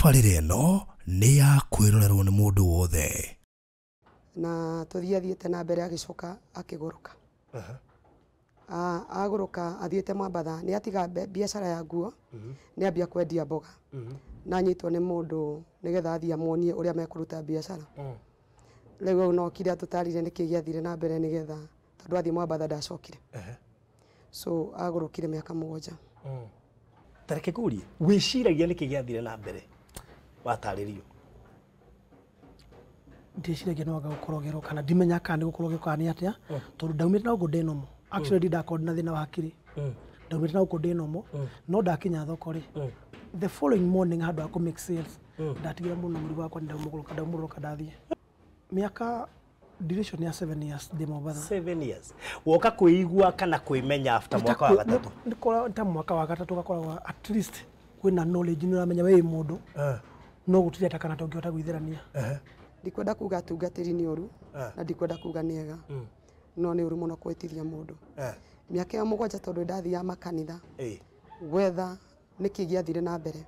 Tabarĩra ĩno nĩ ya kwĩrorerwo nĩ mũndũ wothe. Na tũthiĩ athiĩte na mbere agĩcoka akĩgũrũka. Agũrũka athiĩte Mwambatha nĩ atiga biacara ya nguo, nĩ ambia kwendia mboga. Na anyitwo nĩ mũndũ nĩgetha athiĩ amuonie ũrĩa mekũruta biacara. Rĩu no kire atũtarire nĩkĩ gĩathire na mbere nĩgetha tondũ athiĩ Mwambatha ndacokire. So agũrũkire mĩaka 7. Tareke ngũrie, wĩciragia nĩkĩ gĩathire na mbere watarĩrio? Ndĩciragia no anga gũkorogerwo kana ndimenya kana nĩ gũkorogerwo kana nĩ atĩa, tondũ ndaumĩte na gũkũ ndĩ normal. Actually ndakorwo ndĩ na thĩna wa hakiri. Ndaumĩte na gũkũ ndĩ normal, no ndakinya thoko rĩ, the following morning handũ ha kũ make sales, ndatigire mũno mũrigo wakwa ndaumũrũka ndaumũrũka ndathiĩ. Mĩaka duration ya 7 years ndĩ Mombatha. 7 years. Woka kwĩigua kana kwĩmenya after mwaka wa gatatũ? Nĩ ta mwaka wa gatatũ gakoragwo at least kwĩna knowledge nĩ ũramenya we wĩ mũndũ. No gũtirĩ ata kana tũngĩhota gwĩthĩrania. Ndikwenda kuga atungatĩri nĩ ũru, na ndikwenda kuga nĩ ega. No nĩ ũru mũno kwĩtithia mũndũ. Mĩaka ĩyo 7 tondũ ndathiaga makanitha gwetha nĩkĩ gĩathire na mbere.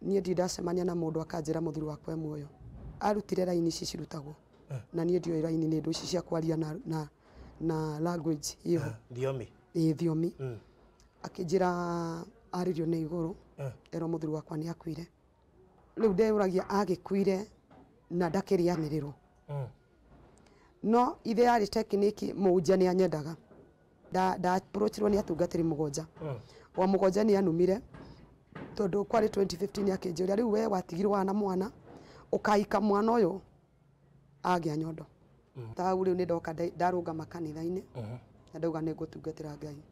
Niĩ ndirĩ ndacemania na mũndũ akanjĩra mũthuri wakwa e muoyo. Arutire raini ici cirutagwo. Na niĩ ndioĩ raini nĩ ndũ ici cia kwaria na language ĩyo. Thiomi. Ĩĩ, thiomi. Akĩnjĩra arĩrio nĩ igũrũ, erwo mũthuri wakwa nĩ akuire. Rĩu ndeyũragia agĩkuire na ndakĩrĩanĩrĩrwo. No ithe yarĩ technique mũhunjia nĩ anyendaga. Nda approachirwo nĩ atungatĩri 7. Wa 7 nĩ anumire tondũ kwarĩ 2015 akĩnjĩra rĩu we watigirwo na mwana ũkaika mwana ũyũ agĩa nyondo. Ta hau rĩu nĩ ndoka ndarũgama kanitha-inĩ na ndauga nĩ ngũtungatĩra Ngai.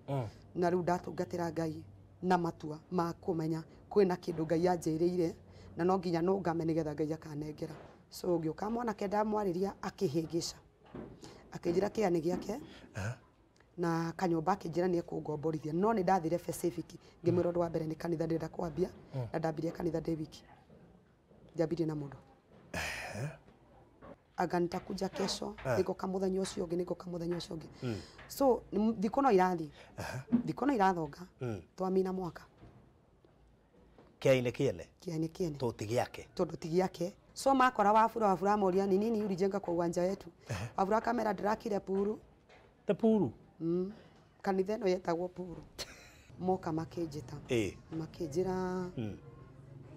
Na rĩu ndatungatĩra Ngai na matua ma kũmenya kwĩna kĩndũ Ngai anjĩrĩire na no nginya nũngame nĩgetha Ngai akanengera. So ngĩũka mwanake ndamwarĩria akĩhĩngĩca. Akĩnjĩra kĩa nĩ gĩake na kanyũmba akĩnjĩra nĩ ekũngomborithia. No nĩ ndathire specific ngĩmwĩra ũndũ wa mbere nĩ kanitha ndĩrenda kwambia na ndambirie kanitha ndĩ wiki. Ndiambirie na mũndũ. Anga nitakuja kesho, nĩngũka mũthenya ũcio ũngĩ, nĩngũka mũthenya ũcio ũngĩ. So thikũ no irathiĩ. Thikũ no irathonga. Twamina mwaka. Kĩainĩ kĩene? Kĩainĩ kĩene. Tondũ ti gĩake. Tondũ ti gĩake. So makora Wafula, Wafula amoria ni nini ulijenga kwa uwanja wetu. Wafula kamera ndĩrakire puru. Te puru? Kanitha ĩno yetagwo puru. Moka makĩnjĩta. Makĩnjĩra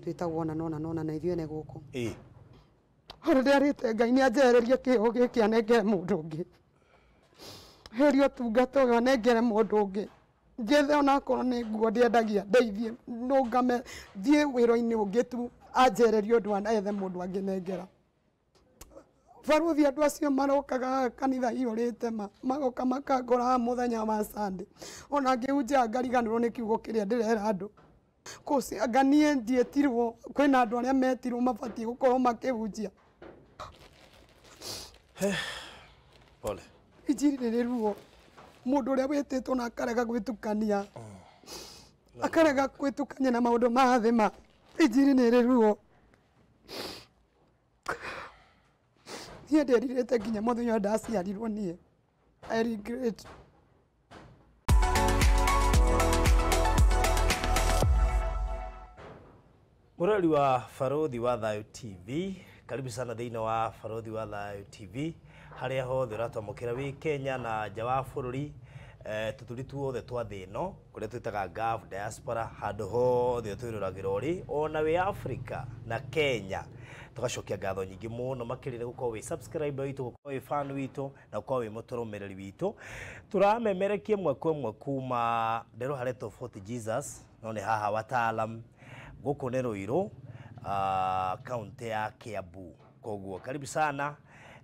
twĩtagwo na nona nona na ithuĩ ene gũkũ. Hore ndĩarĩte Ngai nĩ anjehererie kĩho gĩkĩ anengere mũndũ ũngĩ. Heria ũtungata ũyũ anengere mũndũ ũngĩ. Njethe onakorwo nĩ nguo ndĩendagia ndeithie nũngame thiĩ wĩra-inĩ ũngĩ tu anjehererie ũndũ ethe mũndũ angĩnengera. Barũthi andũ acio marokaga kanitha iyũrĩte ma magoka makangora mũthenya wa Sunday. Ona ngĩhunjia ngariganĩrwo nĩ kiugo kĩrĩa ndĩrera andũ. Kũci anga niĩ ndietirwo kwĩna andũ arĩa metirwo mabatiĩ gũkorwo makĩhunjia. Pole. Injiri nĩ ruo. Mũndũ ũrĩa wĩtĩtwo na akarega gwĩtukania. Akarega gwĩtukania na maũndũ ma thĩ ma. Injiri nĩ ruo. Niĩ ndĩrirĩte nginya mũthenya ũrĩa ndaciarirwo niĩ. I regret. Mũrori wa Barũthi wa Thayũ TV, karibu sana thĩinĩ wa Barũthi wa Thayũ TV, harĩa hothe ũratwamũkĩra wĩ Kenya na nja wa bũrũri, tũturi tuothe twa thĩ ĩno, kũrĩa twĩtaga Gulf Diaspora, handũ hothe twĩroragĩra ũrĩ, ona wĩ Africa na Kenya. Tũgacokia ngatho nyingĩ mũno makĩria nĩ gũkorwo wĩ subscriber witũ, gũkorwo wĩ fan witũ, na gũkorwo wĩ mũtũrũmĩrĩri witũ. Tũramemerekia ĩmwe kwa ĩmwe kuma nderwo haretwo Fort Jesus, no nĩ haha wataalam gũkũ nĩ Ruiru, kaunti ya Kiambu. Koguo karibu sana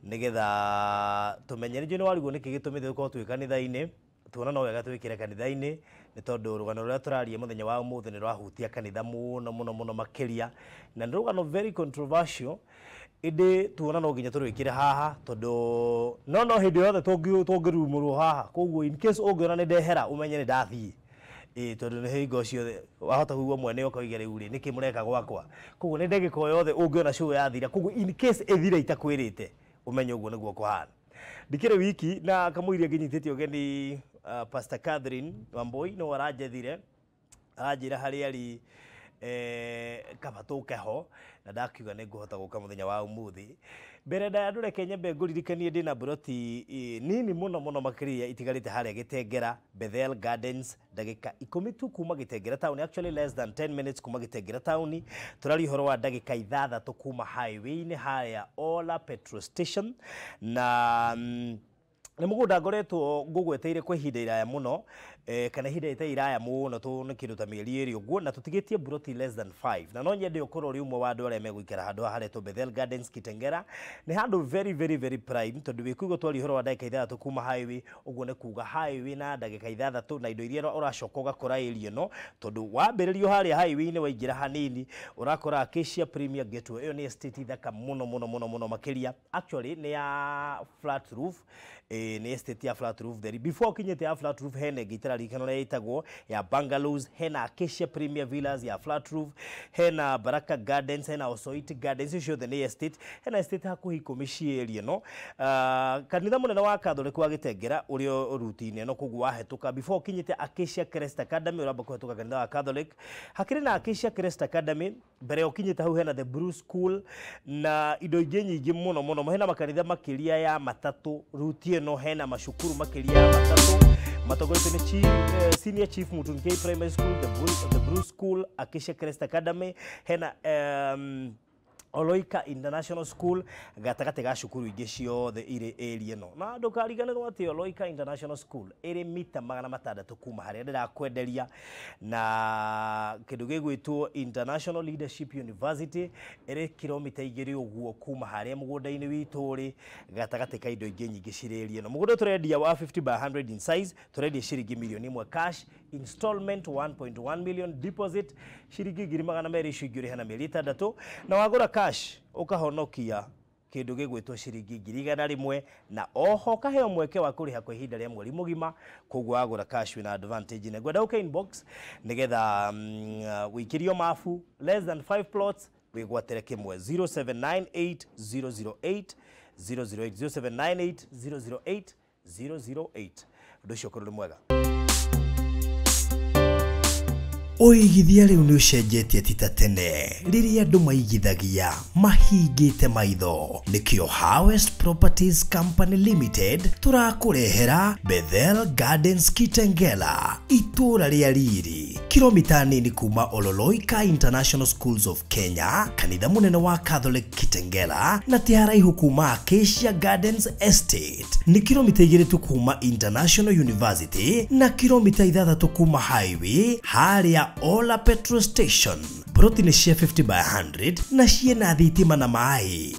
nĩgetha tũmenye nĩ warigwo nĩkĩ gĩtũmĩte tũkorwo twĩ kanitha-inĩ. Tuona no wega twĩkĩre kanitha-inĩ nĩ tondũ rũgano rũrĩa tũraria mũthenya wa ũmũthĩ nĩ rwahutia kanitha mũno mũno mũno makĩria, na nĩ rũgano very controversial, ĩndĩ tuona no nginya tũrwĩkĩre haha tondũ no hĩndĩ yothe tũngĩrumũrwo haha. Koguo in case ũngĩona nĩ ndehera ũmenye nĩ ndathiĩ. Tondũ nĩ hingo ciothe wahota kũigua mwene ũkoiga rĩu rĩ nĩkĩ mũreka gwakwa. Koguo nĩ ndagĩka o yothe ũngĩona show yathira, koguo in case ĩthire itakwĩrĩte ũmenye ũguo nĩguo kũhana. Ndikĩrĩ wiki na kamũiria ngĩnyitĩte ũgeni Pastor Catherine Wambui no aranjethire aranjĩra harĩa arĩ Kaba tũke ho na ndakiuga nĩ ngũhota gũka mũthenya wa ũmũthĩ. Mbere ndaya ndũreke nyambe ngũririkanie ndĩna mburoti nini mũno mũno makĩria itigarĩte harĩa Gĩtengera Bethel Gardens, ndagĩka 10 tu kuma Gĩtengera town, actually less than 10 minutes kuma Gĩtengera town. Tũraria ũhoro wa ndagĩka 6 kuma highway-inĩ harĩa Ola petrol station, na nĩ mũgũnda ngoretwo ngũgweteire kwa ihinda iraya mũno, kana ihinda rĩtarĩ iraya mũno tũ nĩ kĩndũ ta mĩeri 2 ũguo, na tũtigĩtie mburoti less than 5, na no nyende ũkorwo ũrĩ ũmwe wa andũ arĩa megũikara handũ haha haretwo Bethel Gardens Kitengera. Nĩ handũ very very very prime, tondũ wĩkũigua twaria ũhoro wa ndagĩka 6 kuma highway, ũguo nĩ kuga highway na ndagĩka 6 na indo iria ũracoka ũgakora area ĩno, tondũ wambĩrĩrio harĩa highway-inĩ waingĩra hanini ũrakora Acacia Premier Gateway. Ĩyo nĩ estate thaka mũno mũno mũno mũno makĩria, actually nĩ ya flat roof, nĩ estate ya flat roof theri. Before ũkinyĩte ya flat roof hena ĩngĩ ĩtararirikana ũrĩa ĩtagwo ya bungalows, hena Acacia Premier Villas ya flat roof, hena Baraka Gardens, hena Osoit Gardens, icio ciothe nĩ estate. Hena estate hakuhĩ 10 ciĩ area ĩno. Kanitha mũnene wa Catholic wa Gĩtengera ũrĩa ruti-inĩ ĩno, koguo wahĩtũka before ũkinyĩte Acacia Crest Academy ũramba kũhĩtũka kanitha wa Catholic. Hakĩrĩ na Acacia Crest Academy mbere ũkinyĩte hau hena The Blue School na indo ingĩ nyingĩ mũno mũno. Hena makanitha makĩria ya 3 ruti ĩno, hena macukuru makĩria ya 3 matongoretio nĩ Senior Chief Mutunkei Primary School, The Blue School, Acacia Crest Academy, hena Oloika International School gatagatĩ ga cukuru ingĩ ciothe irĩ area ĩno. Na ndũkariganĩrwo atĩ Oloika International School ĩrĩ mita 600 kuma harĩa ndĩrakwenderia, na kĩndũ gĩgwĩtwo International Leadership University ĩrĩ kilomita 2 ũguo kuma harĩa mũgũnda-inĩ witũ ũrĩ, gatagatĩ ka indo ingĩ nyingĩ cirĩ area ĩno. Mũgũnda tũrendia wa 50 by 100 in size, tũrendia ciringi milioni 1 cash, installment 1.1 million, deposit ciringi 200,000, icio ingĩ ũrĩha na mĩeri 6, na wagũra cash ũkahonokia kĩndũ gĩgwĩtwo ciringi 100,000, na oho ũkaheo mweke wa kũrĩha kwa ihinda rĩa mweri mũgima. Koguo wagũra cash wĩna advantage. Na ngwenda ũke inbox nĩgetha wĩikĩrio mabu less than 5 plots wĩgwatĩre kĩmwe 0798 008 008 0798 008 008. Ũndũ ũcio ũkorwo nĩ mwega. Ũigithia rĩu nĩ ũcenjetie ti ta tene rĩrĩa andũ maigithagia mahingĩte maitho. Nĩkĩo Harvest Properties Company Limited tũrakũrehera Bethel Gardens Kitengela, itũũra rĩa riri, kilomita nini kuma Ololoika International Schools of Kenya, kanitha mũnene wa Catholic Kitengela, na ti haraihu kuma Acacia Gardens Estate. Nĩ kilomita 2 tu kuma International University na kilomita 6 kuma highway harĩa Ola petrol station. Broti nĩ cia 50 by 100 na ciĩna thitima na maĩ.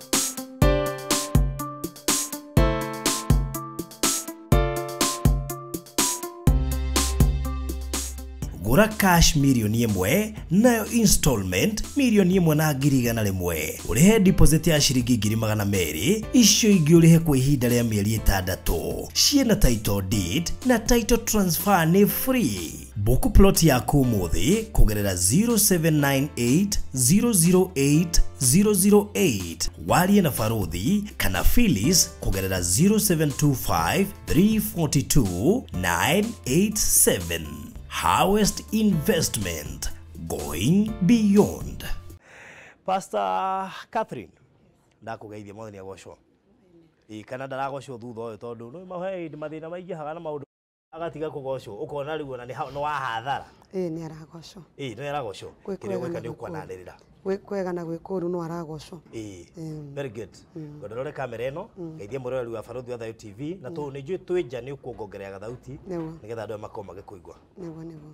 Gũra cash milioni 1, nayo installment milioni 1,100,000. Ũrĩhe deposit ya ciringi 200,000, icio ingĩ ũrĩhe kwa ihinda rĩa mĩeri 6. Ciĩna title deed na title transfer nĩ free. Book plot yaku ũmũthĩ kũgerera 0798 008 008, warie na Farodhi kana Phyllis kũgerera 0725 342 987. Harvest Investment, going beyond. Pastor Catherine, ndakũgeithia mwathani agocwo. Kana ndaragocwo thutha ũyũ tondũ nĩ mahe mathĩna maingĩhaga na maũndũ agatiga kũgocwo, ũkona rĩu ona nĩ wa hathara. Nĩ aragocwo. Nĩ aragocwo. Kĩrĩa gwĩka nĩ ũkwananĩrĩra. Gwĩ kwega na gwĩ kũũru no aragocwo. Very good. Ngondorore kamera ĩno, ngeithie mũroreri wa Barothi wa Thayũ TV, na tũ nĩ njũĩ twĩ nja nĩ ũkuongongerera gathauti nĩgetha andũ aya makorwo magĩkũigua. Nĩguo nĩguo.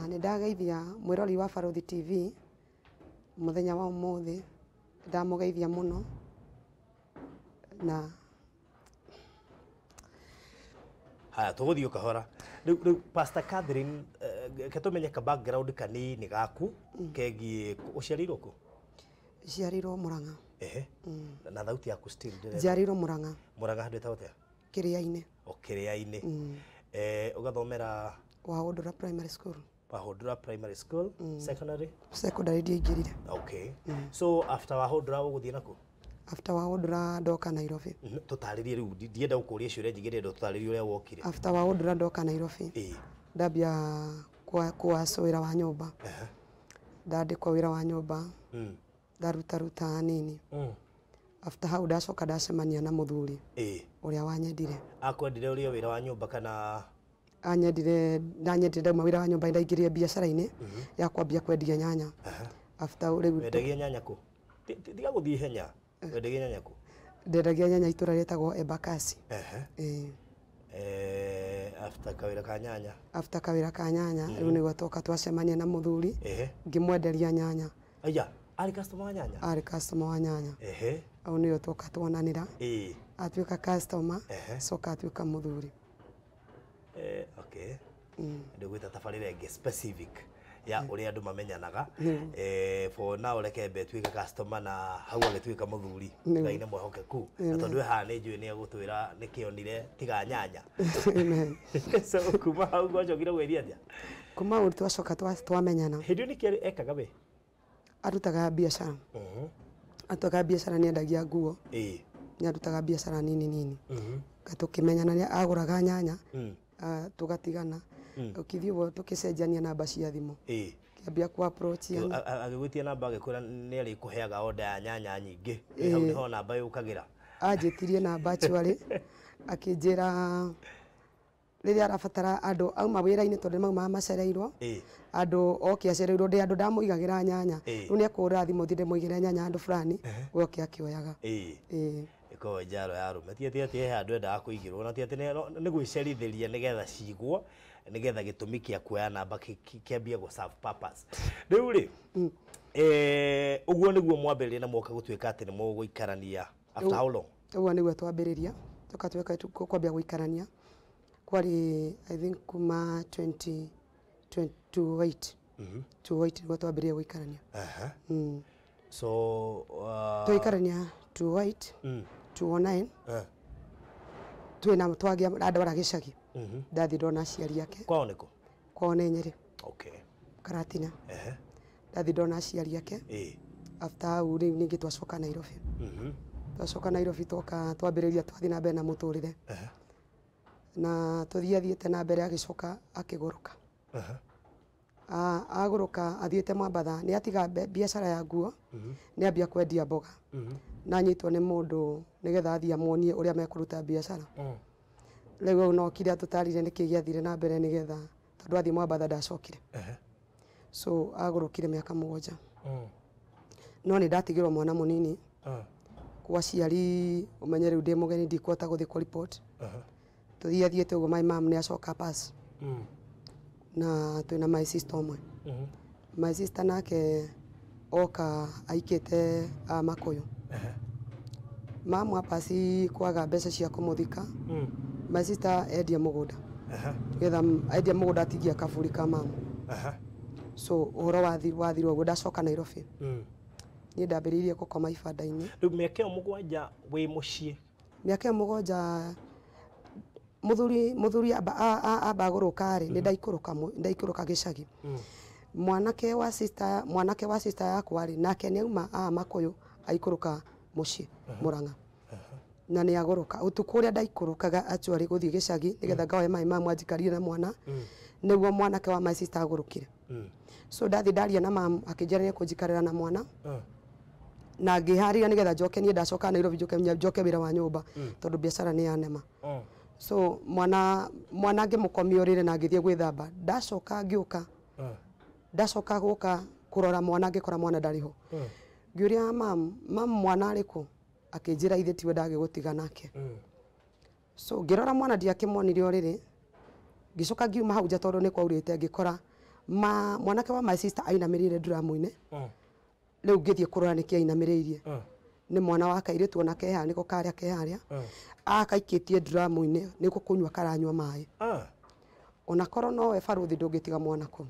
Nĩ ndageithia mwĩrori wa Barothi TV mũthenya wa ũmũthĩ, ndamũgeithia mũno na haya tũgũthiĩ kahora. Rĩu Pastor Catherine, ke tũmenye ka background kanini gaku kegiĩ ũciarĩirwo kũ? Njiarĩirwo Murang'a. Ehe. Na thauti yaku still ndĩrenda. Njiarĩirwo Murang'a. Murang'a handũ ĩtagwo atĩa? Kĩrĩa-inĩ. O Kĩrĩa-inĩ. Ũgathomera Wahũndũra Primary School. Wahũndũra Primary School, secondary? Secondary ndiaingĩrire. Okay. So after Wahũndũra ũgũthiĩ nakũ? After Wahũndũra ndoka Nairobi. Tũtarĩrie rĩu, ndienda gũkũria ciũria nyingĩ, ndĩrenda tũtarĩrie ũrĩa wokire. After Wahũndũra ndoka Nairobi. Ndambia kuaca wĩra wa nyũmba. Ndandĩkwo wĩra wa nyũmba. Ndaruta hanini. After hau ndacoka ndacemania na mũthuri ũrĩa wanyendire. Akwendire ũrĩa wĩra wa nyũmba kana anyendire ndanyendire ndauma wĩra wa nyũmba ndaingĩrire biacara-inĩ ya kwambia kwendia nyanya. After rĩu wendagia nyanya kũ? Tiga gũthiĩ ihenya. Wendagia nyanya kũ? Ndendagia nyanya itũra rĩtagwo Embakasi. After kawĩra ka nyanya. After kawĩra ka nyanya rĩu nĩguo twoka twacemania na mũthuri ngĩmwenderia nyanya. Aya, arĩ customer wa nyanya? Arĩ customer wa nyanya. Hau nĩyo twoka twonanĩra. Atuĩka customer, coka atuĩka mũthuri. Okay. Ndĩgwĩta tabarĩra ĩngĩ specific ya ũrĩa andũ mamenyanaga. For now reke mbe tuĩke customer na hau agĩtuĩka mũthuri. Ngai nĩ mwĩhokeku. Na tondũ we haha nĩ njũĩ nĩ egũtwĩra nĩkĩ onire tiga nyanya. So kuma hau gwacokire gwĩthiĩ atĩa? Kuma hau twacoka twamenyana. Hĩndĩ ĩyo nĩkĩ ekaga we? Arutaga biacara. Arutaga biacara nĩ endagia nguo. Nĩ arutaga biacara nini nini. Tũkĩmenyana nĩ agũraga nyanya. Tũgatigana. Ũkĩthiĩ ũguo tũkĩcenjania namba cia thimũ. Kĩambia ku approach yana. Agĩgwĩtia namba agĩkwĩra nĩ arĩkũheaga order ya nyanya nyingĩ. Hau nĩho namba yũkagĩra. Anjĩtirie namba actually akĩnjĩra rĩrĩa arabatara andũ auma wĩra-inĩ tondũ nĩmaumaga macereirwo. Andũ oke acereirwo ndĩ andũ ndamũigagĩra nyanya. Rĩu nĩekũhũra thimũ thiĩ ndĩmũigĩre nyanya handũ fulani we oke akĩoyaga. Ĩkoragwo njaro ya arũme. Ti atĩ he handũ endaga kũigĩrwo na ti atĩ nĩ gwĩcerithĩria nĩgetha cigwo nĩgetha gĩtũmi kĩa kuoya namba kĩambie gũ serve purpose. Rĩu rĩ ũguo nĩguo mwambĩrĩria na mwoka gũtuĩka atĩ nĩ mũgũikarania after how long? Ũguo nĩguo twambĩrĩria tũka tuĩka kwambia gũikarania kwarĩ I think kuma 2028 28 nĩguo twambĩrĩria gũikarania. So twaikarania 28 209 twĩna twagĩa andwara gĩcagi. Ndathiĩ ndona aciari ake. Kwao nĩkũ? Kwao nĩ Nyĩrĩ. Okay. Karatina. Ndathiĩ ndona aciari ake. After hau rĩu ningĩ twacoka Nairobi. Twacoka Nairobi twoka twambĩrĩria twathiĩ na mbere na mũtũrĩre. Na tũthiĩ athiĩte na mbere agĩcoka akĩgũrũka. Agũrũka athiĩte Mwambatha nĩ atiga biacara ya nguo nĩ ambia kwendia mboga. Na anyitwo nĩ mũndũ nĩgetha athiĩ amuonie ũrĩa mekũruta biacara. Rĩu hau no kire atũtarire nĩkĩ gĩathire na mbere nĩgetha tondũ athiĩ Mwambatha ndacokire. So agũrũkire mĩaka 7. No nĩ ndatigirwo mwana mũnini. Kwa aciari ũmenye rĩu ndĩ mũgeni ndikuhota gũthiĩ kũ report. Tũthiĩ athiĩte ũguo my mom nĩ acoka pass. Na twĩna my sister ũmwe. My sister nake oka aikĩte Makũyũ. Mamu apasi kwaga mbeca cia kũmũthika. My sister endia mũgũnda. Nĩgetha endia mũgũnda atigia kaburi ka mamu. So ũhoro wathirwo ũguo ndacoka Nairobi. Niĩ ndambĩrĩirie gũkoma ibanda-inĩ. Rĩu mĩaka ĩyo 7 wĩ mũciĩ? Mĩaka ĩyo 7 mũthuri amba agũrũka rĩ nĩ ndaikũrũka gĩcagi. Mwanake wa sister yakwa rĩ nake nĩ auma Makũyũ aikũrũka mũciĩ Mũrang'a. Na nĩ agũrũka ũtukũ ũrĩa ndaikũrũkaga actually gũthiĩ gĩcagi nĩgetha ngaoe maĩ mamu anjikarire na mwana nĩguo mwanake wa my sister agũrũkire. So ndathiĩ ndaria na mamu akĩnjĩra nĩ ekũnjikarĩra na mwana. Na ngĩharĩria nĩgetha njoke niĩ ndacoka Nairobi njoke wĩra wa nyũmba tondũ biacara nĩ yanema. So mwana ngĩmũkomia ũrĩrĩ na ngĩthiĩ gwĩthamba ndacoka ngĩũka. Ndacoka gũka kũrora mwana ngĩkora mwana ndarĩ ho. Ngĩũria mamu mwana arĩ kũ? Akĩnjĩra ithe tiwe ndagĩgũtiga nake. So ngĩrora mwana ndiakĩmuonire ũrĩrĩ. Ngĩcoka ngiuma hau nja tondũ nĩ kwaurĩte ngĩkora mwanake wa my sister ainamĩrĩire nduramu-inĩ. Rĩu ngĩthiĩ kũrora nĩkĩ ainamĩrĩirie. Nĩ mwana wa kairĩtu ona ke haha nĩko karĩa ke harĩa. Akaikĩtie nduramu-inĩ nĩko kũnyua karanyua maĩ. Ona korwo nowe barũthi ndũngĩtiga mwana kũu.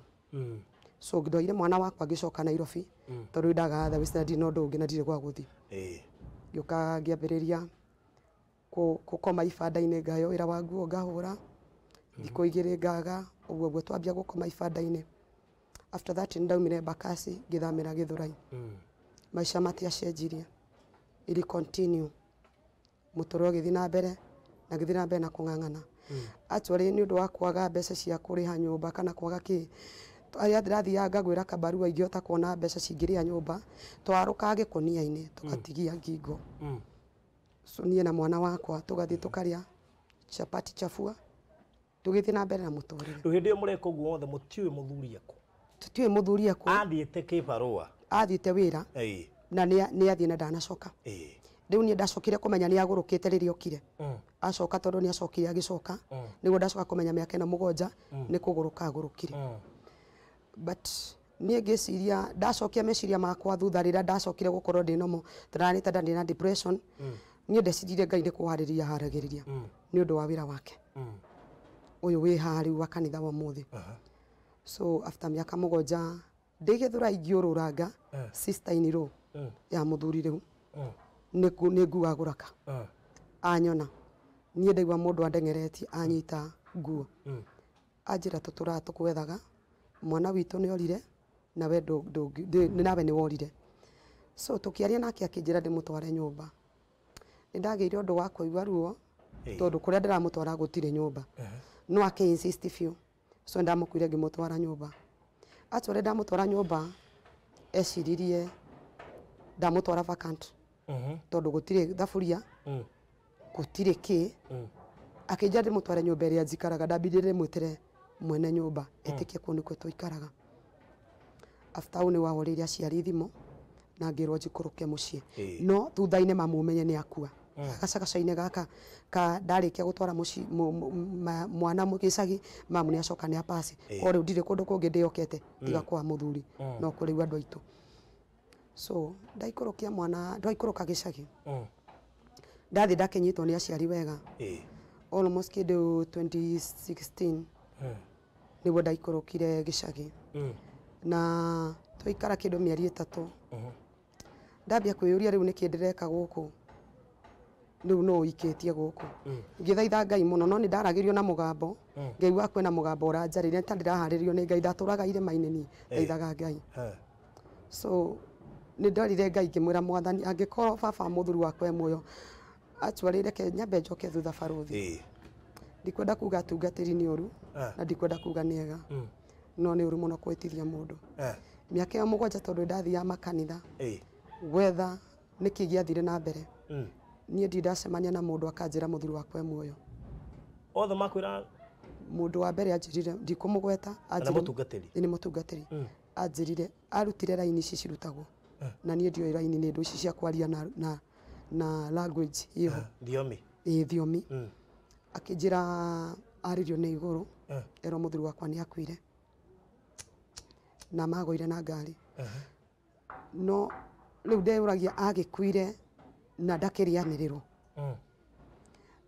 So ndoire mwana wakwa ngĩcoka Nairobi tondũ ndagaga thaa na ndirĩ na ũndũ ũngĩ na ndirĩ gwa gũthiĩ. Ngĩũka ngĩambĩrĩria gũkoma ibanda-inĩ ngaheo wĩra wa nguo ngahũra. Thikũ 2 ngaga ũguo ũguo twambia gũkoma ibanda-inĩ. After that nĩ ndaumire Embakasi ngĩthamĩra Gĩthũrai. Maica matiacenjirie. Ili continue. Mũtũrĩre ũgĩthiĩ na mbere na ngĩthiĩ na mbere na kũng'ang'ana. Actually nĩ ũndũ wa kwaga mbeca cia kũrĩha nyũmba kana kwaga kĩ Arĩa ndĩrathiaga ngagwĩra kabarua ingĩhota kuona mbeca cingĩrĩa nyũmba, twarũkaga gĩkũnia-inĩ tũgatigia ngingo. So niĩ na mwana wakwa tũgathiĩ tũkarĩa chapati chafua, tũgĩthiĩ na mbere na mũtũrĩre. Rĩu hĩndĩ ĩyo mũreka ũguo wothe mũtiũĩ mũthuri ekũ? Tũtiũĩ mũthuri ekũ. Athiĩte kĩbarũa? Athiĩte wĩra. Na nĩ athiĩ na ndanacoka. Rĩu niĩ ndacokire kũmenya nĩ agũrũkĩte rĩrĩa okire. Acoka tondũ nĩ acokire agĩcoka, nĩguo ndacoka kũmenya mĩaka ĩno 7 nĩ kũgũrũka agũrũkire. But niĩ ngĩciria, ndacokia meciria makwa thutha rĩrĩa ndacokire gũkorwo ndĩ nomo, tũranĩte ndarĩ na depression. Niĩ ndeciririe Ngai nĩ kũharĩrĩria haragĩrĩria nĩ ũndũ wa wĩra wake ũyũ wĩ haha rĩu wa kanitha wa ũmũthĩ. So after mĩaka 7 ndĩ Gĩthũrai ngĩũrũranga sister in law ya mũthuri rĩu nĩ nguo agũraka. Anyona niĩ ndaigua mũndũ andengeretie anyita nguo, anjĩra tũtũraga tũkwethaga mwana witũ nĩ orire nawe nawe nĩ worire. So tũkĩaria nake akĩnjĩra ndĩmũtware nyũmba. Nĩ ndagĩire ũndũ wa kũigua ruo tondũ kũrĩa ndĩramũtwara gũtirĩ nyũmba, no akĩ insist biũ. So ndamũkuire ngĩmũtwara nyũmba. Actually ndamũtwara nyũmba eciririe ndamũtwara vacant tondũ gũtirĩ thaburia, gũtirĩ kĩ. Akĩnjĩra ndĩmũtware nyũmba ĩrĩa njikaraga, ndambire ndĩmwĩtĩre mwene nyũmba etĩkie kũu nĩkuo tũikaraga. After hau nĩ wahũrĩire aciari thimũ na ngĩrwo njikũrũke mũciĩ, no thutha-inĩ mamumenye nĩ akua. Gacagaca-inĩ gaka ka ndarĩkia gũtwara mũciĩ mwana gĩcagi, mamu nĩ acoka nĩ apasi. O rĩu ndirĩ kũndũ kũngĩ ndĩokete tiga kwa mũthuri no kũrĩ andũ aitũ. So ndaikũrũkia mwana, ndaikũrũka gĩcagi, ndathiĩ ndakĩnyitwo nĩ aciari wega. Almost kĩndũ 2016 nĩguo ndaikũrũkire gĩcagi. Na twaikara kĩndũ mĩeri 3, ndambia kwĩyũria rĩu nĩkĩ ndĩreka gũkũ, rĩu no ũikĩtie gũkũ. Ngĩthaitha Ngai mũno, no nĩ ndaragĩrio na mũgambo, ngaigua kwĩna mũgambo ũranjarĩria ta ndĩraharĩrio nĩ Ngai. Ndatũraga irĩma-inĩ niĩ thaithaga Ngai. So nĩ ndorire Ngai ngĩmwĩra Mwathani, angĩkorwo baba mũthuri wakwa e muoyo, actually reke nyambe njoke thutha barũthi. Ndikwenda kuga atungatĩri nĩ ũru, na ndikwenda kuga nĩ ega, no nĩ ũru mũno kwĩtithia mũndũ. Mĩaka ĩyo 7 tondũ ndathiaga makanitha gwetha nĩkĩ gĩathire na mbere, niĩ ndirĩ ndacemania na mũndũ akanjĩra mũthuri wakwa e muoyo. Othe makwĩra? Mũndũ wa mbere anjĩrire, ndikũmũgweta, anjĩrire nĩ mũtungatĩri, anjĩrire arutire raini ici cirutagwo, na niĩ ndioĩ raini nĩ ndũ ici cia kwaria na language ĩyo, thiomi. Thiomi. Akĩnjĩra arĩrio nĩ igũrũ, erwo mũthuri wakwa nĩ akuire na magũire na ngari. No rĩu ndeyũragia agĩkuire na ndakĩrĩanĩrĩrwo.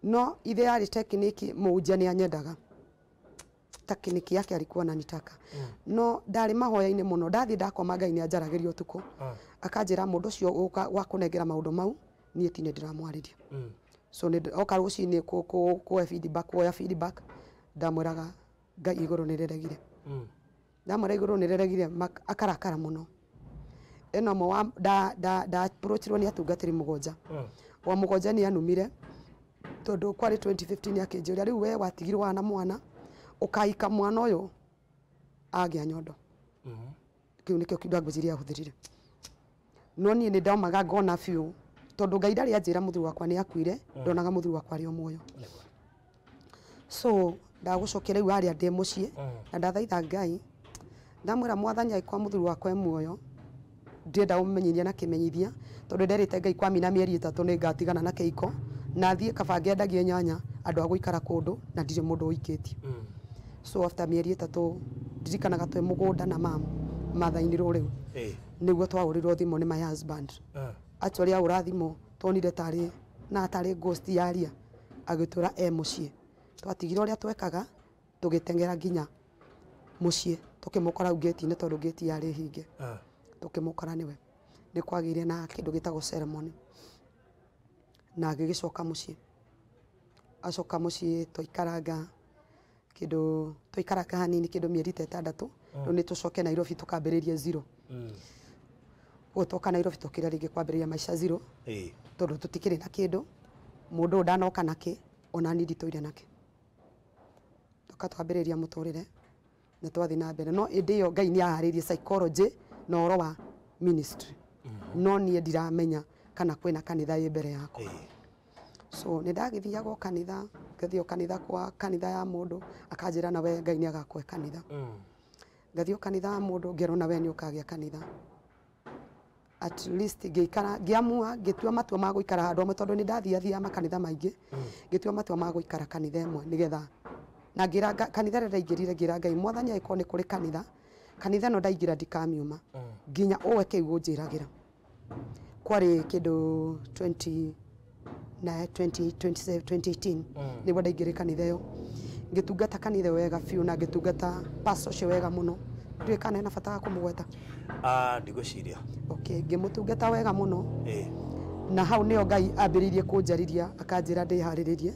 No ithe yarĩ tekniki, mũhunjia nĩ anyendaga, tekniki yake alikuwa ananitaka. No ndarĩ mahoya-inĩ mũno, ndathiĩ ndakoma Ngai nĩ anjaragĩria ũtukũ, akanjĩra mũndũ ũcio wa kũnengera maũndũ mau niĩ ti nĩ ndĩramwarĩria. So nĩ oka rũcinĩ kuoya feedback, kuoya feedback, ndamwĩraga Ngai igũrũ nĩ rĩregire. Ndamwĩra igũrũ nĩ rĩregire, akarakara mũno. Ĩno ũmwe wa nda approachirwo nĩ atungatĩri 7. Wa 7 nĩ anumire tondũ kwarĩ 2015 akĩnjĩra rĩu we watigirwo na mwana ũkaika mwana ũyũ agĩa nyondo. Kĩu nĩkĩo kĩndũ ngwĩciria ahũthĩrire. No niĩ nĩ ndaumaga ngona biũ tondũ Ngai ndarĩ anjĩra mũthuri wakwa nĩ akuire, ndonaga mũthuri wakwa arĩ o muoyo. So ndagũcokia rĩu harĩa ndĩ mũciĩ na ndathaitha Ngai, ndamwĩra Mwathani angĩkorwo mũthuri wakwa e muoyo, ndĩrenda ũmenyithia na kĩmenyithia tondũ nderĩte Ngai kwamina mĩeri 3 nĩ ngatigana na kĩhiko na thiĩ kaba ngendagie nyanya andũ a gũikara kũndũ na ndirĩ mũndũ ũikĩtie. So after mĩeri 3 ndirikanaga twĩ mũgũnda na mamu matha-inĩ rĩu nĩguo twahũrĩrwo thimũ nĩ my husband. Actually ahũra thimũ tuonire tarĩ na tarĩ ghost yaria, agĩtwĩra e mũciĩ. Twatigire ũrĩa twekaga tũgĩteng'era nginya mũciĩ, tũkĩmũkora hau gate-inĩ tondũ gate yarĩ hinge. Tũkĩmũkora nĩwe. Nĩ kwagĩire na kĩndũ gĩtagwo ceremony na agĩgĩcoka mũciĩ. Acoka mũciĩ twaikaranga kĩndũ, twaikaranga hanini kĩndũ mĩeri ta 6, rĩu nĩ tũcoke Nairobi tũkambĩrĩrie zero. Koguo twoka Nairobi tũkĩra rĩngĩ kwambĩrĩria maica zero, tondũ tũtikĩrĩ na kĩndũ, mũndũ ũyũ ndanoka nakĩ, ona niĩ nditũire nakĩ. Tũka twambĩrĩria mũtũrĩre Na twathi na mbere no ĩndĩ ĩyo Ngai nĩ aharĩirie psychology na ũhoro wa ministry. No niĩ ndiramenya kana kwĩna kanitha ĩ mbere yakwa. So nĩ ndagĩthiaga o kanitha, ngathiĩ o kanitha kwa kanitha ya mũndũ akanjĩra na we Ngai nĩ agakũhe kanitha. Ngathiĩ o kanitha ya mũndũ ngerwo na we nĩ ũkagĩa kanitha. At least ngĩikara ngĩamua ngĩtua matua ma gũikara handũ hamwe tondũ nĩ ndathiathiaga makanitha maingĩ. Ngĩtua matua ma gũikara kanitha ĩmwe nĩgetha na ngĩra kanitha ĩrĩa ndaingĩrire ngĩra Ngai mwathani angĩkorwo nĩ kũrĩ kanitha kanitha ĩno ndaingĩra ndikamiuma nginya ũwe kĩu ũnjĩragĩra. Kwarĩ kĩndũ 20 na 2018 nĩguo ndaingĩrire kanitha ĩyo. Ngĩtungata kanitha wega biũ na ngĩtungata pastor ũcio wega mũno. Ndiũĩ kana hena bata wa kũmũgweta. Ndigwĩciria. Okay, ngĩmũtungata wega mũno. Na hau nĩyo Ngai ambĩrĩirie kũnjarĩria akanjĩra ndĩharĩrĩrie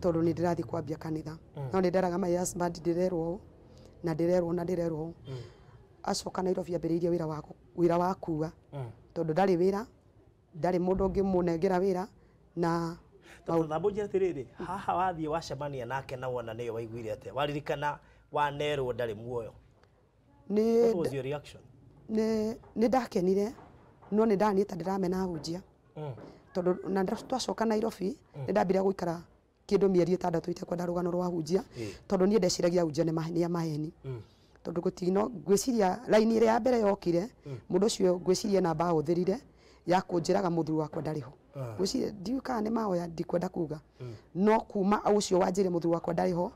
tondũ nĩ ndĩrathiĩ kwambia kanitha. No nĩ nderaga my husband ndĩrerwo ũũ na ndĩrerwo na ndĩrerwo ũũ. Acoka Nairobi ambĩrĩirie wĩra wa kuua tondũ ndarĩ wĩra, ndarĩ mũndũ ũngĩmũnengera wĩra na thambo atĩrĩrĩ haha wathiĩ wacemania nake na wona nĩyo waiguire atĩa waririkana wanerwo ndarĩ muoyo. What was your reaction? Nĩ ndakenire no nĩ ndaniĩ ta ndĩramena ahunjia tondũ na twacoka Nairobi nĩ ndambire gũikara kĩndũ mĩeri 6 itekwenda rũgano rwa ahunjia tondũ niĩ ndeciragia ahunjia nĩ a maheni tondũ gũtino ngwĩciria raini ĩrĩa ya mbere yokire mũndũ ũcio ngwĩciria namba ahũthĩrire ya kũnjĩraga mũthuri wakwa ndarĩ ho. Ngwĩciria ndiũĩ kana nĩ mahoya ndikwenda kuga no kuma ũcio wanjĩre mũthuri wakwa ndarĩ ho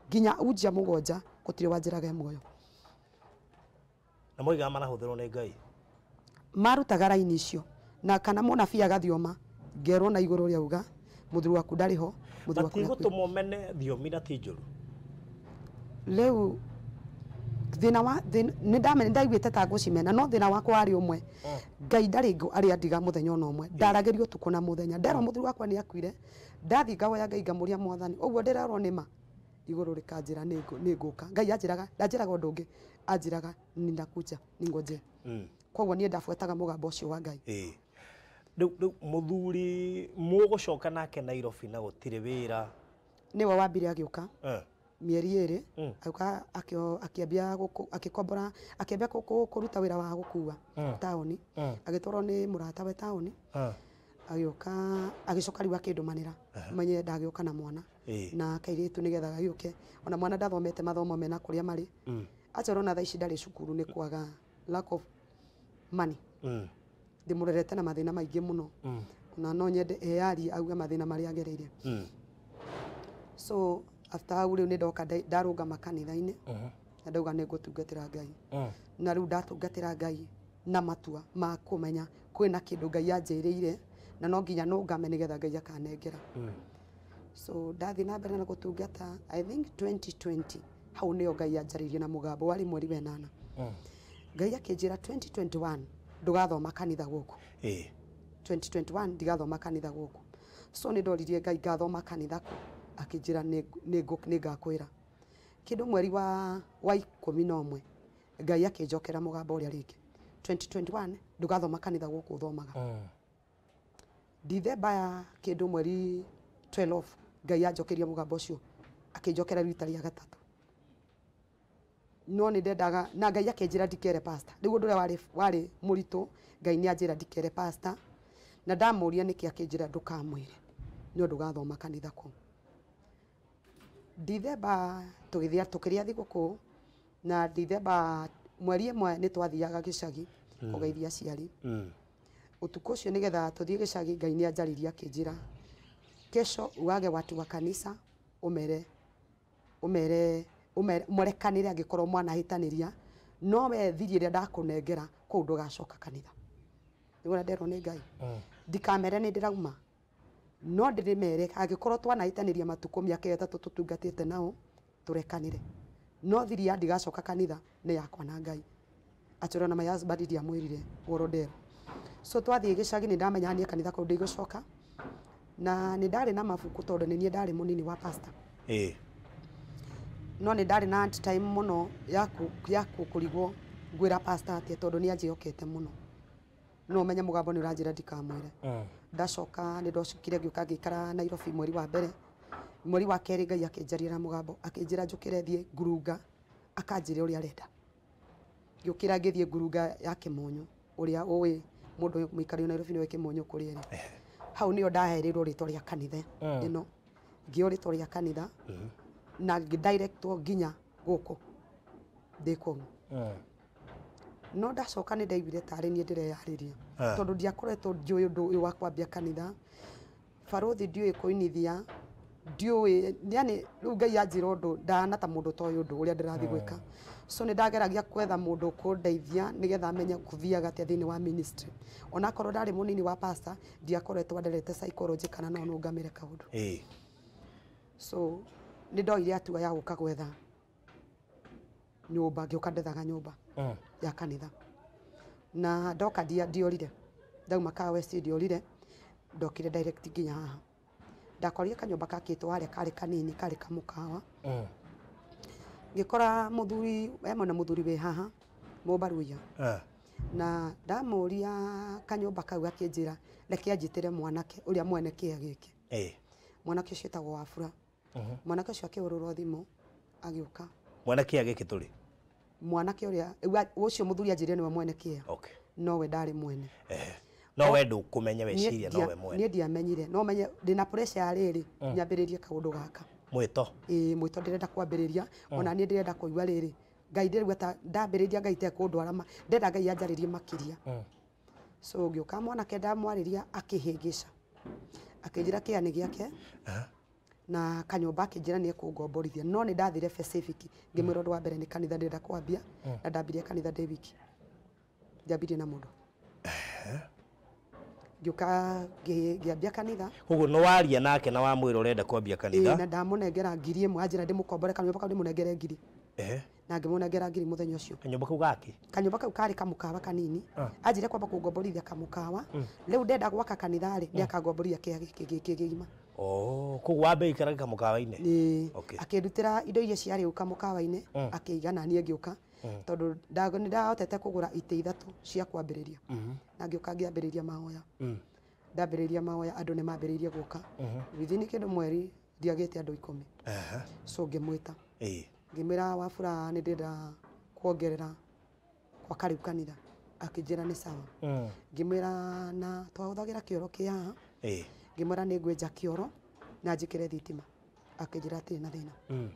nginya unjia 7 gũtirĩ wanjĩraga e muoyo. Na moigaga marahũthĩrwo nĩ Ngai marutaga raini icio na kana mũnabii agathioma ngerwo na igũrũ rĩa uga mũthuri waku ndarĩ ho mũthuri waku matigũtũmwo mene thiomi na ti njũru. Rĩu thĩna wa nĩ ndamenya ndaiguĩte ta ngũcimena no thĩna wakwa warĩ ũmwe. Ngai ndarĩ arĩa ndiga mũthenya ona ũmwe ndaragĩrio ũtukũ na mũthenya nderwo mũthuri wakwa nĩ akuire ndathiĩ ngahoya Ngai ngamũria mwathani ũguo ndĩrerwo nĩ ma igũrũ rĩkanjĩra nĩ ngũka. Ngai anjĩraga ndanjĩraga ũndũ ũngĩ anjĩraga ninakuja ningoje. Koguo niĩ ndabuataga mũgambo ũcio wa Ngai. Rĩu mũthuri mũgũcoka nake Nairobi na gũtirĩ wĩra nĩwe wambire agĩũka mĩeri 2 agĩũka akĩambia akĩkombora akĩambia kũruta wĩra wa gũkua taũni agĩtwarwo nĩ mũratawe taũni agĩũka agĩcoka rĩu akĩndũmanĩra menye ndagĩũka na mwana na kairĩtu nĩgetha gagĩũke ona mwana ndathomete mathomo mena kũrĩa marĩ acha ũrona thaa ici ndarĩ cukuru nĩ kwaga lack of money. Ndĩmũrerete na mathĩna maingĩ mũno na no nyende eyarie auge mathĩna marĩa agereire. So after hau rĩu nĩ ndoka ndarũgama kanitha-inĩ na ndauga nĩ ngũtungatĩra Ngai. Na rĩu ndatungatĩra Ngai na matua ma kũmenya kwĩna kĩndũ Ngai anjĩrĩire na no nginya nũngame nĩgetha Ngai akanengera. So ndathiĩ na mbere na gũtungata I think 2020 hau nĩyo Ngai anjarĩirie na mũgambo warĩ mweri wa 8. Ngai akĩnjĩra 2021 ndũgathoma kanitha gũkũ. 2021 ndigathoma kanitha gũkũ. So nĩ ndoririe Ngai ngathoma kanitha kũ akĩnjĩra nĩ ngakwĩra. Kĩndũ mweri wa 11 Ngai akĩnjokera mũgambo ũrĩa rĩngĩ 2021 ndũgathoma kanitha gũkũ ũthomaga. Dithemba ya kĩndũ mweri 12 Ngai anjokeria mũgambo ũcio akĩnjokera rita rĩa gatatũ. No nĩ ndendaga na Ngai akĩnjĩra ndikere pastor. Rĩu ũndũ ũrĩa warĩ mũritũ Ngai nĩ anjĩra ndikere pastor na ndamũria nĩkĩ akĩnjĩra ndũkamwĩre nĩ ũndũ ũgathoma kanitha kũu. Dithemba tũgĩthiĩ tũkĩrĩa thigũkũ na Dithemba mweri 1 nĩ twathiaga gĩcagi kũgeithia aciari. Ũtukũ ũcio nĩgetha tũthiĩ gĩcagi Ngai nĩ anjarĩria akĩnjĩra kesho uage watu wa kanisa umere umere mũrekanĩre angĩkorwo mwanahĩtanĩria no we thiri ĩrĩa ndakũnengera kũu ndũgacoka kanitha. Nĩguo nderwo nĩ Ngai. Ndikamere nĩ ndĩrauma no ndĩrĩmere angĩkorwo twanahĩtanĩria matukũ mĩaka 3 tũtungatĩte nao tũrekanĩre no thiri ya ndigacoka kanitha nĩ yakwa na Ngai. Achora na my husband ndiamwĩrire ũhoro nderwo. So twathiĩ gĩcagi nĩ ndamenya niĩ kanitha kũu ndigũcoka na nĩ ndarĩ na mabuku tondũ nĩ niĩ ndarĩ mũnini wa pastor. No nĩ ndarĩ na time mũno ya kũrigwo ngwĩra pastor atĩa tondũ nĩ anjĩhokete mũno. No menye mũgambo nĩ ũranjĩra ndikamwĩre. Ndacoka nĩ ndocokire ngĩũka ngĩikara Nairobi mweri wa mbere. Mweri wa 2 Ngai akĩnjaria na mũgambo akĩnjĩra njũkĩre thiĩ ngurunga Akanjĩra ũrĩa arenda. Ngĩũkĩra ngĩthiĩ ngurunga ya Kĩmonyo, ũrĩa ũĩ mũndũ mũikari wa Nairobi nĩoĩ Kĩmonyo kũrĩa ĩrĩ. Hau nĩyo ndaherirwo rĩtwa rĩa kanitha ĩno. Ngĩo rĩtwa rĩa kanitha na ngĩdirectwo nginya gũkũ ndĩ kũu. No ndacoka nĩ ndaiguire tarĩ niĩ ndĩreyarĩria, tondũ ndiakoretwo njũĩ ũndũ ũyũ wa kwambia kanitha. Barũthi ndiũĩ kũinithia, ndiũĩ, yani rĩu Ngai anjĩra ũndũ ndahana ta mũndũ ũtoĩ ũndũ ũrĩa ndĩrathiĩ gwĩka. So nĩ ndageragia gwetha mũndũ ũkũndeithia nĩgetha amenye gũthiaga atĩa thĩinĩ wa ministry. Onakorwo ndarĩ mũnini wa pastor, ndiakoretwo nderete psychology kana no nũngamĩre kaũndũ. So nĩ ndoire hatua ya gũka gwetha nyũmba, ngĩũka ndethaga nyũmba ya kanitha. Na ndoka ndiorire, ndauma Kaa West ndiorire, ndokire direct nginya haha. Ndakorire kanyũmba kakĩtwo harĩa karĩ kanini, karĩ kamũkawa. Ngĩkora mũthuri, he na mũthuri wĩ haha Mũmbaruya. Na ndamũria kanyũmba kau akĩnjĩra reke anjĩtĩre mwanake ũrĩa mwene kĩea gĩkĩ. Mwanake ũcio etagwo Wafula. Mwanake ũcio akĩhũrĩrwo thimũ agĩũka. Mwene kĩea gĩkĩ tũrĩ? Mwanake ũrĩa ũcio mũthuri anjĩrire nĩwe mwene kĩea. Nowe ndarĩ mwene. No we ndũkũmenya weciria nowe mwene. Niĩ ndiamenyire, no menye ndĩna pressure ya rĩrĩ nyambĩrĩrie kaũndũ gaka. Mwĩto. Ĩĩ mwĩto ndĩrenda kwambĩrĩria, ona niĩ ndĩrenda kũigua rĩrĩ Ngai ndĩrauga ta ndambĩrĩria Ngai tekũndwara ma, ndĩrenda Ngai anjarĩrie makĩria. So ngĩũka mwanake ndamwarĩria akĩhĩngĩca. Akĩnjĩra kĩea nĩ gĩake. Na kanyũmba akĩnjĩra nĩ ekũngomborithia, no nĩ ndathire Pacific ngĩmwĩra ũndũ wa mbere nĩ kanitha ndĩrenda kwambia, na ndambirie kanitha ndĩ wiki. Ndiambirie na mũndũ. Ngĩũka ngĩambia kanitha. Koguo nĩ waria nake na wamwĩra ũrenda kwambia kanitha? Ĩĩ, na ndamũnengera ngiri ĩmwe, anjĩra ndĩmũkombore kanyũmba kau ndĩmũnengere ngiri. Na ngĩmũnengera ngiri mũthenya ũcio. Kanyũmba kau gaki? Kanyũmba kau karĩ kamũkawa kanini. Anjĩra kwamba kũngomborithia kamũkawa. Rĩu ndenda gwaka kanitha rĩ, nĩ akangomborithia kĩea gĩkĩ kĩgima. Oh, koguo wambe ikaraga kamũkawa-inĩ? Ĩĩ. Akĩndutĩra indo iria ciarĩ kamũkawa-inĩ, akĩiga na niĩ ngĩũka. Tondũ nĩ ndahotete kũgũra itĩ ithatũ cia kwambĩrĩria. Na ngĩũka ngĩambĩrĩria mahoya. Ndambĩrĩria mahoya andũ nĩ mambĩrĩirie gũka. Within kĩndũ mweri ndiagĩte andũ 10. So ngĩmwĩta. Ngĩmwĩra Wafula nĩ ndĩrenda kuongerera gwaka rĩu kanitha. Akĩnjĩra nĩ sawa. Ngĩmwĩra na twahũthagĩra kĩoro kĩ haha. Ngĩmwĩra nĩ ngwenja kĩoro na njĩkĩre thitima. Akĩnjĩra hatirĩ na thĩna.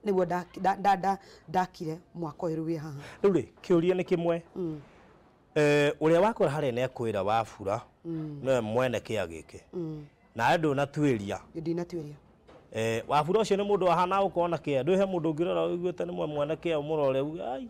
Nĩguo ndakire mwaka ũyũ wĩ haha. Rĩu rĩ, kĩũria nĩ kĩmwe. Ũrĩa wakora harĩa nĩ akwĩra Wafula nĩwe mwene kĩea gĩkĩ. Nawe ndũnatuĩria. Ndinatuĩria. Wafula ũcio nĩ mũndũ ahana gũkorwo na kĩea. Ndũĩ he mũndũ ũngĩrora ũiguĩte nĩ mwene kĩea ũmũrore uge ai.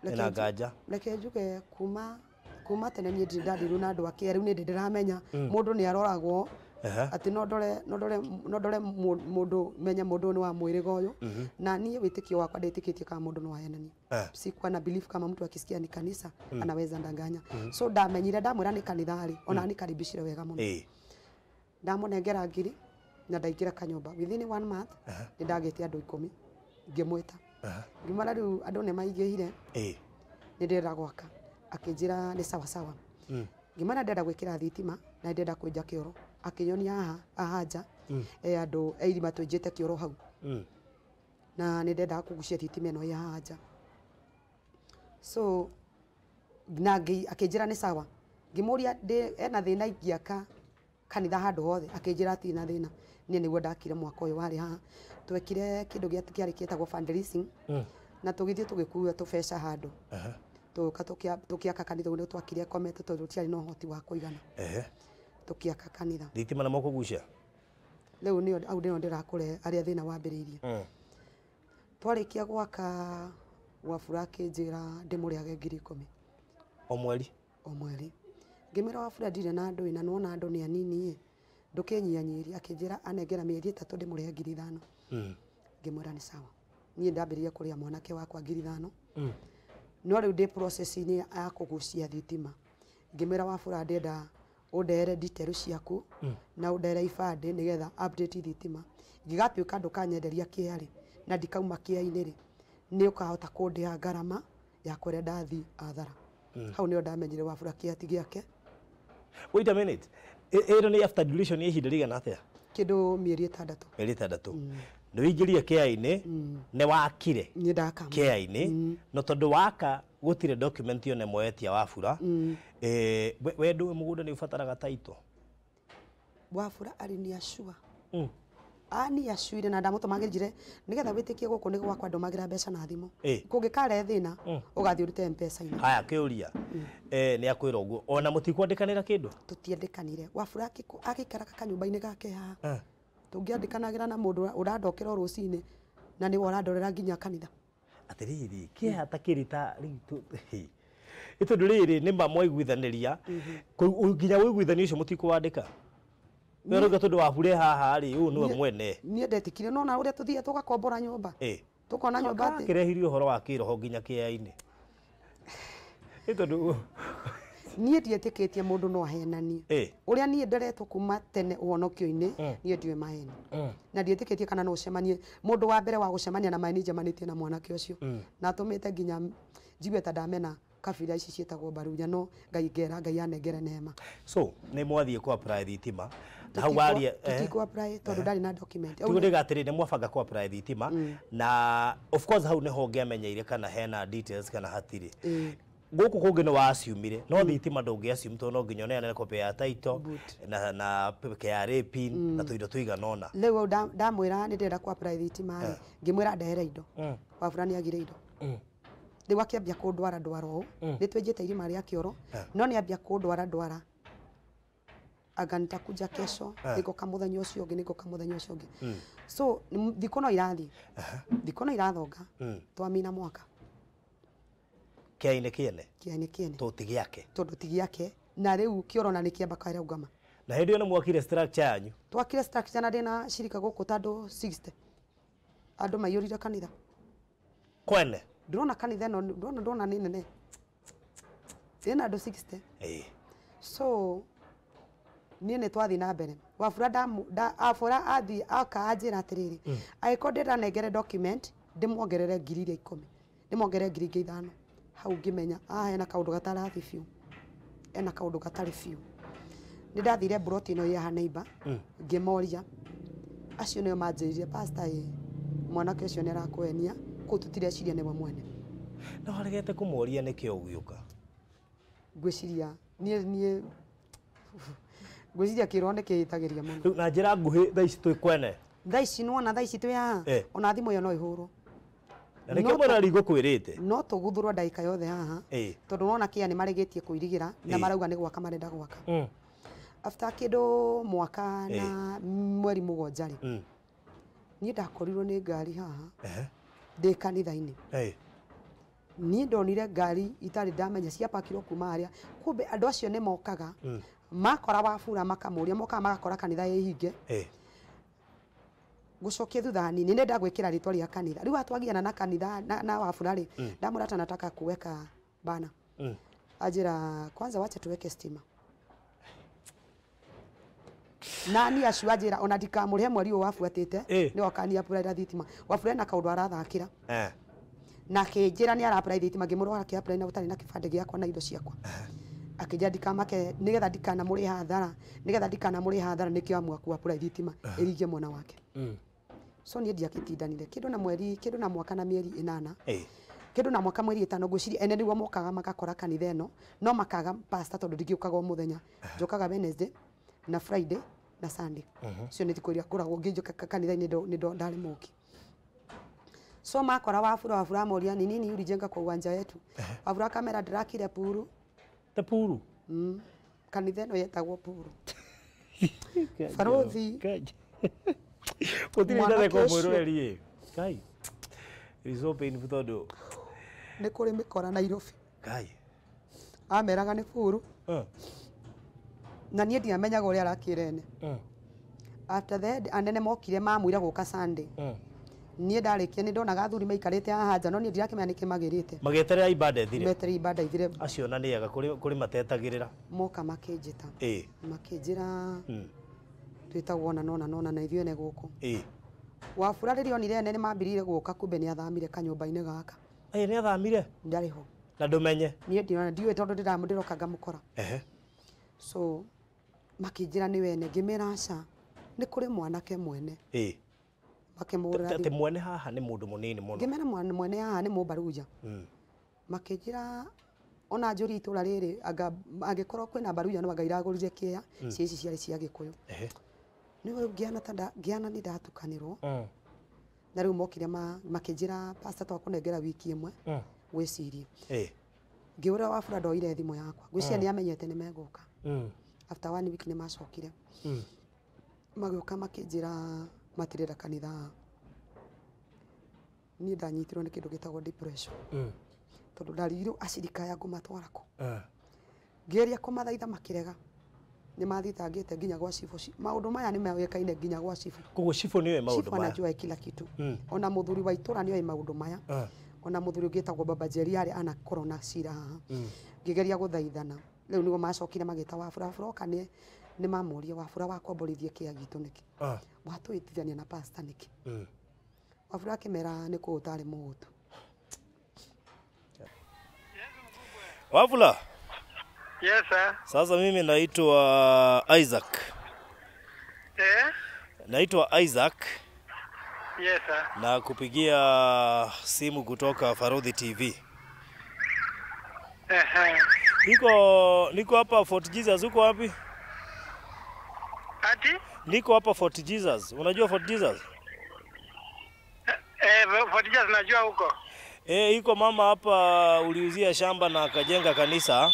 Ena nganja. Reke njuge kuma tene niĩ ndirĩ ndandirwo na andũ a kĩea, rĩu nĩ ndĩramenya mũndũ nĩ aroragwo atĩ no ndore mũndũ menye mũndũ nĩ wa mwĩrĩga ũyũ. Na niĩ wĩtĩkio wakwa ndĩtĩkĩtie kama mũndũ no ahenanie. Sikuwa na belief kama mtu akisikia ni kanisa anaweza ndanganya. So ndamenyire ndamwĩra nĩ kanitha rĩ, ona nikaribishire wega mũno. Ndamũnengera ngiri na ndaingĩra kanyũmba. Within 1 month nĩ ndagĩte andũ 10. Ngĩmwĩta. Ngĩmwĩra rĩu andũ nĩ maingĩhire. Nĩ ndĩrenda gwaka. Akĩnjĩra nĩ sawa sawa. Ngĩmwĩra ndĩrenda gwĩkĩra thitima na ndĩrenda kwenja kĩoro. Akĩnyonia haha nja, andũ irima twenjete kĩoro hau. Na nĩ ndendaga kũgucia thitima ĩno ĩ haha nja. So na akĩnjĩra nĩ sawa. Ngĩmũria ena thĩna ingĩaka kanitha handũ hothe. Akĩnjĩra hatirĩ na thĩna. Niĩ nĩguo ndakire mwaka ũyũ warĩ haha. Twekire kĩndũ kĩarĩ kĩetagwo fundraising. Na tũgĩthiĩ tũgĩkua tũbeca handũ. Tũgĩũka tũkĩaka kanitha ũyũ, twakire komete tondũ tũtiarĩ na ũhoti wa kũigana. Tũkĩaka kanitha. Thitima na moko gucia? Rĩu nĩyo hau nĩho ndĩrakũrehe harĩa thĩna wambĩrĩirie. Twarĩkia gwaka Wafula akĩnjĩra ndĩmũrĩhage ngiri 10. O mweri? O mweri. Ngĩmwĩra Wafula ndirĩ na andũ ĩ, na nĩwona andũ nĩ anini ĩ, ndũkĩnyihanyirie. Akĩnjĩra anengera mĩeri 3 ndĩmũrĩhe ngiri 5. Ngĩmwĩra nĩ sawa. Niĩ ndambĩrĩria kũrĩha mwanake wakwa ngiri 5. No rĩu ndĩ process-inĩ ya kũgucia thitima. Ngĩmwĩra Wafula ndĩrenda ũndehere details ciaku na ũndehere ibandĩ nĩgetha update thitima. Ingĩgatuĩka ndũkanyenderia kĩea rĩ, na ndikauma kĩea-inĩ rĩ, nĩ ũkahota kũndĩha ngarama ya kũrĩa ndathiĩ athara. Hau nĩho ndamenyire Wafula kĩea ti gĩake. Wait a minute. Ĩno nĩ after duration ya ihinda rĩigana atĩa? Kĩndũ mĩeri 6. Mĩeri 6. Nĩ wĩingĩrire kĩa-inĩ, nĩ wakire Niĩ ndaka kĩa-inĩ, no tondũ waka gũtirĩ document yone mwetia Wafula. We ndũĩ mũgũnda nĩ ũbataraga title. Wafula arĩ nĩ acua ani acuire na ndamũtũmagĩra njire nĩgetha wĩtĩkie gũkũ nĩ gwakwa ndũmagĩra mbeca na thimũ. Kũngĩkarehe thĩna ũgathiĩ ũrute M-Pesa-inĩ. Haya kĩũria, nĩ akwĩra ũguo ona mũtikwandĩkanĩra kĩndũ? Tũtiandĩkanire. Wafula agĩikaraga kanyũmba-inĩ gake haha, tũngĩandĩkanagĩra na mũndũ ũrandokera o rũcinĩ na nĩwe ũrandorera nginya kanitha. Atĩrĩrĩ, kĩeha ta kĩrĩ ta rĩu nĩ tondũ rĩrĩ nĩ ma mwaiguithanĩria nginya ũiguithanio ũcio mũtikwandĩka. We ũrauga tondũ Wafula haha rĩ, ũyũ nĩwe mwene. Niĩ ndetĩkire, no na ũrĩa tũthiĩ tũgakombora nyũmba, tũkona nyũmba atĩ kĩrehirie ũhoro wa kĩroho nginya kĩa-inĩ. Nĩ tondũ niĩ ndietĩkĩtie mũndũ no ahenanie. Ũrĩa niĩ nderetwo kuma tene ũhonokio-inĩ, niĩ ndiũĩ maheni. Na ndietĩkĩtie kana no ũcemanie mũndũ wa mbere wa gũcemania na maheni njemanĩtie na mwanake ũcio. Na atũmĩte nginya njigue ta ndamena kabira ici ciĩtagwo Baruya, no Ngai ngera Ngai anengere neema. So nĩ mwathiĩ ku apply thitima na hau waria tũtikũ apply tondũ ndarĩ na document. Tiguo ndĩga atĩrĩ, nĩ mwabanga ku apply thitima na of course hau nĩho ũngĩamenyeire kana hena details kana hatirĩ. Gũkũ kũngĩ nĩ wa-assume-ire, no thitima ndũngĩ assume tondũ no nginya ũneane copy ya title na KRA pin na tũindo tũigana ũna. Rĩu ndamwĩra nĩ ndĩrenda ku apply thitima rĩ, ngĩmwĩra ndehere indo. Wafula nĩ agire indo. Rĩu akĩambia kũndwara ndwara ũũ, nĩ twenjete irima rĩa kĩoro, no nĩ ambia kũndwara ndwara. Anga nitakuja kesho, nĩngoka mũthenya ũcio ũngĩ, nĩngoka mũthenya ũcio ũngĩ. So thikũ no irathiĩ, thikũ no irathonga, twamina mwaka. Kĩa-inĩ kĩene? Kĩa-inĩ kĩene. Tondũ ti gĩake. Tondũ ti gĩake. Na rĩu kĩoro na nĩkĩamba kĩraũgama. Na hĩndĩ ĩyo nĩ mwakire structure yanyu? Twakire structure na ndĩna cirika gũkũ ta andũ 60. Andũ maiyũrire kanitha. Kwene? Ndĩrona kanitha ĩno, ndĩrona nĩ nene. Ĩna andũ 60. So niĩ nĩ twathiĩ na mbere. Wafula Wafula athiĩ aka anjĩra atĩrĩrĩ, angĩkorwo ndĩranengere document ndĩmuongerere ngiri iria 10, ndĩmuongerere ngiri ingĩ 5. Hau ngĩmenya hena kaũndũ gatarathiĩ biũ, hena kaũndũ gatarĩ biũ. Nĩ ndathire mburoti ĩno ya neighbor, ngĩmoria acio nĩo manjĩrire, pastor ĩ mwanake ũcio nĩ arakũhenia, kũu tũtireciria nĩwe mwene. No aregete kũmoria nĩkĩo ũgĩũka? Ngwĩciria niĩ ngwĩciria kĩroho nĩ kĩhĩtagĩria mũno. Rĩu na njĩra nguhĩ thaa ici twĩ kwene? Thaa ici nĩwona thaa ici twĩ haha, ona thimũ ĩyo no ĩhũrwo. Na nĩkĩo mwena ngũkwĩrĩte? No tũguthũrwo ndagĩka yothe haha, tondũ nĩwona kĩa nĩ maregĩtie kũirigĩra na marauga nĩ gwaka marenda gwaka. After kĩndũ mwaka na mweri 7 rĩ, niĩ ndakorirwo nĩ ngari haha ndĩ kanitha-inĩ. Niĩ ndonire ngari itarĩ ndamenya ciapakirwo kuma harĩa, kumbe andũ acio nĩ mokaga makora Wafula makamũria, mokaga magakora kanitha ĩhinge. Gũcokia thutha hanini nĩ ndagwĩkĩra rĩtwa rĩa kanitha. Rĩu atwagiana na kanitha na Wafula rĩ, ndamwĩra ta nataka kuweka bana. Anjĩra kwanza wacha tuweke stima. Na niĩ acio anjĩra ona ndikamũrĩhe mweri ũyũ wabuatĩte, nĩ wakania apply thitima. Wafula ena kaũndũ arathakĩra. Na akĩnjĩra nĩ ara apply thitima, ngĩmũrora akĩ apply na gũtarĩ na kĩbandĩ gĩakwa na indo ciakwa. Akĩnjĩra ndikamake nĩgetha ndikanamũrĩha hathara, nĩgetha ndikanamũrĩha hathara nĩkĩo amua ku apply thitima ĩringe mwena wake. So niĩ ndiagĩtindanire kĩndũ na mweri, kĩndũ na mwaka na mĩeri 8. Kĩndũ na mwaka mweri 5 ngwĩciria ene nĩguo mokaga magakora kanitha ĩno, no makaga pastor tondũ ndingĩũkaga o mũthenya. Njũkaga Wednesday na Friday na Sunday. Cio nĩ thikũ iria ngoragwo ngĩnjũka kanitha-inĩ nĩ ndarĩ mũki. So makora Wafula, Wafula amoria ni nini ulijenga kwa uwanja wetu. Wafula kamera ndĩrakire puru. Te puru? Kanitha ĩno yetagwo puru. Barothi. Gũtirĩ ndatheka mwĩroreri ĩ. Ngai. It is so painful tondũ nĩ kũrĩ mĩkora Nairobi. Ngai. Ameraga nĩ puru. Na niĩ ndiamenyaga ũrĩa arakĩra ene. After that anene mokire mamwĩra gũka Sunday. Niĩ ndarĩkia nĩ ndonaga athuri maikarĩte haha nja, no niĩ ndirakĩmenya nĩkĩ magĩrĩte. Magĩeterera ibada ĩthire. Meterera ibada ĩthire. Acio na nĩ ega kũrĩ matetagĩrĩra. Moka makĩnjĩta. Makĩnjĩra twĩtagwo na nona nona na ithuĩ ene gũkũ. Wafula rĩrĩa onire ene nĩ mambĩrĩirie gũka, kumbe nĩ athamire kanyũmba-inĩ gaka. Nĩ athamire? Ndarĩ ho. Na ndũmenye? Niĩ ndĩrona ndiũĩ tondũ ndĩroka ngamũkora. So makĩnjĩra nĩ wene, ngĩmera aca, nĩ kũrĩ mwanake mwene. Makĩmũhũrĩra Atĩ mwene haha nĩ mũndũ mũnini mũno. Ngĩmera mwene haha nĩ mũmbaruja. Makĩnjĩra ona njũri itũra rĩrĩ anga angĩkorwo kwĩna mbaruja no anga iragũrire kĩea cia ici ciarĩ cia Gĩkũyũ. Nĩ ngĩana ta ngĩana nĩ ndatukanĩrwo. Na rĩu mokire makĩnjĩra pastor twakũnengera wiki ĩmwe wĩcirie. Ngĩũra Wafula ndoire thimũ yakwa. Ngwĩciria nĩ amenyete nĩ megũka. After 1 week nĩ macokire. Magĩũka makĩnjĩra matirenda kanitha. Niĩ ndanyitirwo nĩ kĩndũ gĩtagwo depression. Tondũ ndarigirwo acirika aya ngũmatwara kũ. Ngĩgeria kũmathaitha makĩrega. Nĩ mathitangĩte nginya gwa cibũ. Maũndũ maya nĩ mawĩkaine nginya gwa cibũ. Koguo cibũ nĩoĩ maũndũ Cibũ maya. anajua kila kitu. Ona mũthuri wa itũra nĩoĩ maũndũ maya. Ona mũthuri ũngĩ wĩtagwo Baba Jerry arĩ anakorwo na cira haha. Ngĩgeria gũthaithana. Rĩu nĩguo macokire magĩta Wafula. Wafula oka nĩ mamũria Wafula wakomborithie kĩa gitũ nĩkĩ? Watũhĩtithania na pastor nĩkĩ? Wafula akĩmera nĩ kũũ ũtarĩ mũhũtu. Wafula. Yes sir. Sasa mimi naitwa Isaac. Naitwa Isaac. Yes sir. Na kupigia simu kutoka Farodhi TV. Niko hapa Fort Jesus. Uko wapi? Ati? Niko hapa Fort Jesus. Unajua Fort Jesus? Fort Jesus najua huko. Iko mama hapa uliuzia shamba na akajenga kanisa.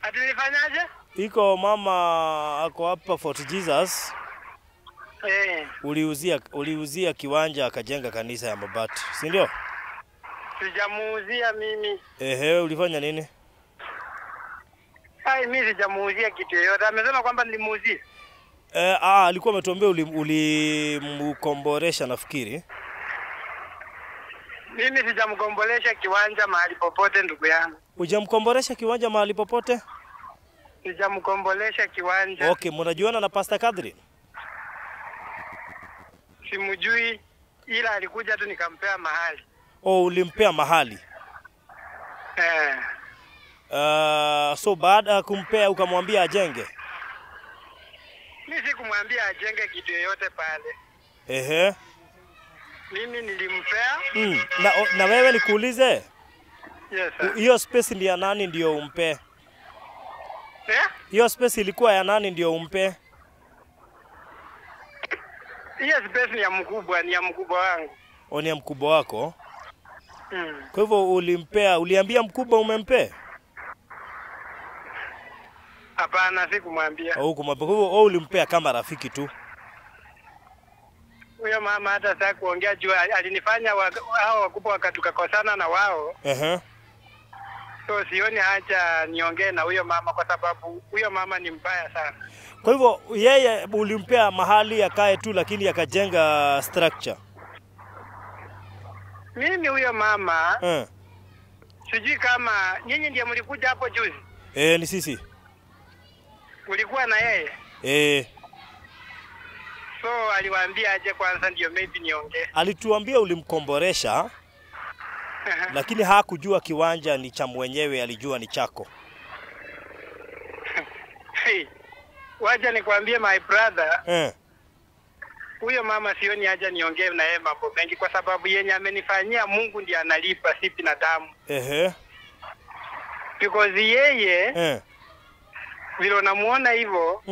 Ati nilifanyaje? Iko mama ako hapa Fort Jesus. Uliuzia kiwanja akajenga kanisa ya mabati, si ndio? Sijamuuzia mimi. Ulifanya nini? Ai, mimi sijamuuzia kitu yoyote. Amesema kwamba nilimuuzia. Alikuwa ametuambia ulimkomboresha nafikiri. Mimi sijamkombolesha kiwanja mahali popote ndugu yangu. Hujamkomboresha kiwanja mahali popote? Sijamkombolesha kiwanja. Okay, mnajuana na Pastor Catherine? Simjui, ila alikuja tu nikampea mahali. Oh, ulimpea mahali? So baada kumpea ukamwambia ajenge? Mimi sikumwambia ajenge kitu yoyote pale. Mimi nilimpea. Na wewe nikuulize? Yes sir. Hiyo space ni ya nani ndio umpe? Hiyo space ilikuwa ya nani ndio umpe? Hiyo space ni ya mkubwa, ni ya mkubwa wangu. O, ni ya mkubwa wako? Kwa hivyo ulimpea, uliambia mkubwa umempe? Hapana, sikumwambia. Au kumwambia. Kwa hivyo ulimpea kama rafiki tu. Huyo mama hata sasa kuongea juu alinifanya hao wakubwa wakatukakosana na wao. So sioni haja niongee na huyo mama kwa sababu huyo mama ni mbaya sana. Kwa hivyo yeye ulimpea mahali akae tu lakini akajenga structure. Mimi huyo mama sijui kama nyinyi ndiye mlikuja hapo juzi. Ni sisi. Ulikuwa na yeye? So aliwaambia aje kwanza ndio maybe niongee. Alituambia ulimkomboresha lakini hakujua kiwanja ni cha mwenyewe, alijua ni chako. Hey, wacha nikwambie my brother. Huyo mama sioni haja niongee na yeye mambo mengi kwa sababu yenye amenifanyia Mungu ndiye analipa, si binadamu. Because yeye vile unamuona hivyo,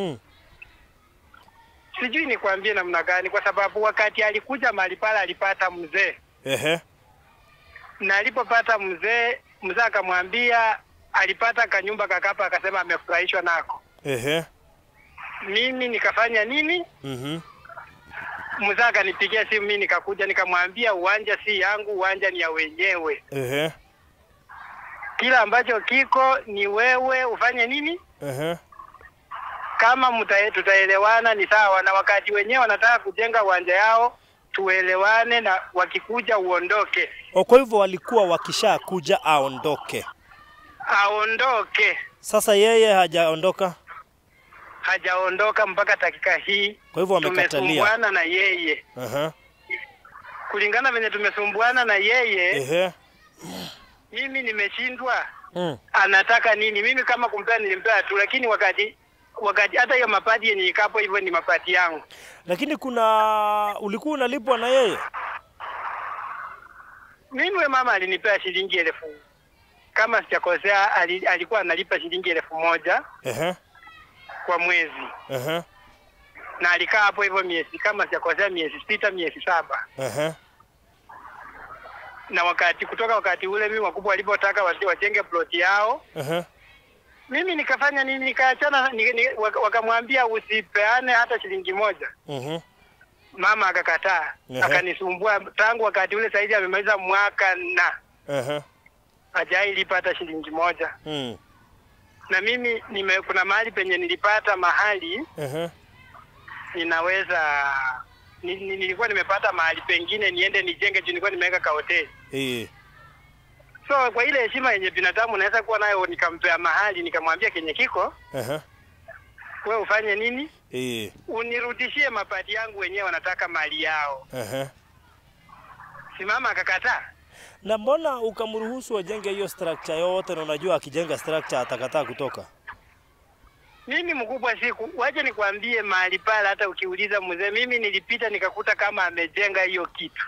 sijui nikwambie namna gani kwa sababu wakati alikuja mahali pale alipata mzee. Na alipopata mzee, mzee akamwambia alipata kanyumba kakapa akasema amefurahishwa nako. Mimi nikafanya nini? Mzee akanipigia simu, mimi nikakuja nikamwambia uwanja si yangu, uwanja ni ya wenyewe. Kila ambacho kiko ni wewe ufanye nini? Kama tutaelewana ni sawa, na wakati wenyewe wanataka kujenga uwanja yao tuelewane, na wakikuja uondoke. Kwa hivyo walikuwa wakishakuja aondoke. Aondoke. Sasa yeye hajaondoka? Hajaondoka mpaka dakika hii. Kwa hivyo wamekatalia. Tumesumbuana na yeye. Kulingana venye tumesumbuana na yeye. Mimi nimeshindwa. Anataka nini? Mimi kama kumpea nilimpea tu, lakini wakati Wakati hata hiyo mapati yenye ikapo hivyo ni mapati yangu. Lakini kuna ulikuwa unalipwa na yeye? Mimi we mama alinipea shilingi 1000. Kama sijakosea alikuwa analipa shilingi 1000. Kwa mwezi. Na alikaa hapo hivyo miezi, kama sijakosea miezi 6, miezi 7. Na wakati kutoka wakati ule mimi wakubwa walipotaka wajenge plot yao. Mimi nikafanya nini, nikaachana, wakamwambia usipeane hata shilingi 1. Mama akakataa. Akanisumbua tangu wakati ule, saizi amemaliza mwaka na hajailipa hata shilingi 1. Na mimi kuna mahali penye nilipata mahali. Ninaweza nilikuwa nimepata mahali pengine niende nijenge juu nilikuwa nimeweka ka hoteli. So kwa ile heshima yenye binadamu naweza kuwa nayo, nikampea mahali nikamwambia kenye kiko. Wewe ufanye nini? Unirudishie mapati yangu, wenyewe wanataka mali yao. Si mama akakataa. Na mbona ukamruhusu ajenge hiyo structure yote na unajua akijenga structure atakataa kutoka? Mimi mkubwa siku, wacha nikwambie mahali pale hata ukiuliza mzee, mimi nilipita nikakuta kama amejenga hiyo kitu.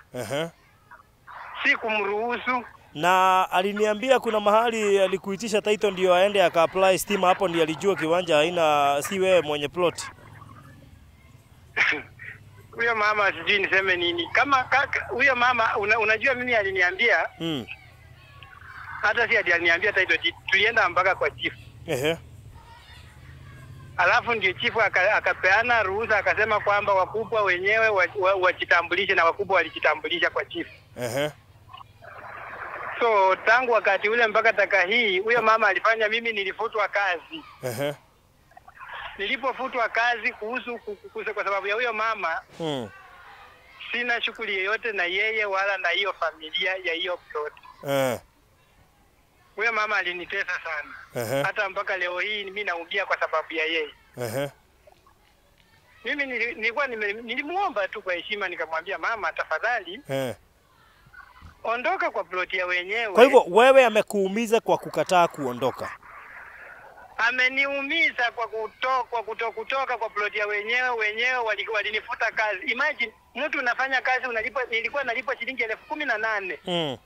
Sikumruhusu. Na aliniambia kuna mahali alikuitisha title ndio aende aka apply stima, hapo ndio alijua kiwanja haina, si wewe mwenye plot. Huyo mama sijui niseme nini. Kama huyo mama unajua mimi aliniambia. Hata si aliniambia title, tulienda mpaka kwa chief. Alafu ndio chief akapeana ruhusa akasema kwamba wakubwa wenyewe wajitambulishe, na wakubwa walijitambulisha kwa chief. So tangu wakati ule mpaka taka hii huyo mama alifanya mimi nilifutwa kazi. Nilipofutwa kazi kuhusu kwa sababu ya huyo mama. Sina shughuli yoyote na yeye wala na hiyo familia ya hiyo plot. Huyo mama alinitesa sana. Hata mpaka leo hii mimi naumia kwa sababu ya yeye. Mimi nilikuwa nilimuomba tu kwa heshima nikamwambia mama tafadhali. Ondoka kwa plot ya wenyewe. Kwa hivyo wewe amekuumiza kwa kukataa kuondoka? Ameniumiza kwa kutoka kwa plot ya wenyewe. Wenyewe walinifuta kazi. Imagine mtu unafanya kazi unalipwa, nilikuwa nalipwa shilingi 18,000.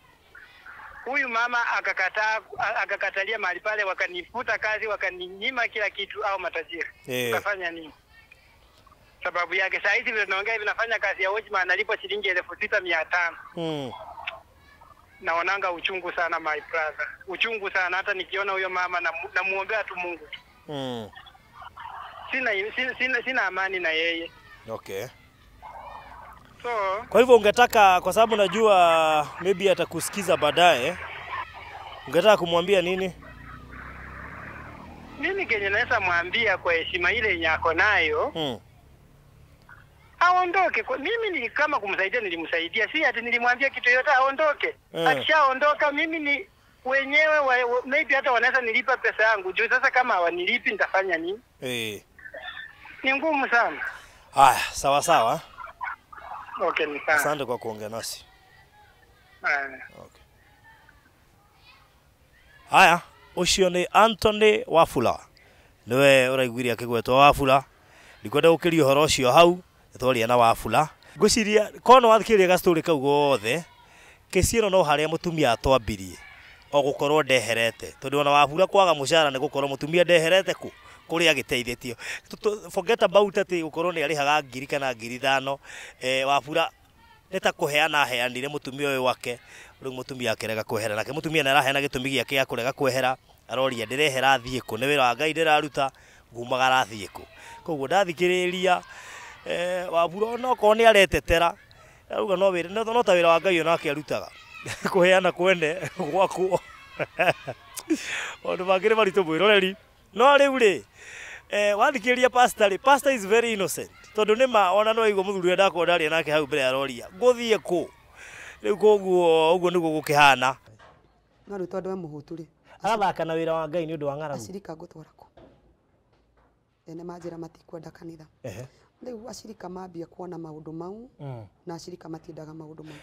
Huyu mama akakataa, akakatalia mahali pale, wakanifuta kazi, wakaninyima kila kitu au matajiri. Ukafanya nini? Sababu yake saa hizi vile tunaongea hivi nafanya kazi ya watchman analipwa shilingi 6,500. Naonanga uchungu sana my brother. Uchungu sana, hata nikiona huyo mama namuombea tu Mungu. Sina amani na yeye. Okay. So, kwa hivyo ungetaka, kwa sababu najua maybe atakusikiza baadaye, ungetaka kumwambia nini? Mimi kenye naweza mwambia kwa heshima ile yenye ako nayo, aondoke. Mimi kama kumsaidia nilimsaidia, si ati nilimwambia kitu yote aondoke. Akishaondoka mimi ni wenyewe maybe hata wanaweza nilipa pesa yangu. Juu sasa kama hawanilipi nitafanya nini? Ni ngumu sana. Haya, sawa sawa. Okay, ni sawa. Asante kwa kuongea nasi. Okay. Haya, ucio ni Anthony Wafula. Niwe uraiguire akigwetwo Wafula. Ndikwenda gukiria uhoro ucio hau, twaria na Wafula. Ngwiciria kono wathikiria ga story kau gothe, kesi ĩno no haria mutumia atwambirie o gukorwo ndeherete, tondu ona Wafula kwaga mucara ni gukorwo mutumia ndeherete ku kuria agiteithĩtio. Forget about ati gukorwo ni arihaga 1,000 kana 5,000. Wafula nĩ ta kũheana aheanire mũtumia ũyũ wake, rĩu mũtumia akĩrega kwehera. Nake mũtumia nĩ araheana gĩtũmi gĩake gĩa kũrega kwehera, aroria ndĩrehera thiĩ kũ, nĩ wĩra wa Ngai ndĩraruta, ngumagara thiĩ kũ. Koguo ndathikĩrĩria Wafula onokorwo nĩ aretetera, arauga no wĩra, no ta wĩra wa Ngai onake arutaga kũheana kwene gwakwo. Maũndũ mangĩ nĩ maritũ mwĩroreri. No rĩu rĩ, wathikĩrĩria pastor rĩ, pastor is very innocent. Tondũ nĩ ma ona no aigua mũthuri ũrĩa ndakorwo ndaria nake hau mbere aroria ngũthiĩ kũ. Rĩu koguo ũguo nĩguo gũkĩhana. No rĩu tondũ we mũhũtu rĩ, arathaka na wĩra wa Ngai nĩ ũndũ wa ng'aragu. Acirika ngũtwara kũ? Ene manjĩra matikwenda kanitha. Rĩu acirika mambia kuona maũndũ mau, na acirika matiendaga maũndũ mau.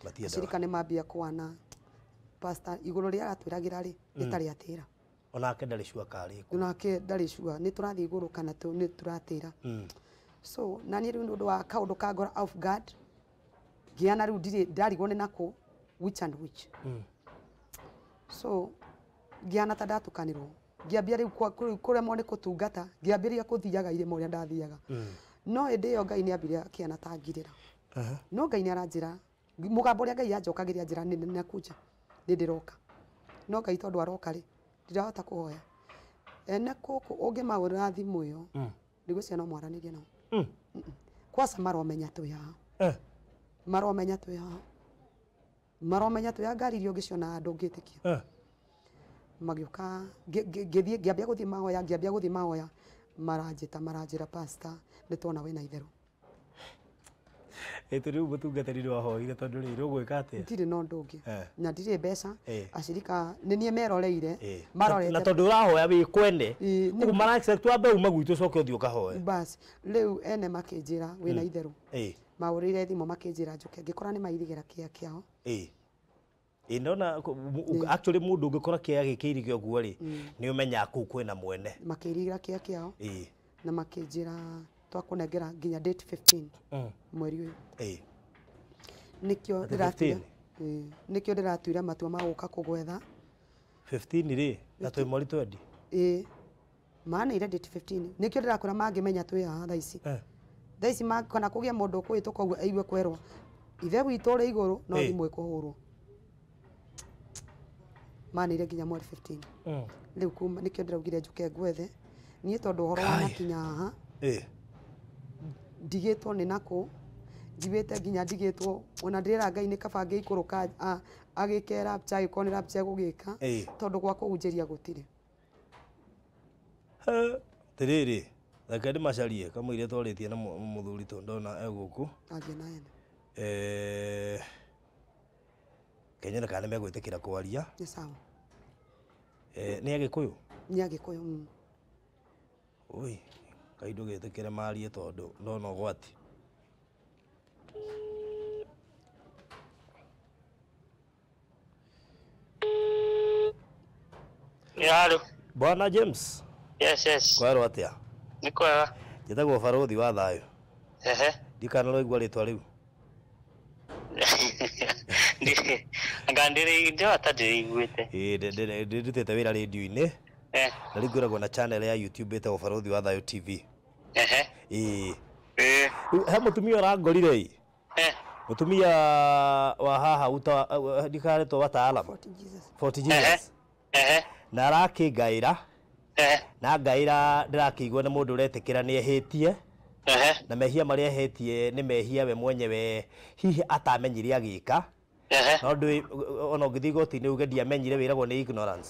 Matiendaga. Acirika nĩ mambia kuona pastor igũrũ rĩa aratwĩragĩra rĩ, rĩtarĩ atĩra. Onake ndarĩ sure karĩ kũ. Onake ndarĩ sure nĩ tũrathiĩ igũrũ kana nĩ tũratĩra. So na niĩ rĩu nĩ ũndũ wa kaũndũ kangora off guard ngĩana rĩu ndirĩ ndarigwo nĩ nakũ which and which. So ngĩana ta ndatukanĩrwo ngĩambia rĩu kũremwo nĩ kũtungata ngĩambĩrĩria kũthiaga irĩma ũrĩa ndathiaga. No hĩndĩ ĩyo Ngai nĩ ambire akĩana ta ngirĩra. No Ngai nĩ aranjĩra mũgambo ũrĩa Ngai anjokagĩria njĩra nĩ nakuja nĩ ndĩroka. No Ngai tondũ aroka rĩ ndirahota kũhoya. Ene kũkũ ũngĩmahũrĩra thimũ ĩyo ndigwĩciria no mwaranĩrie nao. Kwaca maromenya twĩ haha. Maromenya twĩ haha. Maromenya twĩ haha ngari iria ũngĩciona ndũngĩtĩkia. Magĩũka ngĩthiĩ ngĩambia gũthiĩ mahoya ngĩambia gũthiĩ mahoya maranjĩta maranjĩra pastor nĩ tuona wĩna itherũ. Ĩtũ rĩu mũtungatĩri nĩ wahoire tondũ rĩrĩ ũgwĩka atĩa? Ndirĩ na ũndũ ũngĩ na ndirĩ mbeca acirika nĩ niĩ meroreire marorete na tondũ ũrahoya wĩ kwene ũguo mara expect wambe uma gwitũ ũcoke ũthiĩ ũkahoe. Bas rĩu ene makĩnjĩra wĩna itherũ mahũrĩire thimũ makĩnjĩra njũke ngĩkora nĩ mairigĩra kĩa kĩao. Ndona actually mũndũ ũngĩkora kĩa gĩkĩirige ũguo rĩ nĩ ũmenyaga kũu kwĩna mwene. Makĩirigĩra kĩa kĩao na makĩnjĩra twakũnengera nginya date 15 mweri ũyũ. Nĩkĩo ndĩratuire nĩkĩo ndĩratuire matua ma gũka kũgwetha 15 rĩ na twĩ mweri 20. Maneire date 15 nĩkĩo ndĩrakwĩra mangĩmenya twĩ haha thaa ici. Thaa ici kana kũgĩa mũndũ ũkũhĩtũka ũguo aigue kwerwo ithe witũ ũrĩ igũrũ no thimũ ĩkũhũrwo. Maneire nginya mweri 15. Rĩu kuma nĩkĩo ndĩraugire njũke ngwethe niĩ tondũ ũhoro wanakinya haha ndigĩtwo nĩ nakũ njiguĩte nginya ndigĩtwo ona ndĩrera Ngai nĩ kaba angĩikũrũka agĩke rapture agĩkorwo nĩ rapture egũgĩka tondũ gwa kũhunjĩria gũtirĩ. Atĩrĩrĩ reke ndĩmacarie kamũira twarĩtie na mũthuri tondũ ndona egũkũ. Aria na ene. Kenyone kana nĩ megwĩtĩkĩra kwaria. Nĩ sawa. Nĩ Agĩkũyũ? Nĩ Agĩkũyũ. Oi, Ngai ndũgetĩkĩre marie tondũ ndona ũgwati. Halo. Bwana James. Yes, yes. Kwerwo atĩa? Nĩ kwega. Njĩtagwo Barũthi wa Thayũ. Ehe. Ndikana ũraigua rĩtwa rĩu. Anga ndĩrĩ ndĩrĩiguĩte. Ĩĩ ndĩrutĩte wĩra rĩndiũ-inĩ. Na rĩu ngoragwo na channel ya YouTube ĩtagwo Barũthi wa Thayũ TV. Ehe. Ĩĩ. He mũtumia ũrangorire ĩ. Mũtumia wa haha uta ndikaretwo wataalamu. Fort Jesus. Ehe. Na arakĩngaĩra. Na ngaĩra ndĩrakĩigua nĩ mũndũ ũretĩkĩra nĩ ehĩtie. Na mehia marĩa ehĩtie nĩ mehia we mwenyewe hihi atamenyire agĩka. No ndũ ona ũngĩthiĩ igoti-inĩ uge ndiamenyire wĩragwo nĩ ignorance.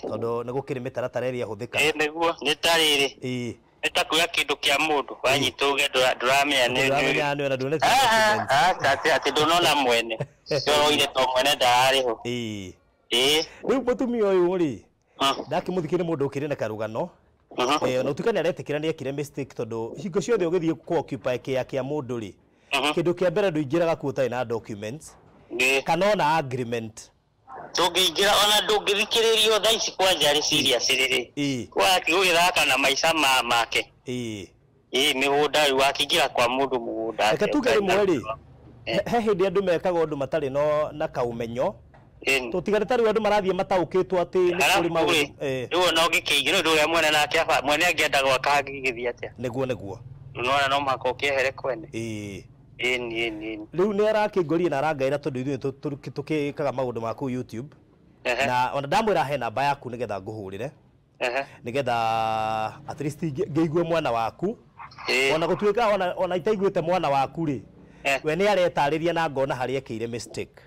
Tondũ nĩ gũkĩrĩ mĩtaratara ĩrĩa ĩhũthĩkaga. Nĩguo nĩ ta rĩrĩ. Nĩ ta kuoya kĩndũ kĩa mũndũ wanyita uge ndũramenya nĩ ndũramenya nĩ na ndũnete atĩ ndũnona mwene ũroire to mwene ndararĩ ho. Rĩu mũtumia ũyũ rĩ ndakĩmũthikĩrĩria nĩ mũndũ ũkĩrĩ na karũgano. Ona ũtuĩka nĩ aretĩkĩra nĩ ekire mistake tondũ hingo ciothe ũgĩthiĩ kũ occupy kĩa kĩa mũndũ rĩ kĩndũ kĩa mbere ndũingĩraga kuo ũtarĩ na documents kana ona agreement. Tũngĩingĩra ona ndũngĩthikĩrĩrio thaa ici kwanja rĩ serious rĩrĩ wati gũgĩthaka na maica make. Mĩgũnda rĩu wakĩingĩra kwa mũndũ mũgũnda. Reke tuge rĩmwe rĩ he hĩndĩ andũ mekaga ũndũ matarĩ na kaũmenyo. Tũtigane ta rĩu andũ marathiĩ mataũkĩtwo atĩ nĩ kũrĩ maũndũ. Rĩu ona ũngĩkĩingĩra ũndũ ũrĩa mwene nake mwene angĩenda gwaka angĩgĩthiĩ atĩa? Nĩguo nĩguo. Nĩwona no mũhaka ũkĩehere kwene. Ĩĩ. Rĩu nĩ arakĩngoria na arangaĩra tondũ ithuĩ tũkĩkaga maũndũ ma kũu YouTube. Na ona ndamwĩra he namba yaku nĩgetha ngũhũrĩre. Nĩgetha at least ngĩigue mwana waku. Ona gũtuĩka ona itaiguĩte mwana waku rĩ we nĩ aretarĩria na ngona harĩa ekĩire mistake.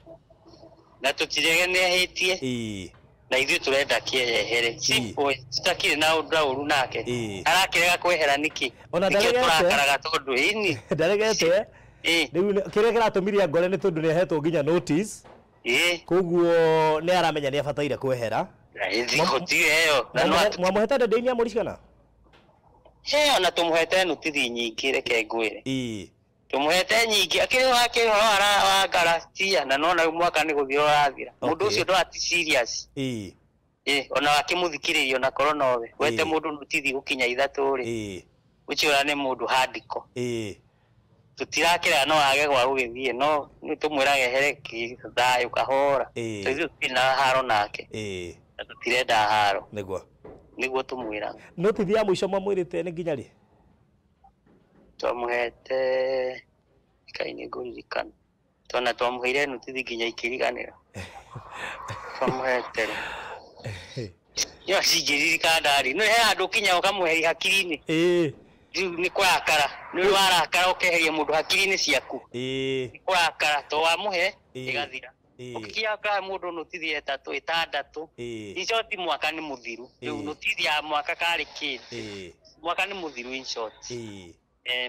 Na tũtirege nĩ ehĩtie. Na ithuĩ tũrenda kĩehere. Simple, tutakĩrĩ na ũndũ ũru nake. Arakĩrega kwehera nĩkĩ? Ona Nĩkĩo tũrakaraga tondũ ĩni. Ndaregete. Rĩu kĩrĩa kĩratũmire ngore nĩ tondũ nĩ ahetwo nginya notice. Koguo nĩ aramenya nĩ abataire kwehera. Mwamũhete ndende-inĩ ya mũricana? Ona tũmũhete notice nyingĩ reke ngwĩre. Tũmũhete nyingĩ akĩrĩ wake wa ngaratia na nona mwaka nĩ gũthira ũrathira. Mũndũ ũcio ndwati serious. Ona wakĩmũthikĩrĩria ona korwo nowe wete mũndũ notithi gũkinya 3 rĩ ũcio ũrĩa nĩ mũndũ handiko tũtirakĩra no age gwa gũgĩthiĩ no nĩ tũmwĩraga ehere thayũ kahora tondũ ithuĩ tũtirĩ na haro nake na tũtirenda haro nĩguo tũmwĩraga. Notithi ya mũico mwamwĩrĩte nĩ nginya rĩ? Twamũhete kai nĩ ngũririkana tona twamũheire notithi nginya ikĩriganĩra twamũhete rĩ yo cingĩririkana ndarĩ no he handũ ũkinya ũkamũheria hakiri-inĩ rĩu nĩ kũrakara nĩ warakara ũkeheria mũndũ hakiri-inĩ ciaku nĩ kũrakara to wamũhe ĩgathira ũkĩkinya ũkahe mũndũ notithi 3 6 in short mwaka nĩ mũthiru rĩu notithi ya mwaka karĩ kĩ mwaka nĩ mũthiru in short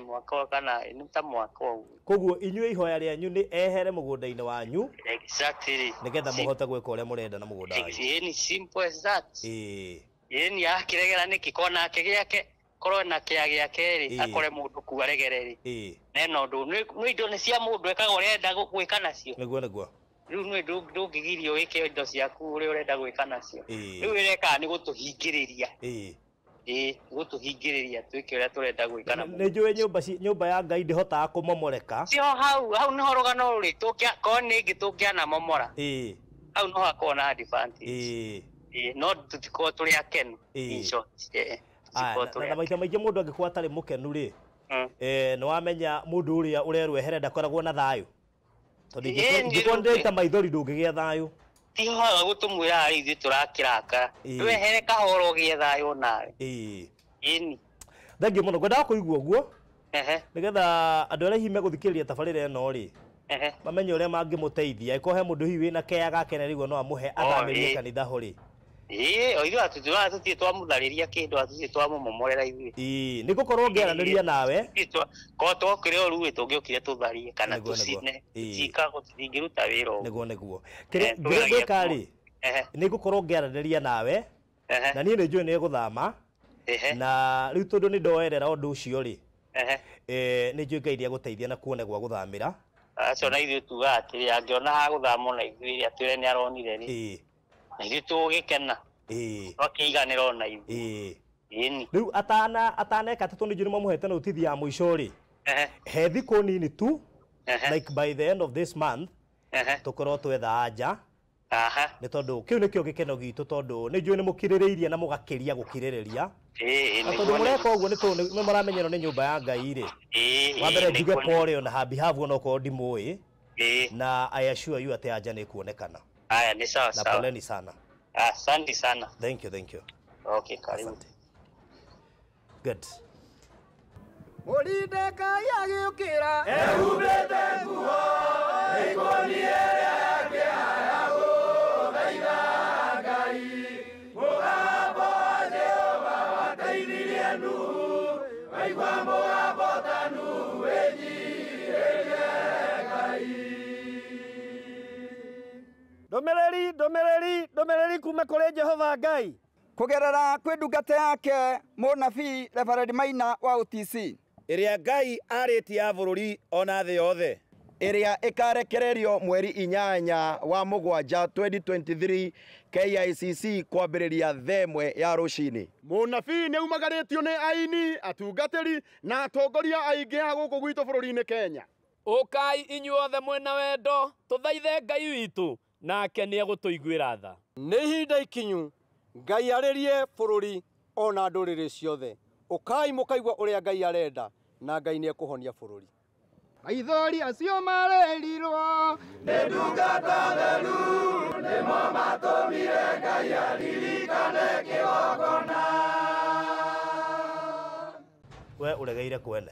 mwaka kana nĩ ta mwaka ũguo. Koguo inyuĩ ihoya rĩanyu nĩ ehere mũgũnda-inĩ wanyu exactly nĩgetha mũhote gwĩka ũrĩa mũrenda na mũgũnda wanyu. Ni simple as that. Ni akĩregera nĩkĩ kona ake gĩake korwo na kĩa gĩake rĩ akore mũndũ kuu aregere rĩ nena ũndũ nĩ indo nĩ cia mũndũ ekaga ũrĩa arenda gwĩka nacio nĩguo rĩu nĩ ndũngĩgirio wĩke indo ciaku ũrĩa ũrenda gwĩka nacio rĩu ĩrekaga nĩ gũtũhingĩrĩria gũtũhingĩrĩria twĩke ũrĩa tũrenda gwĩka na nĩ njũĩ nyũmba ya Ngai ndĩhotaga kũmomoreka cio hau nĩho rũgano rũrĩ korwo nĩ ĩngĩ tũngĩanamomora hau no hakorwo na advantage no tũtikorwo tũrĩ akenu in short. Na maita maingĩ mũndũ angĩkorwo atarĩ mũkenu rĩ nĩ wamenya mũndũ ũrĩa ũrerwo ehere ndakoragwo na thayũ tondũ ingĩkorwo ndĩraita maithori ndũngĩgĩa thayũ ti hoga gũtũmwĩra rĩ ithuĩ tũrakĩrakara ndwehere kahora ũgĩe thayũ nawe. Ĩni thengiũ mũno ngwendaga kũigua ũguo nĩgetha andũ arĩa hihi megũthikĩrĩria tabarĩra ĩno rĩ mamenye ũrĩa mangĩmũteithia ĩkorwo he mũndũ hihi wĩna kea gake na rĩu no amũhe athamĩrie kanitha ho rĩ o ithuĩ tũtirĩ twamũtharĩria kĩndũ tũtirĩ twamũmomorera ithuĩ nĩ ngũkorwo ngĩaranĩria nawe korwo twokire ũru rĩ tũngĩokire tũtharie kana tũcine tũtingĩruta wĩra ũguo nĩguo kĩrĩa ngwĩka rĩ nĩ ngũkorwo ngĩaranĩria nawe na niĩ nĩ njũĩ nĩ gũthama na rĩu tondũ nĩ ndoerera ũndũ ũcio rĩ nĩ njũĩ Ngai nĩegũteithia na kuone gwa gũthamĩra acio na ithuĩ tugaga atĩrĩ angĩona ha gũthama ona ithuĩ rĩ atwĩre nĩ aronire rĩ na ithuĩ tũgĩkena twakĩiganĩra ona ithuĩ ĩni rĩu ataneka atĩ tondũ nĩ mamũhete notithi ya mũico rĩ he thikũ nini tu like by the end of this month tũkorwo twetha anja nĩ tondũ kĩu nĩkĩo gĩkeno gitũ tondũ nĩ njũĩ nĩ mũkirĩrĩirie na mũgakĩria gũkirĩrĩria na tondũ mũreka ũguo nĩ mũramenya ĩno nĩ nyũmba ya Ngai rĩ wa mbere njuge pole ona her behalf onokorwo ndimũĩ na I assure you atĩ anja nĩ ĩkuonekana. Haya ni sawa sawa. Na poleni sana. Asante sana. Thank you, thank you. Okay, karibu. Asante. Good. Mulideka yagiukira ehumbĩte nguo ikũniĩ yake ayagũthaitha Ngai mũgambo wa Jehova wateithirie Nuhu waigua mũgambo ta Nuhu wĩnyihĩrie Ngai. Ndũmĩrĩri ndũmĩrĩri ndũmĩrĩri kuma kũrĩ Jehova Ngai kũgerera kwĩ ndungata yake mũnabii Reverend Maina wa OTC ĩrĩa Ngai arĩtie ya bũrũri ona thĩ yothe ĩrĩa ĩkarekererio mweri 8 wa mũgwanja 2023 KICC kwambĩrĩria 3 ya rũcinĩ. Mũnabii nĩ aumagarĩtio nĩ aini atungatĩri na atongoria aingĩ a gũkũ gwitũ bũrũri-inĩ Kenya. Ũkai inyuothe mwĩna wendo tũthaithe Ngai witũ nake nĩ egũtũiguĩra tha. Nĩ ihinda ikinyu Ngai arĩrie bũrũri ona ndũrĩrĩ ciothe. Ũkai mũkaigua ũrĩa Ngai arenda na Ngai nĩ ekũhonia bũrũri. Maithori acio marerirwo nĩ ndungata theru nĩmo matũmire Ngai aririkane kĩgongona. We ũregeire kwene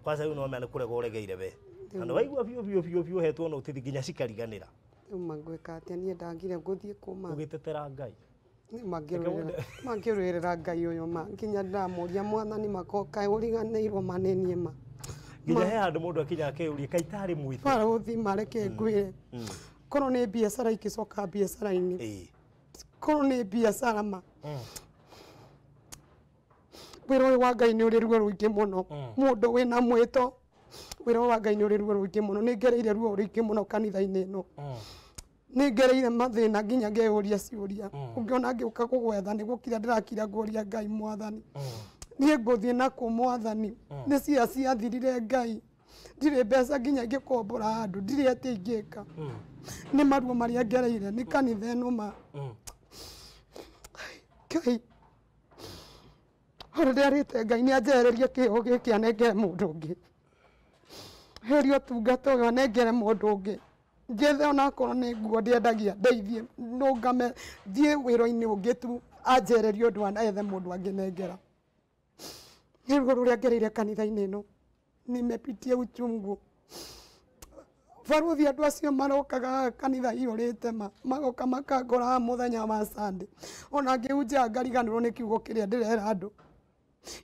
kwanza rĩu no menya nĩ kũrega ũregeire we na nĩ waigua biũ biũ biũ biũ hetwo notithi nginya cikariganĩra. Rĩu mangwĩka atĩa niĩ ndagire ngũthiĩ kũma ũgĩtetera Ngai mangĩrũĩrĩra Ngai ũyũ ma nginya ndamũria mwathani makoka ũriganĩirwo ma nĩ niĩ ma nginya he handũ mũndũ akinya akeyũria kaĩ itarĩ mwĩthĩ barũthi mareke ngwĩre korwo nĩ biacara ikĩcoka biacara-inĩ korwo nĩ biacara ma wĩra ũyũ wa Ngai nĩ ũrĩ ruo rũingĩ mũno mũndũ wĩna mwĩto wĩra ũyũ wa Ngai nĩ ũrĩ ruo rũingĩ mũno nĩ ngereire ruo rũingĩ mũno kanitha-inĩ ĩno Nĩ ngereire mathĩna nginya ngeyũria ciũria. Ũngĩona ngĩũka gũgwetha nĩ gũkira ndĩrakira ngũria Ngai mwathani. Niĩ ngũthiĩ nakũ mwathani. Nĩ cia ciathirire Ngai. Ndirĩ mbeca nginya ingĩkombora handũ, ndirĩ atĩ ingĩka. Nĩ maruo marĩa ngereire nĩ kanitha ĩno ma. Ngai. Ona ndĩarĩte Ngai nĩ anjehererie kĩo gĩkĩ anengere mũndũ ũngĩ. Heria ũtungata ũyũ anengere mũndũ ũngĩ. Njethe onakorwo nĩ nguo ndĩendagia ndeithie nũngame thiĩ wĩra-inĩ ũngĩ tu anjehererie ũndũ ethe mũndũ angĩnengera. Nĩ ruo rũrĩa ngereire kanitha-inĩ ĩno. Nimepitia uchungu. Baruthi andũ acio marokaga kanitha iyũrĩte ma magoka makangora mũthenya wa Sunday. Ona ngĩhunjia ngariganĩrwo nĩ kiugo kĩrĩa ndĩrera andũ.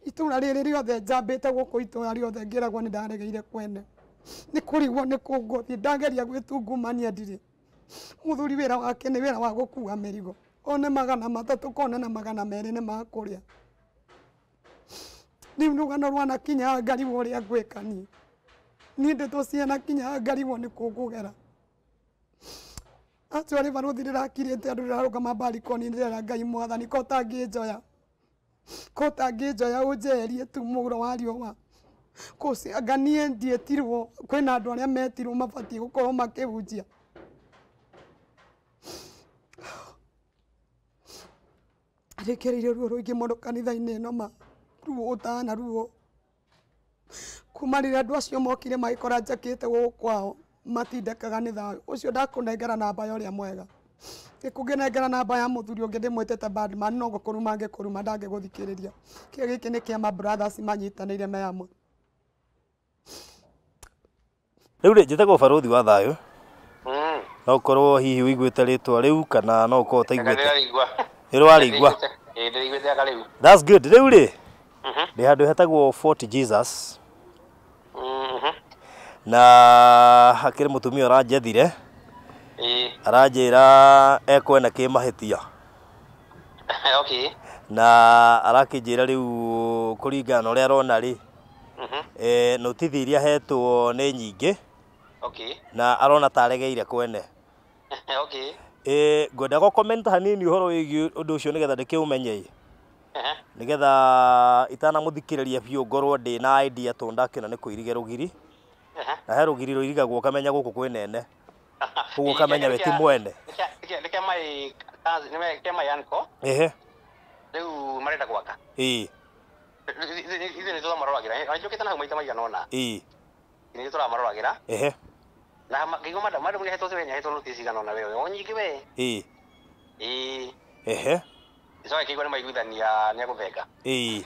Itũra rĩrĩ rĩothe njambĩte gũkũ itũra rĩothe ngĩragwo nĩ ndaregeire kwene. Nĩ kũrigwo nĩ kũ ngũthiĩ ndageria gwĩtungumania ndirĩ. Mũthuri wĩra wake nĩ wĩra wa gũkua mĩrigo. One 300 kona na 200 nĩ makũrĩa. Rĩu rũgano rwanakinya ngarigwo ũrĩa ngwĩka niĩ. Niĩ ndeto cianakinya ngarigwo nĩ kũ ngũgera. Acio arĩ baruthi ndĩrakirĩte andũ ndĩrarũgama mbarikoni ndĩrera Ngai mwathani ko ũtangĩnjoya. Ko ũtangĩnjoya ũnjeherie tu mũgũro wa riũa. Kũcianga niĩ ndiĩtirwo kwĩna andũ arĩa metirwo mabatiĩ gũkorwo makĩhunjia. Rekereirie ruo rũingĩ mũno kanitha-inĩ ĩno ma. Ruo ũtana ruo. Kuma rĩrĩa andũ acio mokire magĩkora njakĩte gũkũ kwao matindekaga nĩ thayũ. Ũcio ndakũnengera namba ya ũrĩa mwega. Ngĩkũnengera namba ya mũthuri ũngĩ ndĩmwĩtĩte badman no gũkũruma angĩkũruma ndangĩgũthikĩrĩria. Kĩo gĩkĩ nĩ kĩa ma brothers manyitanĩire me hamwe. Rĩu rĩ njĩtagwo baruthi wa thayũ. No ũkorwo hihi ũiguĩte rĩtwa rĩu kana no ũkorwo ũtaiguĩte. Nĩ ũrarĩigua? Ĩĩ ndĩrĩiguĩte anga rĩu. That's good. Rĩu rĩ ndĩ handũ hetagwo Fort Jesus. Na hakĩrĩ mũtumia ũranjethire. Aranjĩra ekwena kĩmahĩtia. Okay. Na arakĩnjĩra rĩu kũringana na ũrĩa arona rĩ, notithi iria ahetwo nĩ nyingĩ. Okay. Na arona ta aregeire kwene. Okay. Ngwenda gũ comment hanini ũhoro wĩgiĩ ũndũ ũcio nĩgetha ndĩkĩũmenye. Nĩgetha itanamũthikĩrĩria biũ ngorwo ndĩ na idea tondũ ndakĩona nĩ kũiriga rũgiri. Na he rũgiri rũirigagwo ũkamenya gũkũ kwĩ nene. Koguo ũkamenya we ti mwene. Nĩ my uncle. Ehe. Rĩu marenda gwaka. Ĩĩ. Ithuĩ nĩ tũramaroragĩra. Njũkĩte na hau maita maigana ũna. Ĩĩ. Nĩ tũramaroragĩra. Ehe. Na ngĩigua madam nĩ ahetwo nĩ ahetwo notice cigana ũna we. O nyingĩ we. Ĩĩ. Ĩĩ. Ehe. Nĩcoka ngĩigua nĩ maiguithania nĩ egũthenga. Ĩĩ.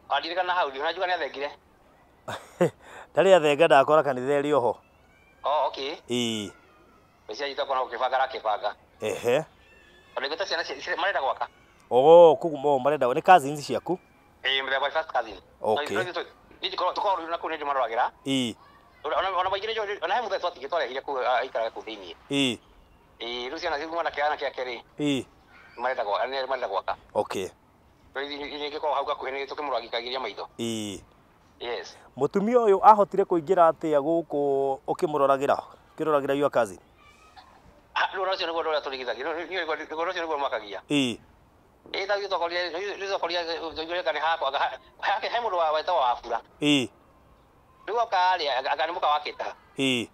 Wandirikana hau njuga nĩ athengire. Ndarĩ athenga ndakora kanitha ĩrĩ oho. Oh, okay. Ĩĩ. Mbeca itũ na gũkĩbanga arakĩbanga. Ehe. Tondũ ingĩ ta ciana marenda gwaka. Oh, koguo marenda nĩ cousins ciaku? Ĩĩ, my first cousin. Okay. Tũkorwo na kũu nĩ ndĩmaroragĩra. Ĩĩ. Ona maingĩ nĩ ona he mũthenya twatigire twarehire kũu aikaraga kũu thĩiniĩ. Ĩĩ. Ĩĩ, rĩu ciana mwanake anake ake rĩ. Ĩĩ. Marenda gwaka, marenda gwaka. Okay. Rĩu ingĩkorwo hau gakuhĩ nĩ tũkĩmũrangĩkagĩria maitho. Ĩĩ. Yes. Mũtumia ũyũ ahotire kũingĩra atĩa gũkũ ũkĩmũroragĩra? Ũkĩroragĩra your cousin? Rĩu ũcio nĩguo ũrĩa tũrigithagia. Rĩu ũcio nĩguo makagia. Ĩĩ. Ĩĩ ta twakorire twakorire kana hakwa he mũndũ wetagwo Wafura. Ĩĩ. Rĩu oka rĩ anga nĩ mũka wakĩta. Ĩĩ.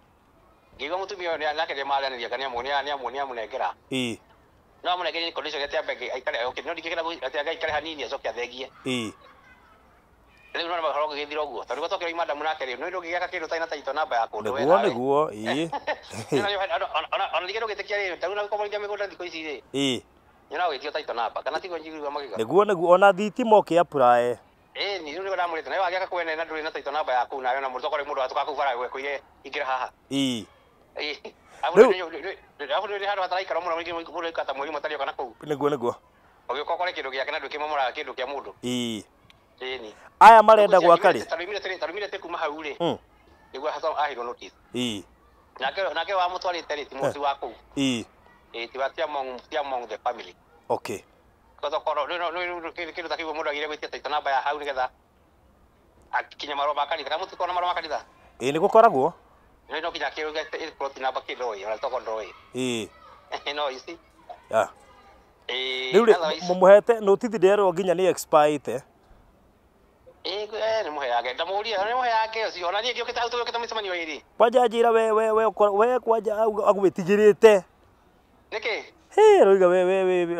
Ngĩigua mũtumia ũyũ nake nĩ maranĩria kana nĩ amũnengera. Ĩĩ. No amũnengerie condition atĩ ambe aikare okay no ndingĩkĩra atĩ aikare hanini acoke athengie. Ĩĩ. Rĩu no mahoro gũgĩthira ũguo tondũ gwatokire madamu nake rĩ nĩ ndũngĩgĩaka kĩndũ ũtarĩ na title namba ya kũndũ Nĩguo nĩguo ĩĩ. Ona ningĩ ndũgĩtĩkia rĩ ta rĩu na gũkomborithia mĩgũnda thikũ ici rĩ. Ĩĩ. Nyonaga ũgĩtio title namba kana tiguo njiguaga magĩka. Nĩguo nĩguo ona thitima ũkĩ apply. Ĩĩ ni rĩu nĩguo ndamũrĩte nawe wagĩaka kwene na ndũrĩ na title namba yaku nawe na mũndũ tokorwo mũndũ watuka kũu bara gwekũire ingĩra haha. Ĩĩ. Ĩĩ. Arabu nĩ handũ hataraikara mũno mũndũ aikara ta mweri ũmwe atarĩ oka na kũu. Nĩguo nĩguo. Ũgĩũka ũkore kĩndũ gĩake na ndwĩkĩmomoraga kĩndũ kĩa mũndũ. Ĩĩ. Ĩĩ. Aya marenda gwaka rĩ? Tarumire kuma hau rĩ. Nĩguo aheirwo notice. Ĩĩ. Nake wamũtwarĩte rĩ ti mũndũ wa kũu. Ĩĩ. Ĩĩ ti among the family. Okay. Tokorwo kĩndũ ta kĩu mũndũ agire gwĩtia title namba ya hau nĩgetha akinya marũa ma kanitha kana mũtikorwo na marũa ma kanitha. Ĩĩ nĩ gũkoragwo. Nĩ no kinya kĩrũ plot namba kĩ ndoĩ ona tokorwo ndoĩ. Ĩĩ. No ici. Ya. Eh. Rĩu rĩ mũmũhete notice nderwo nginya nĩ expire. Eh nĩ mũheage. Ndamũria nĩ mũheage ũcio. Ona niĩ ngĩũkĩte hau tũgĩũkĩte mĩcemanio ĩrĩ. Kwanja njĩra we kwanja agwĩtigĩrĩte. Nĩkĩ? He roiga we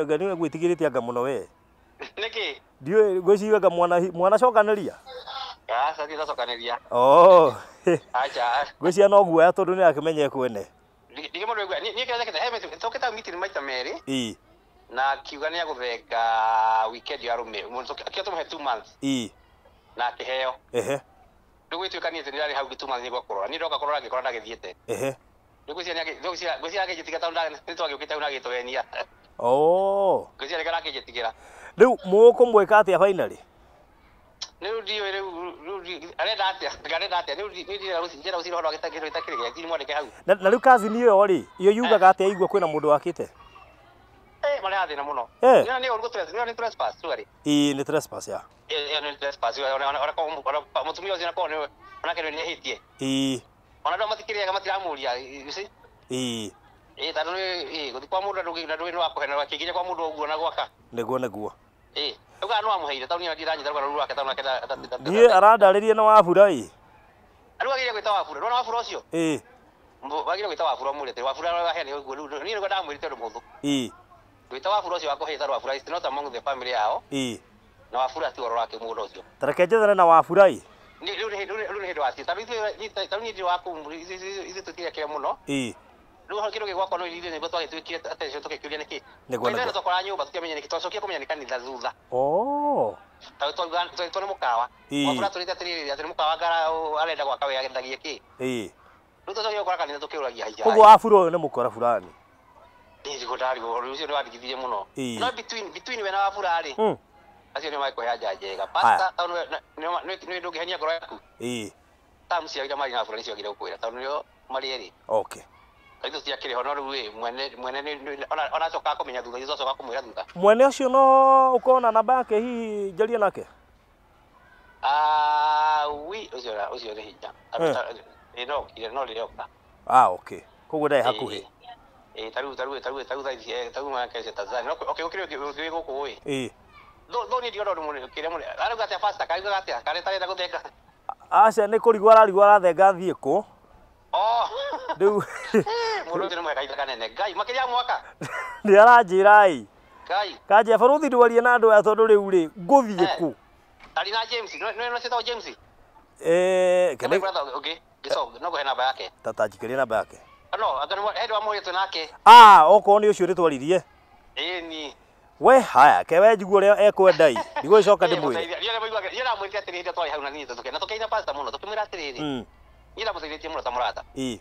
anga nĩ agwĩtigĩrĩte anga mũno we. Nĩkĩ? Ndiũĩ ngwĩciria anga mwana cokanĩria. Aca ndiracokanĩria. Oh. Aca. Ngwĩciria no guoya tondũ nĩ akĩmenye kwene. Ndige mũndũ aigua niĩ kĩrĩa njĩkĩte he tũkĩte meeting maita merĩ. Ĩĩ. Na akiuga nĩ agũthenga weekend ya arũme. Mũndũ akĩo tũmũhe 2 months. Ĩĩ. Na akĩheo. Ehe. Rĩu gwĩtuĩka niĩ nĩ ndarĩ hau 2 months nĩguo kũrora. Niĩ ndoka kũrora ngĩkora ndagĩthiĩte. Ehe. Rĩu ngwĩciria ngwĩciria akĩnjĩtigĩra tondũ nĩ twagĩũkĩte hau na agĩtũhenia. Oh. Ngwĩciria nĩ arakĩnjĩtigĩra. Rĩu mũkũmwĩka atĩa finally? Rĩu ndiũĩ rĩu arenda atĩa? Arenda atĩa? Rĩu njĩra ũcio ũhoro wa gĩtakĩrĩ gĩakiri mwandĩke hau. Na rĩu cousin ĩyo rĩ, iyo yugaga atĩa aigua kwĩna mũndũ wakĩte? Eh, marĩa thĩna mũno. Nĩ ũru gũtũrĩa, nĩ trespass tu arĩ. Ĩĩ nĩ trespass ya. Ĩĩ nĩ trespass. Ona mũtumia ũcio nakorwo nĩ onake nĩ ehĩtie. Ĩĩ. Ona andũ matikĩrĩaga matiramũria, you see? Ĩĩ. Ĩĩ tondũ nĩ gũthiĩ kwa mũndũ ndũngĩ na ndũĩ nĩ wakũhe na wakĩnginya kwa mũndũ ũguo na gwaka. Nĩguo nĩguo. Ĩĩ. Rĩu no amũheire tondũ niĩ ndiranyita rũgano rũu rwake tondũ nake Niĩ arandarĩria na Wabura ĩ. Rĩu agĩrĩire gwĩta Wabura. Ndũrona Wabura ũcio? Ĩĩ. Wagĩrĩire gwĩta Wabura ũmũrĩte. Wabura aheane ũguo rĩu niĩ nĩguo ndamwĩrĩte ũndũ mũhũthũ. Ĩĩ. Gwĩta Wabura ũcio wakũheire tondũ Wabura is not among the family yao. Ĩĩ. Na Wabura ti ũhoro wake mũgũnda ũcio. Ta reke njethane na Wabura ĩ. Rĩu nĩ hĩndĩ waci. Tondũ ithuĩ niĩ ndirĩ wa kũu ithuĩ tũtirekire mũno. Ĩĩ. Rĩu kĩndũ gĩgwakwa no ithuĩ nĩguo twagĩtuĩkire attention tũgĩkĩũria nĩkĩ. Nĩguo nĩguo. Twakora nyũmba tũtiamenye nĩkĩ twacokire kũmenya nĩ kanitha thutha. Oh. Tondũ nĩ mũkawa. Wabura tũrĩte atĩrĩrĩ atĩ nĩ mũkawa ngara arenda gwaka we agendagie kĩ. Ĩĩ. Rĩu twacokire gũkora kanitha tũkĩũragia haija. Koguo Wabura ũyũ nĩ mũkora fulani. Ndirigwo ndarigwo rĩu ũcio nĩ wandigithirie mũno. No between we na Wabura rĩ. Acio nĩ magĩkũhe anja njega. Pastor tondũ nĩ ndũngĩhenia ngoro yaku. Ĩĩ. Terms cia iria marĩ na Wabura nĩcio agĩrĩire gũkwĩra tondũ nĩo marĩ erĩ. Okay. Ithuĩ tũtiakĩrĩ ho no rĩu ĩ mwene nĩ ona acokaga kũmenya thutha ithuĩ twacoka kũmwĩra thutha. Mwene ũcio no ũkorwo na namba yake hihi njarie nake? Ah, wi ũcio nĩ hinya. No no rĩroka. Ah, okay. Koguo ndarĩ hakuhĩ. Ĩĩ tarĩu thaa ici tarĩu mwanake ũcio Tanzania. No okay ũkĩrĩ ũkĩrĩ gũkũ ĩ. Ĩĩ. Thũ niĩ ndiona ũndũ mũnene kĩrĩa mũnene. Arauga atĩa pastor? Karaugaga atĩa? Karĩa tarenda gũthenga? Aca nĩ kũrigwo ararigwo arathenga thiĩ kũ. Oh. Rĩu mũndũ ũcio nĩ mwega kahinda kanene. Ngai makĩria mwaka. Nĩ aranjĩra ĩ. Ngai. Kanjia barũthi ndwarie na andũ aya tondũ rĩu rĩ ngũthiĩ kũ? Arĩ na James, nĩ ũcĩtagwo James? Eh, kene brother ũngĩ, gĩcogo, no ngũhe namba yake. Tata njikĩrie namba yake. No, anga nĩ hĩndĩ wamũrĩtwo nake. Ah, okorwo nĩ ũcio rĩtwaririe. Ĩĩ ni. We haya, ke we njigue ũrĩa ekwenda ĩ. Ndigũgĩcoka ndĩmwĩre. Niĩ ndamwĩrire atĩrĩrĩ hĩndĩ twarĩ hau na niĩ tũkĩna tũkĩina pastor mũno tũkĩmwĩra atĩrĩrĩ. Niĩ ndamũteithĩtie mũno ta mũrata. Ĩĩ.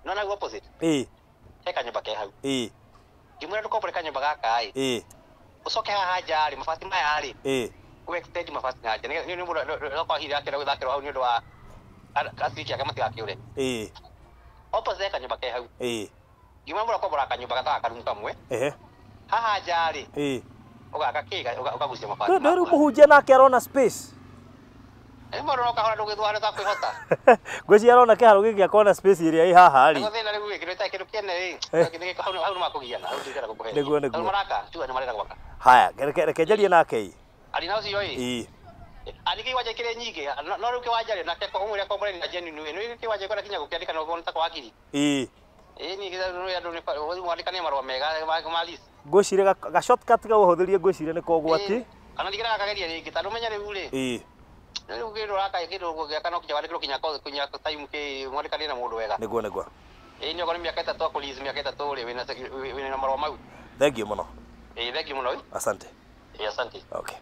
No naguo opposite. Ĩĩ. He kanyũmba ke hau. Ĩĩ. Ngĩmwĩra ndũkombore kanyũmba gaka ĩ. Ĩĩ. Ũcoke haha nja rĩ mabati maya rĩ. Ĩĩ. Ũ extend mabati na nja. Nĩ nĩ mũndũ okorwo hihi akĩenda gũthakĩrwo hau nĩ ũndũ wa aciriki ake matigakĩũre. Ĩĩ. Opposite he kanyũmba ke hau. Ĩĩ. Ngĩmwĩra mũrakombora kanyũmba gathaga karumu kamwe. Ehe. Haha nja rĩ. Ĩĩ. Ũgaka kĩ ũkagucia mabati. Rĩu mũhunjia nake arona space. Nĩ mũndũ no kahora ndũgĩthwara ta kwĩhota. Ngwĩciria arona kĩharo gĩkĩ akona space ĩrĩa ĩ haha rĩ. Nĩguo thĩna rĩu kĩndũ gĩtarĩ kĩndũ kĩene rĩ. Hau nĩ makũgiana, hau ndirenda gũkũheria. Nĩguo nĩguo. Maraka, tu nĩ marenda gwaka. Haya, reke njarie nake ĩ. Arĩ na ũcio ĩ. Ĩĩ. Arĩ kĩwanja kĩrĩ nyingĩ, no rĩu kĩwanja rĩ nake ũmwĩre akombore na genuine. Nĩ kĩwanja gĩkwenda kinya gũkĩandĩka no ta kwa ngiri. Ĩĩ. Ĩĩ niĩ andũ nĩ mwandĩkanie marũa mega ma lease. Ngwĩciria ga shortcut ga ũhũthĩrie ngwĩciria nĩ kogwati. Kana ndigĩra gakageria rĩngĩ tondũ ũmenye rĩu rĩ. Ĩĩ. Rĩu kĩndũ ũraka kĩndũ gĩaka no kinya wandĩkĩrwo kinya time kĩ mwandĩkanĩre na mũndũ wega. Nĩguo nĩguo. Ĩĩ nĩ okorwo nĩ mĩaka 3 akũlease mĩaka 3 rĩ wĩna marũa mau. Thank you mũno. Ĩĩ thank you mũno. Asante. Ĩĩ asante. Okay.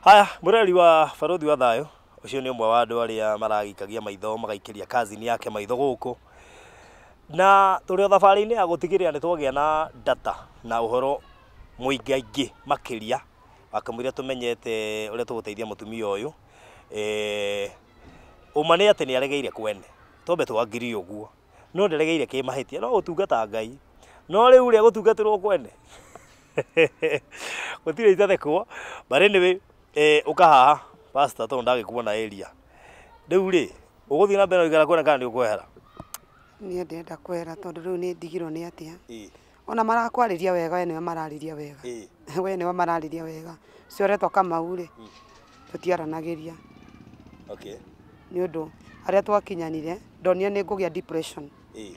Haya, mũreri wa Barũthi wa Thayũ ũcio nĩ ũmwe wa andũ arĩa maragikagia maitho magaikĩria cousin yake maitho gũkũ. Na tũrĩ o thabarĩ-inĩ ya gũtigĩrĩra nĩ twagĩa na data na ũhoro mũingaingĩ makĩria akamwĩra tũmenyete ũrĩa tũgũteithia mũtumia ũyũ. Ũma nĩ atĩ nĩ aregeire kwene twambe twangirie ũguo no ndaregeire kĩmahĩtia no gũtungata Ngai no rĩu ũrĩa gũtungatĩrwo kwene gũtirĩ itathekwo. But anyway, ũka haha pastor tondũ ndagĩkuona area rĩu rĩ ũgũthiĩ na mbere na gũikara kwene kana nĩ ũkwehera? Niĩ ndĩrenda kwera tondũ rĩu nĩ ndigirwo nĩ atĩa. Ona marakwarĩria wega we nĩwe mararĩria wega. We nĩwe mararĩria wega. Ũcio ũretwo Kamau rĩ, tũtiaranagĩria. Okay. Nĩ ũndũ harĩa twakinyanire ndonire nĩ ngũgĩa depression.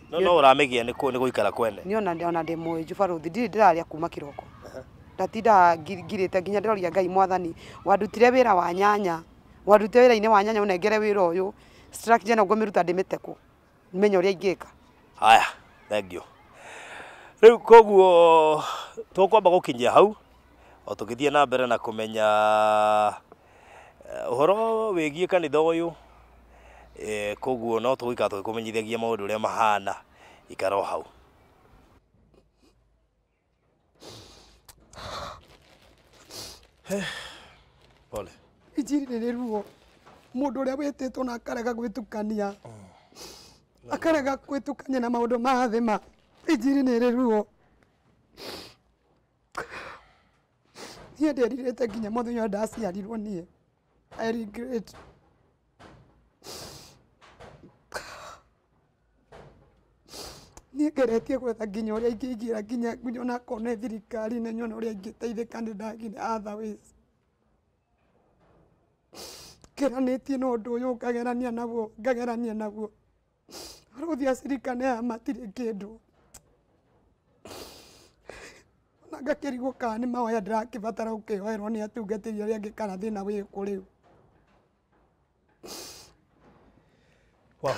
No no ũramĩgĩa nĩ gũikara kwene. Niĩ ona ndĩ mũĩnju barũthi, ndirĩ ndĩrarĩa kuma kĩroko. Ndatindaga ngirĩte nginya ndĩroria Ngai mwathani, wandutire wĩra wa nyanya, wandutire wĩra-inĩ wa nyanya ũnengere wĩra ũyũ, structure ĩno ngũmĩruta ndĩmĩte kũ, menye ũrĩa ingĩka. Haya, thank you. Rĩu koguo tũkwamba gũkinyia hau o tũgĩthiĩ na mbere na kũmenya ũhoro wĩgiĩ kanitha ũyũ. Koguo no tũgũikara tũgĩkũmenyithagia maũndũ ũrĩa mahana. Ikara o hau. Pole. Injiri nĩ ruo mũndũ ũrĩa wĩtĩtwo na akarega gwĩtukania, akarega gwĩtukania na maũndũ ma thĩ ma injiri nĩ ruo. Niĩ ndĩrirĩte nginya mũthenya ũrĩa ndaciarirwo niĩ. I regret. Niĩ ngeretie gwetha nginya ũrĩa ingĩingĩra nginya onakorwo nĩ thirikari-inĩ nyone ũrĩa ingĩteithĩka nĩ ndagire other ways. Ngeranĩtie na ũndũ ũyũ ngagerania naguo ngagerania naguo. Arũthi acirika nĩ aya matirĩ kĩndũ. Ona ngakĩrigwo kana nĩ mahoya ndĩrakĩbatara gũkĩhoerwo nĩ atungatĩri arĩa angĩ kana thĩna wĩkũ rĩu. Wow,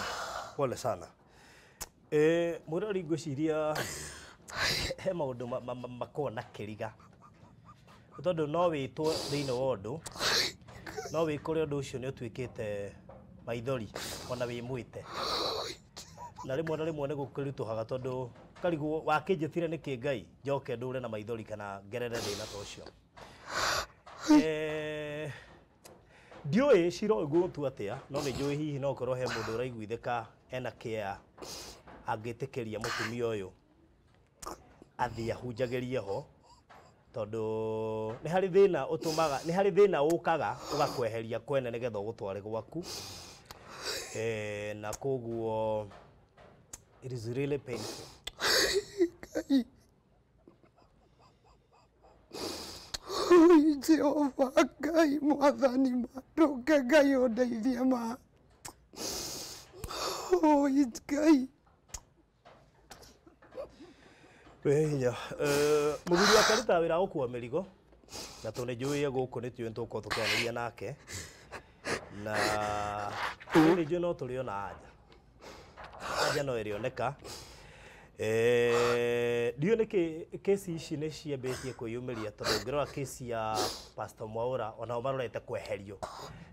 pole sana. Mũrori ngwĩciria he maũndũ makoragwo na kĩriga tondũ no wĩtwo thĩinĩ wa ũndũ, no wĩkore ũndũ ũcio nĩ ũtuĩkĩte maithori ona wĩ mwĩte, na rĩmwe na rĩmwe nĩ gũkĩritũhaga tondũ karigwo wakĩnjĩtire nĩkĩ Ngai njoke ndũre na maithori kana ngerere thĩna ta ũcio. Ndiũĩ cira ũyũ ngũũtua atĩa, no nĩ njũĩ hihi no ũkorwo he mũndũ ũraiguithĩka ena kĩa angĩtĩkĩria mũtumia ũyũ athiĩ ahunjagĩrie ho, tondũ nĩ harĩ thĩna ũtũmaga, nĩ harĩ thĩna ũkaga ũgakweheria kwene nĩgetha ũgũtware gwaku. Na koguo it is really painful. Jehova Ngai mwathani ma ndũke Ngai ũndeithie ma. Ngai. Wĩ hinya. Mũthuri wake arutaga wĩra wa gũkua mĩrigo na tondũ nĩ njũĩ gũkũ nĩ tũĩ tũgũkorwo tũkĩaranĩria nake, na nĩ njũĩ no tũrĩona anja. Anja no ĩrĩoneka. Ndiũĩ nĩkĩ kesi ici nĩ ciambĩtie kwĩyumĩria tondũ ũngĩrora kesi ya Pastor Mwaura onao marorete kweherio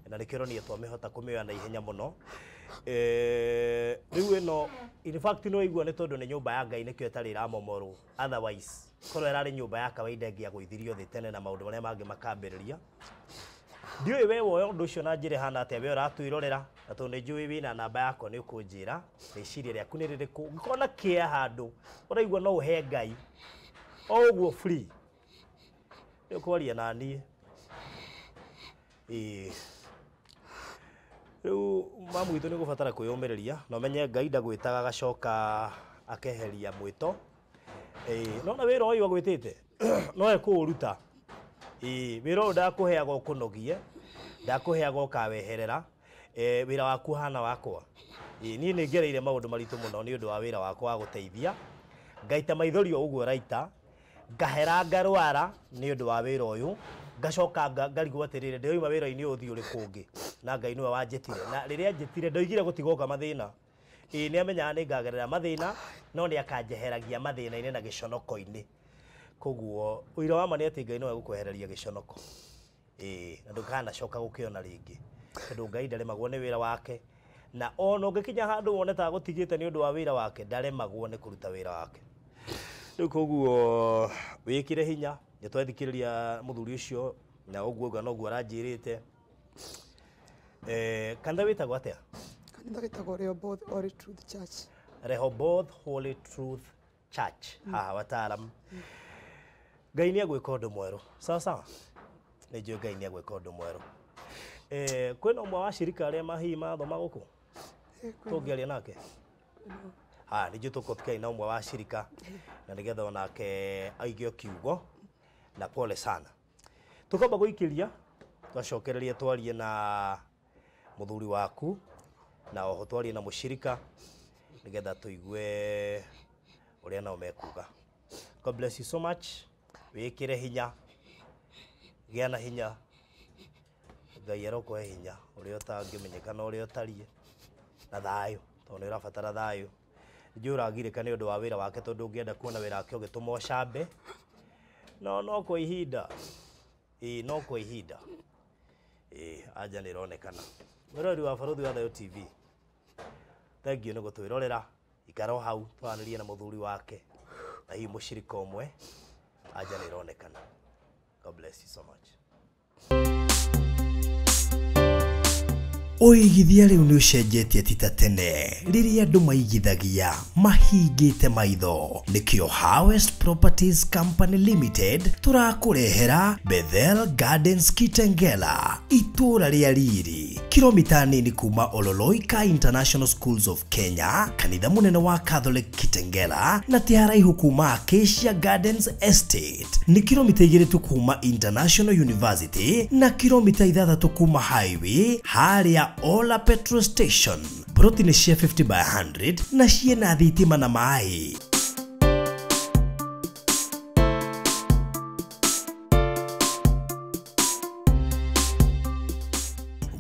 na nĩkĩo ũronire twamĩhota kũmĩoya na ihenya mũno. Rĩu ĩno in fact no igua nĩ tondũ nĩ nyũmba ya Ngai nĩkĩo ĩtarĩ ĩramomorwo, otherwise korwo ĩrarĩ nyũmba ya kawaida ĩngĩagũithirio thĩ tene na maũndũ marĩa mangĩ makambĩrĩria. Ndiũĩ we woya ũndũ ũcio na njĩra ĩhana atĩa, we ũratwĩrorera na tondũ nĩ njũĩ wĩna namba yakwa nĩ ũkũnjĩra rĩciria rĩaku nĩ rĩrĩkũ. Ũngĩkorwo na kĩa handũ ũraigua no ũhe Ngai o ũguo free, nĩ ũkwaria na niĩ. Rĩu mamu witũ nĩ ũgũbatara kwĩyũmĩrĩria na ũmenye Ngai ndagwĩtaga agacoka akeheria mwĩto. Nona wĩra ũyũ agwĩtĩte no ekũũruta. Wĩra ũyũ ndakũheaga ũkũnogie, ndakũheaga ũkaweherera. Wĩra waku hana wakwa. Niĩ nĩ ngereire maũndũ maritũ mũno nĩ ũndũ wa wĩra wakwa wa gũteithia, ngaita maithori o ũguo ũraita, ngahera ngarwara nĩ ũndũ wa wĩra ũyũ, ngacoka ngarigwo atĩrĩrĩ ndĩroima wĩra-inĩ ũyũ ũthiĩ ũrĩkũ ũngĩ, na Ngai nĩwe wanjĩtire. Na rĩrĩa anjĩtire ndoigire gũtigoka mathĩna. Nĩ amenyaga nĩ ngagerera mathĩna, no nĩ akanjeheragia mathĩna-inĩ na gĩconoko-inĩ. Koguo ũira wa ma nĩ atĩ Ngai no egũkwehereria gĩconoko. Na ndũkanacoka gũkĩona rĩngĩ tondũ Ngai ndaremagwo nĩ wĩra wake, na ona ũngĩkinya handũ wone ta agũtigĩte nĩ ũndũ wa wĩra wake, ndaremagwo nĩ kũruta wĩra wake. Rĩu koguo wĩkĩre hinya, nĩ twethikĩrĩria mũthuri ũcio na ũguo ũguo noguo aranjĩrĩte. Kanitha wĩtagwo atĩa? Kanitha wĩtagwo Rehoboth Holy Truth Church. Rehoboth Holy Truth Church haha Watalam. Ngai nĩ egwĩka ũndũ mwerũ. Sawa sawa? Nĩ njũĩ Ngai nĩ egwĩka ũndũ mwerũ. Kwĩna ũmwe wa ashirika arĩa mahihi mathoma gũkũ? Tũngĩaria nake? Ha nĩ njũĩ tũkorwo tũkĩaria na ũmwe wa cirika na nĩgetha onake aige kiugo na pole sana. Tukamba gũikĩria twacokereria twarie na mũthuri waku na oho twarie na mũcirika nĩgetha tũigue ũrĩa nao mekuga. God bless you so much. Wĩkĩre hinya, gĩa na hinya, Ngai arokũhe hinya ũrĩa ũtangĩmenyeka na ũrĩa ũtariĩ, na thayũ tondũ nĩ ũrabatara thayũ. Njũĩ ũragirĩka nĩ ũndũ wa wĩra wake tondũ ũngĩenda kuona wĩra wake ũgĩtũma ũcambe, no kwa ihinda, ĩĩ no kwa ihinda, ĩĩ anja nĩ ĩronekana. Mwĩroreri wa Barũthi wa Thayũ TV, thank you nĩ gũtwĩrorera. Ikara o hau twaranĩrie na mũthuri wake na hihi mũcirika ũmwe, anja nĩ ĩronekana. God bless you so much. Ũigithia rĩu nĩ ũcenjetie ti ta tene rĩrĩa andũ maigithagia mahingĩte maitho. Nĩkĩo Harvest Properties Company Limited tũrakũrehera Bethel Gardens Kitengela, itũũra rĩa riri, kilomita nini kuma Ololoika International Schools of Kenya, kanitha mũnene wa Catholic Kitengela, na ti haraihu kuma Acacia Gardens Estate. Nĩ kilomita 2 tu kuma International University na kilomita 6 kuma highway harĩa Ola Petrol Station. Broti nĩ cia 50 by 100 na ciĩna thitima na maĩ.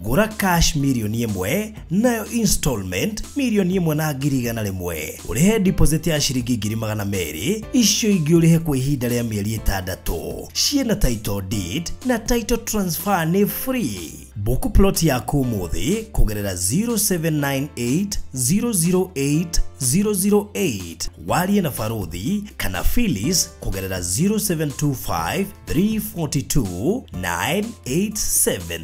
Gũra cash 1,000,000 nayo installment 1,100,000. Ũrĩhe deposit ya ciringi 200,000, icio ingĩ ũrĩhe kwa ihinda rĩa mĩeri 6. Ciĩna title deed na title transfer nĩ free. Book plot yaku ũmũthĩ kũgerera 0798 008 008. Warie na Barũthi kana Phyllis kũgerera 0725 342 987.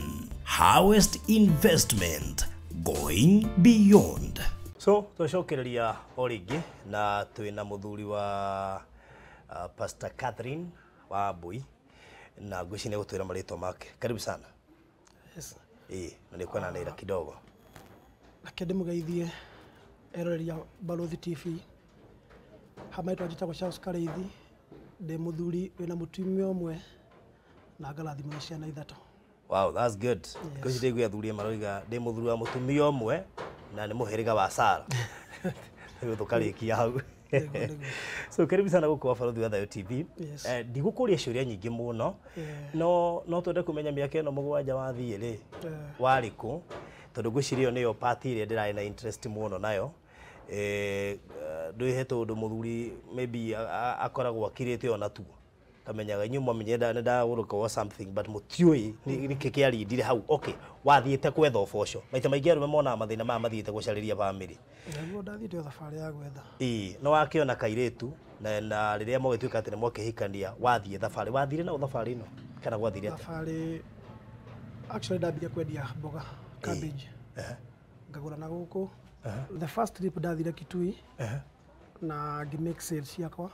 Harvest Investment, going beyond. So twacokereria o rĩngĩ na twĩna mũthuri wa Pastor Catherine wa Mbui na ngwĩciria nĩ gũtwĩra marĩtwa make. Karibu sana. Yes. Na nĩ kwananĩra kidogo. Reke ndĩmũgeithie eroreria Barũthi TV. Ha marĩtwa njĩtagwo Charles Karĩithi, ndĩ mũthuri wĩna mũtumia ũmwe na ngarathimwo na ciana 3. Wow, that's good. Ngwĩciria ndaigua athuri maroiga ndĩ mũthuri wa mũtumia ũmwe na nĩ mũhĩrĩga wa Sara. Rĩu tũkarĩkia hau. So karibu sana gũkũ wa Barũthi wa Thayũ TV. Yes. Ndigũkũria ciũria nyingĩ mũno, no twende kũmenya mĩaka ĩno 7 wathiĩ rĩ, warĩ kũ? Tondũ ngwĩciria ĩyo nĩyo part ĩrĩa ndĩrarĩ na interest mũno nayo. Ndwĩhe tondũ mũthuri maybe akoragwo akirĩte ona tuo. Kamenyaga inyuĩ mwamenye nĩ ndagũrũka or something but mũtiũĩ nĩkĩ kĩarindire hau. Okay, wathiĩte kwetha ũboco. Maita maingĩ arũme monaga mathĩna maya mathiĩte gũcarĩria bamĩrĩ. Nĩguo ndathiĩte o thabarĩ ya gwetha. Ĩĩ, no wakĩona kairĩtu na rĩrĩa mũgĩtuĩka atĩ nĩ mwakĩhikania wathiĩ thabarĩ. Wathire nao thabarĩ ĩno kana gwathire atĩa? Thabarĩ actually ndambire kwendia mboga, cabbage. Ngagũra na gũkũ. The first trip ndathire Kitui na ngĩ make sales ciakwa.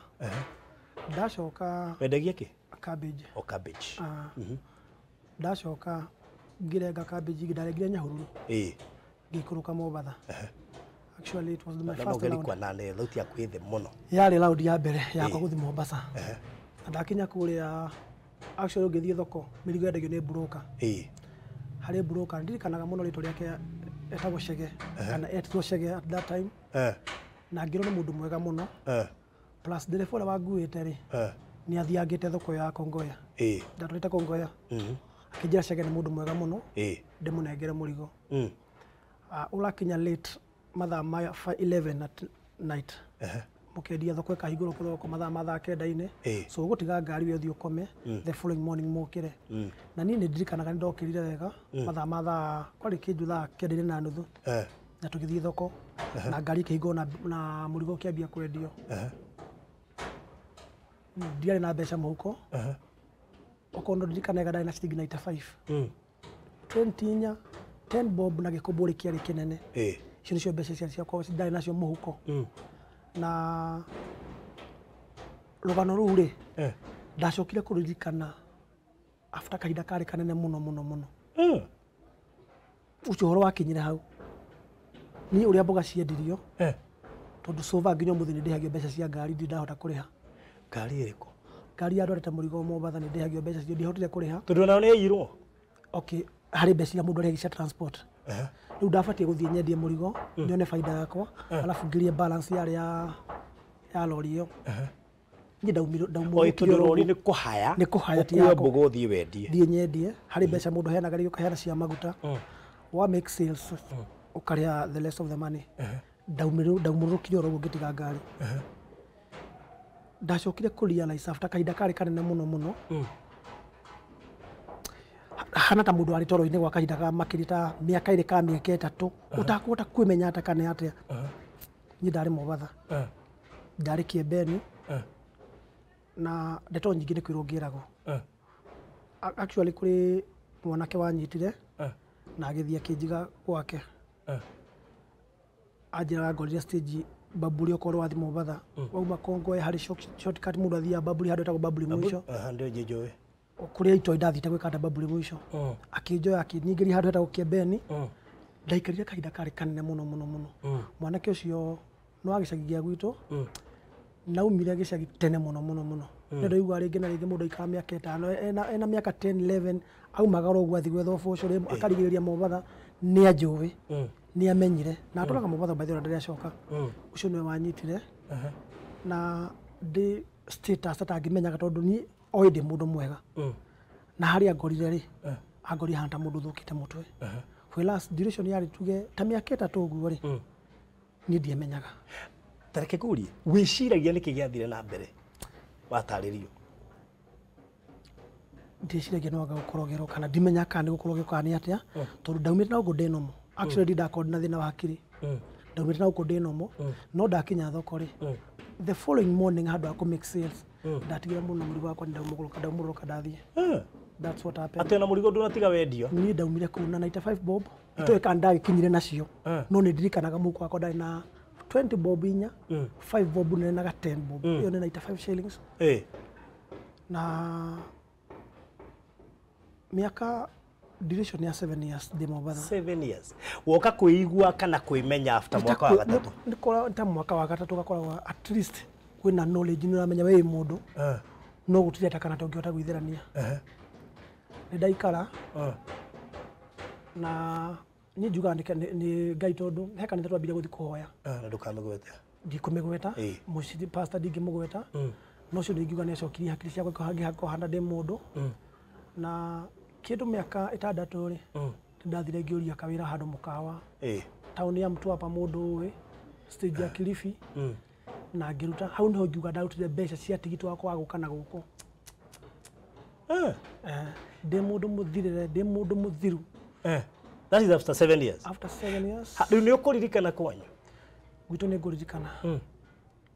Ndacoka wendagia kĩ? Cabbage. O cabbage. Ndacoka ngĩrenga cabbage, ndarengire Nyahururu. Ngĩikũrũka Mombatha. Actually it was my first round. Kwa nane thauti yaku ĩ thĩ mũno. Yarĩ round ya mbere yakwa gũthiĩ Mombasa. Na ndakinya kũrĩa actually ũngĩthiĩ thoko mĩrigo yendagio nĩ broker. Harĩ broker ndirikanaga mũno rĩtwa rĩake etagwo Chege kana etitwo Chege at that time. Na ngĩrwo nĩ mũndũ mwega mũno. Plus ndereba ũrĩa wanguĩte rĩ, nĩ athiangĩte thoko ya Kongoya. Ndatwarĩte Kongoya. Akĩnjĩra Chege nĩ mũndũ mwega mũno, ndĩmũnengere mũrigo. Ũrakinya late mathaa ma 11 at night. Mũkendia thoko ĩkahingũrwo kĩroko mathaa ma thaa 9-inĩ. So ũgũtiga ngari we ũthiĩ ũkome, the following morning mũkĩre. Na niĩ nĩ ndirikanaga nĩ ndokĩrire wega mathaa ma thaa kwarĩ kĩnjũ thaa 9:30. Na tũgĩthiĩ thoko na ngari ĩkĩhingũrwo na mũrigo ũkĩambia kwendio. Ndiarĩ na mbeca mũhuko. Okorwo no ndirikanaga ndarĩ na ciringi 95. 20 inya, 10 bob na gĩkũmbũrĩ kĩarĩ kĩnene. Icio nĩcio mbeca ciakwa ndarĩ nacio mũhuko. Na rũgano rũu rĩ, ndacokire kũrũririkana after kahinda karĩ kanene mũno mũno mũno. Ũcio ũhoro wakinyire hau. Niĩ ũrĩa mboga ciendirio, Tondũ so far nginya ũmũthĩ nĩ ndĩhagio mbeca cia ngari ndirĩ ndahota kũrĩha. Ngari ĩrĩkũ? Ngari yandwarĩte mũrigo Mombatha nĩ ndĩhagio mbeca cio ndihotire kũrĩha. Tondũ onao nĩ aiyirwo? Okay, harĩ mbeca iria mũndũ arĩhagia cia transport. Rĩu ndabatiĩ gũthiĩ nyendie mũrigo nyone baida yakwa alafu ngirie balance yarĩ ya lori ĩyo. Niĩ ndaumũrũkire tondũ lori nĩ kũhaya. Nĩ kũhaya ti ũkue yakwa. mbũgũ ũthiĩ wendie. Thiĩ nyendie harĩ mbeca mũndũ aheanaga rĩngĩ ũkaheana cia maguta. Wa make sales ũkarĩha the rest of the money. Ndaumũrũkire oro ũguo ngĩtiga ngari. Ndacokire kũ realize after kahinda karĩ kanene mũno mũno. Hana ta mũndũ arĩ toro-inĩ gwa kahinda ka makĩria ta mĩaka ĩrĩ ka mĩaka 3 ũtakũhota kwĩmenya ata kana atĩa. Niĩ ndarĩ Mombatha. Ndarĩ Kĩembeni. Na ndeto nyingĩ nĩ kwĩrwo ngĩragwo. Actually kũrĩ mwanake wanyitire na agĩthiĩ akĩnjiga gwake. Anjĩraga ngorire stage Baburi okorwo wathiĩ Mombatha. Wauma Kongoe harĩ shortcut mũndũ athiaga Baburi handũ hetagwo Baburi mũico. Ndio njĩnjũĩ. Kũrĩa itoi ndathiĩte gwĩka ta Baburi mũico. Akĩnjoya akĩnyingĩria handũ hetagwo Kĩembeni. Ndaikarire kahinda karĩ kanene mũno mũno mũno. Mwanake ũcio nĩ wa gĩcagi gĩa gwitũ. Naumire gĩcagi tene mũno mũno mũno. Nĩ ndaigua rĩngĩ na rĩngĩ mũndũ aikara mĩaka 5 ena mĩaka 10 11 aumaga oro ũguo athiĩ gwetha ũboco rĩmwe akarigĩrĩria Mombatha nĩ anjũĩ. Nĩ amenyire na atũraga Mombatha by the way ndarĩ acoka. Ũcio nĩwe wanyitire. Na ndĩ status atangĩmenyaga tondũ niĩ oĩ ndĩ mũndũ mwega. Na harĩa angorire rĩ, angorire hana ta mũndũ ũthũkĩte mũtwe. Whereas duration yarĩ tuge ta mĩaka 3 ũguo rĩ, niĩ ndiamenyaga. Ta reke ngũrie, wĩciragia nĩkĩ gĩathire na mbere watarĩrio? Ndĩciragia no anga gũkorogerwo kana ndimenya kana nĩ gũkorogerwo kana nĩ atĩa tondũ ndaumĩte na gũkũ ndĩ normal. Actually ndindakorwo ndĩ na thĩna wa hakiri. Ndaumĩte na gũkũ ndĩ normal no ndakinya thoko rĩ, the following morning handũ ha kũ make sales ndatigire mũno mũrigo wakwa ndaumũrũka ndathiĩ. That's what happened. Atĩ ona mũrigo ndũnatiga wendio? Niĩ ndaumire kũu na 95 bob. Itoĩ kana ndagĩkinyire nacio. No nĩ ndirikanaga mũhuko wakwa ndarĩ na 20 bob inya, 5 bob nene na 10 bob. Ĩyo nĩ 95 shillings. Na mĩaka duration ya 7 years ndĩ Mombatha. 7 years. Woka kwĩigua kana kwĩmenya after mwaka wa gatatũ? Nĩ ta mwaka wa gatatũ gakoragwo at least kwĩna knowledge nĩ ũramenya we wĩ mũndũ. No gũtirĩ ata kana tũngĩhota gwĩthĩrania. Nĩ ndaikara na niĩ njugaga nĩ Ngai tondũ he kanitha twambire gũthiĩ kũhoya. Na ndũkamĩgwete. Ndikũmĩgweta. Mũciĩ pastor ndingĩmũgweta. No ũcio ndingiuga nĩ acokirie hakiri ciakwa ngĩhana ndĩ mũndũ. Na kĩndũ mĩaka 6 rĩ, ndathire ngĩũria kawĩra handũ mũkawa. Taũni ya Mtwapa mũndũ ũĩ, stage ya Kilifi. Na ngĩruta hau nĩho ngiuga ndarutire mbeca cia tigiti wakwa wa gũka na gũkũ. Ndĩ mũndũ mũthirĩre, ndĩ mũndũ mũthiru. That is after 7 years. After 7 years. Rĩu nĩ ũkũririkana kwanyu? Gwitũ nĩ ngũririkana.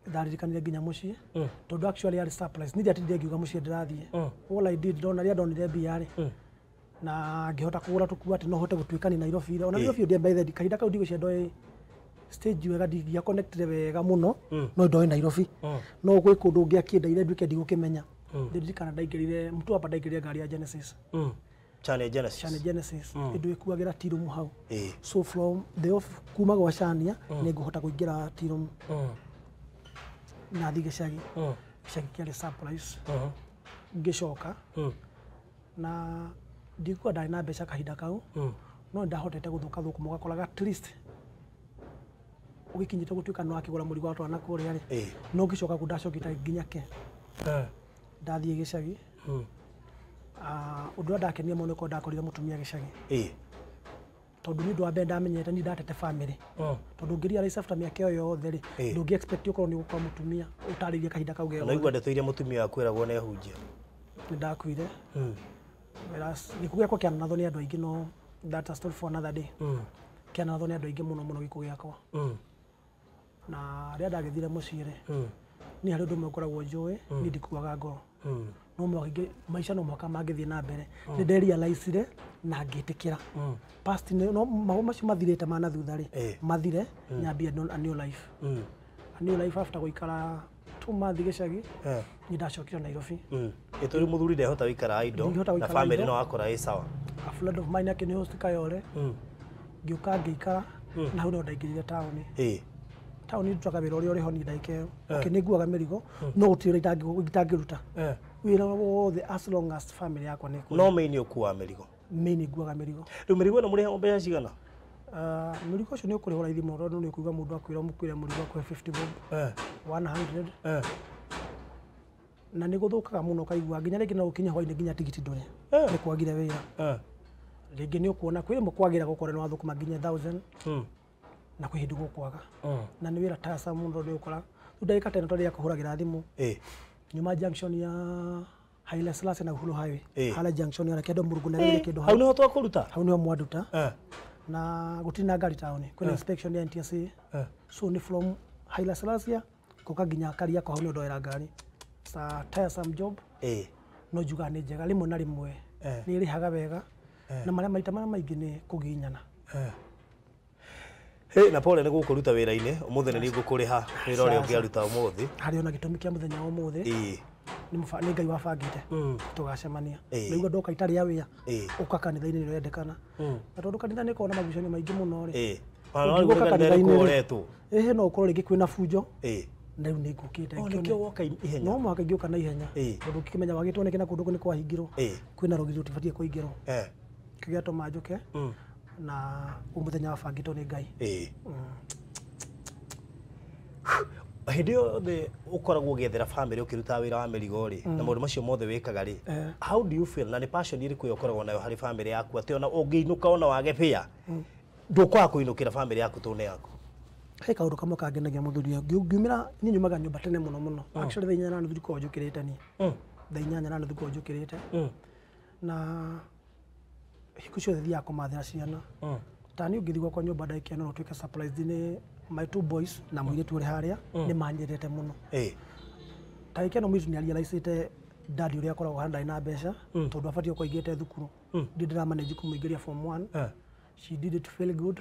Ndaririkanire nginya mũciĩ. Tondũ actually yarĩ surprise. Niĩ ndiatindire ngiuga mũciĩ ndĩrathiĩ. All I did ndona rĩrĩa ndonire mbia rĩ, na ngĩhota kũgũra tũkuo atĩ no hote gũtuĩkania Nairobi. Ona Nairobi ndiambaithe kahinda kau ndigwĩciria ndoĩ stage wega ndingĩa connected wega mũno no ndoĩ Nairobi. No gwĩ kũndũ ngĩakĩndaire nduĩke ndigũkĩmenya. Ndirikana ndaingĩrire Mtwapa ndaingĩrire ngari ya Genesis. Chania Genesis. Chania Genesis. Ĩndũ ĩkuagĩra tirumu hau. So from the off kuma gwa Chania nĩ ngũhota kũingĩra tirumu. Na thiĩ gĩcagi. Gĩcagi kĩarĩ surprise. Ngĩcoka. Na ndikuwa ndarĩ na mbeca kahinda kau. No ndahotete gũthũka thũkũma ũgakoraga at least ũgĩkinyĩte gũtuĩka no akĩgũra mũrigo wa twana kũrĩa rĩ. No ngĩcoka kũ ndacokete nginya ke. Ndathiĩ gĩcagi. Ũndũ ũrĩa ndakenia mũno nĩ ũkorwo ndakorire mũtumia gĩcagi. Tondũ nĩ ũndũ wa mbere ndamenyete nĩ ndatete family. Tondũ ũngĩ realize after mĩaka ĩyo yothe rĩ, ndũngĩ expect ũkorwo nĩ ũgũkorwo mũtumia ũtarĩirie kahinda kau gothe. Naigua ndeto iria mũtumia waku eragwo nĩ ehunjia. Nĩ ndakuire. Whereas gĩkuũ gĩakwa kĩananathwo nĩ andũ aingĩ no that's a story for another day. Kĩananathwo nĩ andũ aingĩ mũno mũno gĩkuũ gĩakwa. Na rĩrĩa ndagĩthire mũciĩ rĩ, niĩ harĩ ũndũ ũmwe ngoragwo njũĩ, niĩ ndikuaga ngoro. No mũhaka maica no mũhaka mangĩthiĩ na mbere. Nĩ nderealize na ngĩtĩkĩra. Past no maũndũ macio mathirĩte ma na thutha rĩ, mathire nyambie a new life. A new life after gũikara 2 months gĩcagi, nĩ ndacokire Nairobi. Ĩtũrĩ mũthuri ndehota gũikara idle na family no akora ĩ sawa. A friend of mine akĩnĩ host Kayole. Ngĩũka ngĩikara na hau no ndaingĩrire taũni. Taũni ndutaga wĩra ũrĩa ũrĩ ho niĩ ndagĩka ĩyo. Okay, nĩ nguaga mĩrigo no gũtirĩ wĩra itangĩruta. Wĩra wothe as long as family yakwa nĩ ĩkũrĩa. No main ũkuaga mĩrigo. Main nguaga mĩrigo. Rĩu mĩrigo ĩno mũrĩhagwo mbeca cigana? Mũrigo ũcio nĩ ũkũrĩhwo raithi mũno tondũ nĩ ũkũigua mũndũ akwĩra ũmũkuĩre mũrigo akũhe 50 bob, 100. Na nĩ gũthũkaga mũno ũkaigua nginya rĩngĩ no ũkinye hwainĩ nginya tigiti ndũrĩ. Nĩ kwagire wĩra. Rĩngĩ nĩ ũkuona kwĩ rĩmwe kwagĩra gũkora nĩ wathũkũma nginya 1000 na kwĩ hĩndĩ gũkwaga. Na nĩ wĩra tiresome mũno nĩ ũkora. Rĩu ndagĩka ta ĩno tondũ kũhũragĩra thimũ. Nyuma junction ya Haile Selassie na Uhuru Highway. Harĩa junction ya kĩndũ Mũrungu na rĩrĩ kĩndũ hau nĩho twakũruta. Hau nĩho mwanduta. Na gũtirĩ na ngari taũni. Kwĩna inspection ya NTSA. So nĩ from Haile Selassie gũka nginya Kariakoo hau nĩho ndoera ngari. It's a tiresome job. No njugaga nĩ njega rĩmwe na rĩmwe. Nĩ ĩrĩhaga wega. Na marĩa maita marĩa maingĩ nĩ kũgiginyana. Hey, na pole nĩ gũkũruta wĩra-inĩ ũmũthĩ nĩ ngũkũrĩha wĩra ũrĩa ũngĩaruta ũmũthĩ. Harĩ ona gĩtũmi kĩa mũthenya wa ũmũthĩ. Nĩ Ngai wabangĩte tũgacemania. Nĩguo ndoka itarĩ ya wĩra ũka kanitha-inĩ nĩ ũrendekana. Na tondũ kanitha nĩ ĩkoragwo na magucanio maingĩ mũno rĩ. Ũngĩũka kanitha-inĩ rĩ, no ũkorwo rĩngĩ kwĩna bunjo. Na rĩu nĩ ngũkĩte. Nĩkĩo woka ihenya. No mũhaka ingĩũka na ihenya. Tondũ ũkĩmenya wagĩtwo nĩkĩ na kũndũ nĩ kwahingirwo. Kwĩna rũgiri rũtibatiĩ kũingĩrwo. Kĩo gĩatũma njũke. Na mũthenya wabangĩtwo nĩ Ngai. Hĩndĩ yothe ũkoragwo ũgĩethera family ũkĩrutaga wĩra wa mĩrigo rĩ, na maũndũ macio mothe wĩkaga rĩ, how do you feel na nĩ passion ĩrĩkũ ĩyo ũkoragwo nayo harĩ family yaku atĩ ona ũngĩinũka ona wage bĩa ndũkwaga kũinũkĩra family yaku tondũ nĩ yaku? He kaũndũ kamwe kangenagia mũthuri ũyũ. Ngiumĩra niĩ nyumaga nyũmba tene mũno mũno. Actually thaa inya na nuthu ndikoragwo njũkĩrĩte niĩ. Thaa inyanya na nuthu ndikoragwo njũkĩrĩte. Na hingo ciothe thiaga kũmathĩra ciana. Ta niĩ ũngĩthiĩ gwakwa nyũmba ndagĩka ĩno no ũtuĩke surprised nĩ my two boys na mũirĩtu ũrĩ harĩa nĩ manyendete mũno. Ta gĩkeno mũirĩtu nĩ arealize daddy ũrĩa akoragwo hana ndarĩ na mbeca tondũ abatiĩ gũkorwo aingĩrĩte thukuru. Ndiĩ ndĩramanage kũmũingĩria form 1. She did it feel good.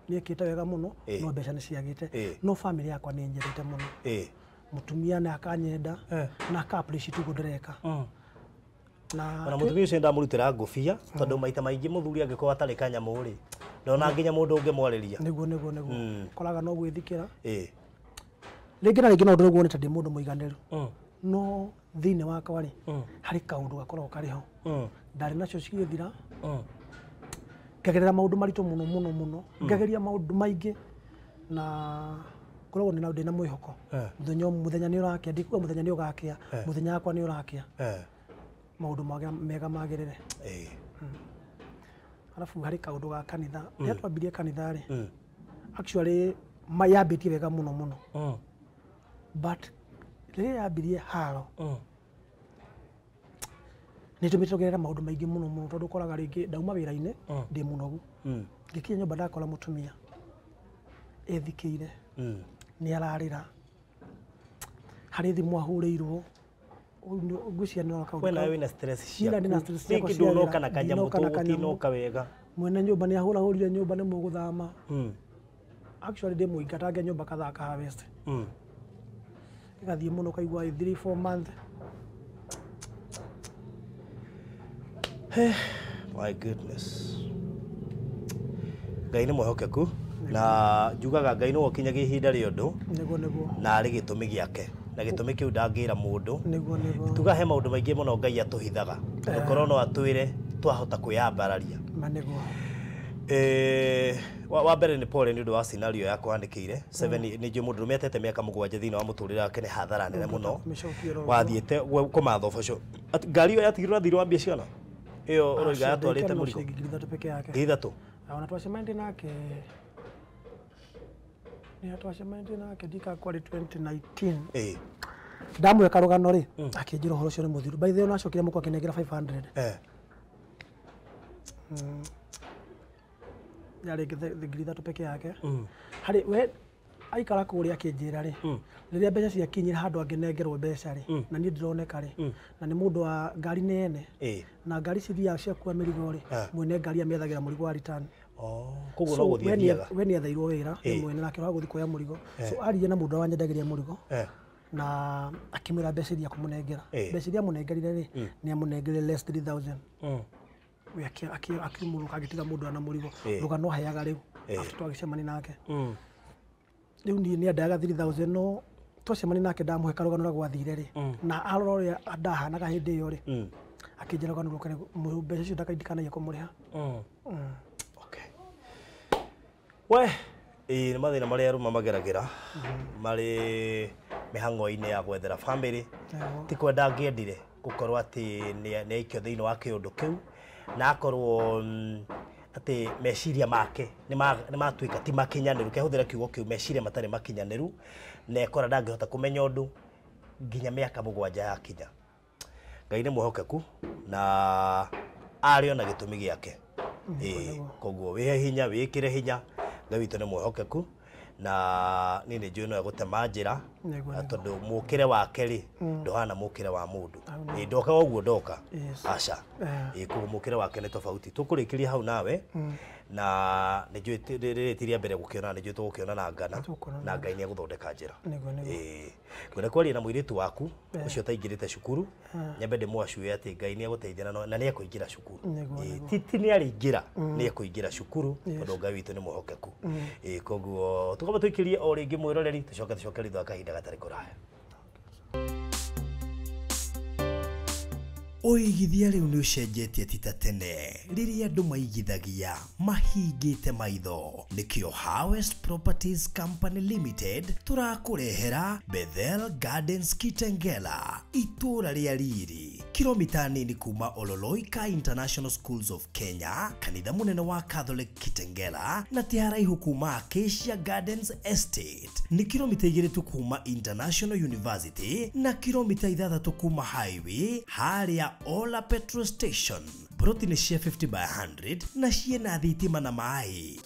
Nĩ ekĩte wega mũno no mbeca nĩ ciagĩte. No family yakwa nĩ nyendete mũno. Mũtumia nĩ akanyenda na aka appreciate ũguo ndĩreka. Na mũtumia ũcio ndamũrutĩra ngũbia tondũ maita maingĩ mũthuri angĩkorwo atarĩ kanyamũ rĩ ndona nginya mũndũ ũngĩmwarĩria. Nĩguo nĩguo nĩguo. Koraga no gwĩthikĩra. Rĩngĩ na rĩngĩ no ndĩrĩguo nĩ ta ndĩ mũndũ mũiganĩru. No thĩinĩ wakwa rĩ harĩ kaũndũ gakoragwo karĩ ho. Ndarĩ nacio cigĩthira. Ngagerera maũndũ maritũ mũno mũno mũno. Ngageria maũndũ maingĩ na koragwo ndĩ na mwĩhoko. Mũthenya nĩ ũrakĩa, ndikuga mũthenya nĩ ũgakĩa, mũthenya wakwa nĩ ũrakĩa. Maũndũ mega magĩrĩre. Alafu harĩ kaũndũ ga kanitha. Rĩrĩa twambirie kanitha rĩ, actually yambĩtie wega mũno mũno. But rĩrĩa yambirie haro nĩ tũmĩte tũgerera maũndũ maingĩ mũno mũno tondũ ũkoraga rĩngĩ ndauma wĩra-inĩ ndĩ mũnogu. Ngĩkinya nyũmba ndakora mũtumia ethikĩire nĩ ararĩra. Harĩ thimũ ahũrĩirwo. Ngwĩciria nĩ ũroka We nawe wĩna stress ciaku. Rĩngĩ ndũnoka na kanyamũ tũgũtinoka wega. Mwene nyũmba nĩ ahũrahũrire nyũmba nĩ mũgũthama. Actually ndĩ mũingatange nyũmba kathaka harvest. Ĩgathiĩ mũno ũkaigua 3 4 month. My goodness. Ngai nĩ mwĩhokeku na njugaga Ngai nĩwe ũkinyagia ihinda rĩa ũndũ. Nĩguo nĩguo. Na arĩ gĩtũmi gĩake. Na gĩtũmi kĩu ndangĩra mũndũ. Nĩguo nĩguo. Tuga he maũndũ maingĩ mũno Ngai atũhithaga. Tũkorwo no atwĩre twahota kwĩyambararia. Ma nĩguo. Wa mbere nĩ pole nĩ ũndũ wa scenario yakwa andĩkĩire. 7 nĩ njũĩ mũndũrũme atete mĩaka 7 thĩinĩ wa mũtũrĩre wake nĩ hathara nene mũno. Wathiĩte kũmatha ũboco. Ngari ĩyo yatigirwo na thirĩ wa mbia cigana? Ĩyo ũroiga yatwarĩte mũrigo. Ngiri ithatũ peke yake. Ngiri ithatũ. Ona twacemanĩtie nake. Nĩ twacemanĩtie nake ndika kwarĩ 2019. Ndamwĩka karũgano rĩ akĩnjĩra ũhoro ũcio nĩ mũthiru. By the way onacokire mũkwa akĩnengera 500. Yarĩ ngiri ithatũ peke yake. Harĩ we aikara kũrĩa akĩnjĩra rĩ rĩrĩa mbeca ciakinyire handũ angĩnengerwo mbeca rĩ na niĩ ndironeka rĩ na nĩ mũndũ wa ngari nĩ ene na ngari cithiaga ciakua mĩrigo rĩ mwene ngari amĩethagĩra mũrigo wa return. Koguo no gũthiĩ athiaga. We nĩ etheirwo wĩra nĩ mwene nake wa gũthiĩ kuoya mũrigo. So aririe na mũndũ ũrĩa wanyendagĩria mũrigo na akĩmwĩra mbeca iria akũmũnengera. Mbeca iria amũnengerire rĩ nĩ amũnengerire less 3000. We akĩmũrũka agĩtiga mũndũ ana mũrigo. Rũgano aheaga rĩu after twagĩcemania nake. Rĩu niĩ nĩ andaga 3000 no twacemania nake ndamũhe karũgano ũrĩa gwathire rĩ na arora ũrĩa ndahanaga hĩndĩ ĩyo rĩ akĩnjĩra rũgano rũke mbeca icio ndakandikanagia kũmũrĩha. Okay. We ĩĩ nĩ mathĩna marĩa arũme mageragĩra marĩ mĩhang'o-inĩ ya gwethera family ti kwenda angĩendire gũkorwo atĩ nĩ aikio thĩinĩ wa kĩũndũ kĩu na akorwo atĩ meciria make nĩ matuĩka ti makinyanĩru kehũthĩra kiugo kĩu meciria matarĩ makinyanĩru na ekora ndangĩhota kũmenya ũndũ nginya mĩaka 7 yakinya. Ngai nĩ mwĩhokeku na arĩ ona gĩtũmi gĩake. Koguo wĩhe hinya wĩkĩre hinya Ngai witũ nĩ mwĩhokeku na niĩ nĩ njũĩ no egũtema njĩra tondũ mũkĩre wake rĩ ndũhana mũkĩre wa mũndũ. Ndoka ũguo ndoka aca. Koguo mũkĩre wake nĩ tofauti. Tũkũrĩkĩria hau nawe na nĩ njũĩ rĩrĩ ti rĩa mbere gũkĩona nĩ njũĩ tũgũkĩona na ngana na Ngai nĩ egũthondeka njĩra. Ngwenda kwaria na mũirĩtu waku ũcio ũtaingĩrĩte cukuru nyambe ndĩmwacue atĩ Ngai nĩ egũteithia na nĩ ekũingĩra cukuru. Ti nĩ arĩingĩra nĩ ekũingĩra cukuru tondũ Ngai witũ nĩ mwĩhokeku. Koguo tũkamba tũikĩrie o rĩngĩ mwĩroreri tũcoke tũcoke thutha wa kahinda gatarĩ kũraya. Ũigithia rĩu nĩ ũcenjetie ti ta tene rĩrĩa andũ maigithagia mahingĩte maitho nĩkĩo Harvest Properties Company Limited tũrakũrehera Bethel Gardens Kitengela itũũra rĩa riri kilomita nini kuma Ololoika International Schools of Kenya kanitha mũnene wa Catholic Kitengela na ti haraihu kuma Acacia Gardens Estate nĩ kilomita 2 tu kuma International University na kilomita 6 kuma highway harĩa Ola Petrol Station. Broti nĩ cia 50 by 100 na ciĩna thitima na maĩ.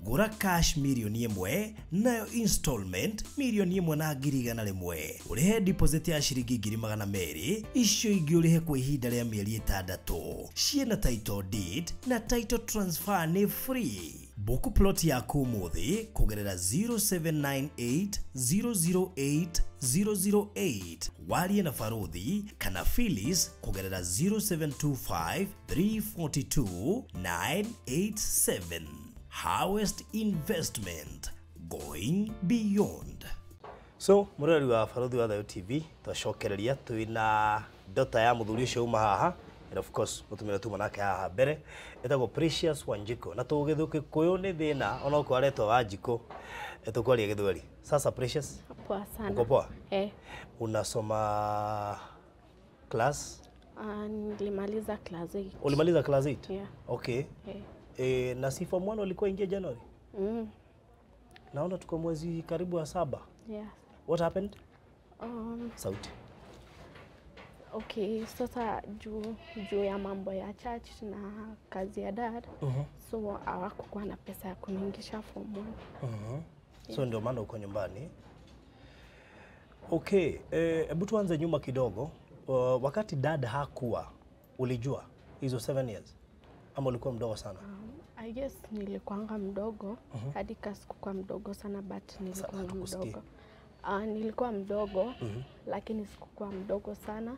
Gũra cash 1,000,000 nayo installment 1,100,000. Ũrĩhe deposit ya ciringi 200,000 icio ingĩ ũrĩhe kwa ihinda rĩa mĩeri 6. Ciĩna title deed na title transfer nĩ free. Book plot yaku ũmũthĩ kũgerera 0798 008 008 warie na Farodhi kana Phyllis kũgerera 0725 342 987. Harvest Investment, going beyond. So mũrori wa Farodhi wa Thayo TV twacokereria twina dota ya mũthuri ũcio uma haha and of course mũtumia tuma nake haha mbere etagwo Precious Wanjiko na tũgĩkũyũ nĩ thĩna onokorwo aretwo Wanjiko tũkwaria Gĩthweri. Sasa Precious, poa sana. Uko poa? Eh. Unasoma class? Nilimaliza class 8. Ulimaliza class 8? Yeah. Okay. Eh. Na si form 1 ulikuwa ingia January? Naona tuko mwezi karibu wa 7. Yeah. What happened? Sauti. Okay, sasa juu ya mambo ya church na kazi ya dad. So hawakuwa na pesa ya kuniingisha form 1. Yeah. So ndio maana uko nyumbani. Okay, hebu tuanze nyuma kidogo. Wakati dad hakuwa, ulijua hizo 7 years? Ama ulikuwa mdogo sana? I guess nilikuwa mdogo. Hadi sikuwa mdogo sana but nilikuwa mdogo. Nilikuwa mdogo lakini sikuwa mdogo sana.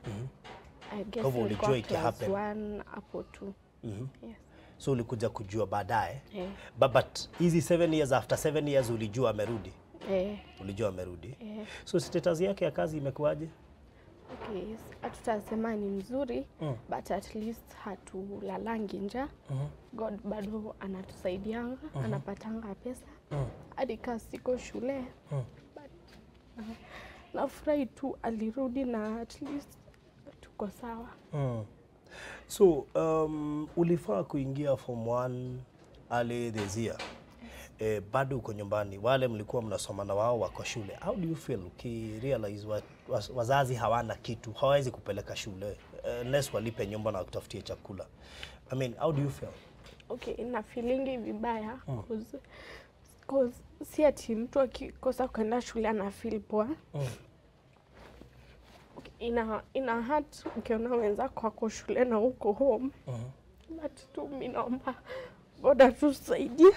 I guess nilikuwa class 1 hapo tu. Yes. So ulikuja kujua baadaye. Yeah. But hizi 7 years, after 7 years ulijua amerudi? Ulijua amerudi. So status yake ya kazi imekuwaje? Okay, hatutasema ni mzuri, but at least hatulalangi njaa. God bado anatusaidianga, anapatanga pesa. Hadi kasi siko shule. But nafurahi tu alirudi na at least tuko sawa. So ulifaa kuingia form 1 early this year. Bado uko nyumbani, wale mlikuwa mnasoma na wao wako shule. How do you feel ukirealize wazazi hawana kitu, hawawezi kupeleka shule unless walipe nyumba na kutafutia chakula? I mean, how do you feel? Okay, na feelingi vibaya cause si ati mtu akikosa kwenda shule ana feel poa. Okay, ina hurt ukiona wenzako wako shule na uko home. But tu mimi naomba God atusaidie.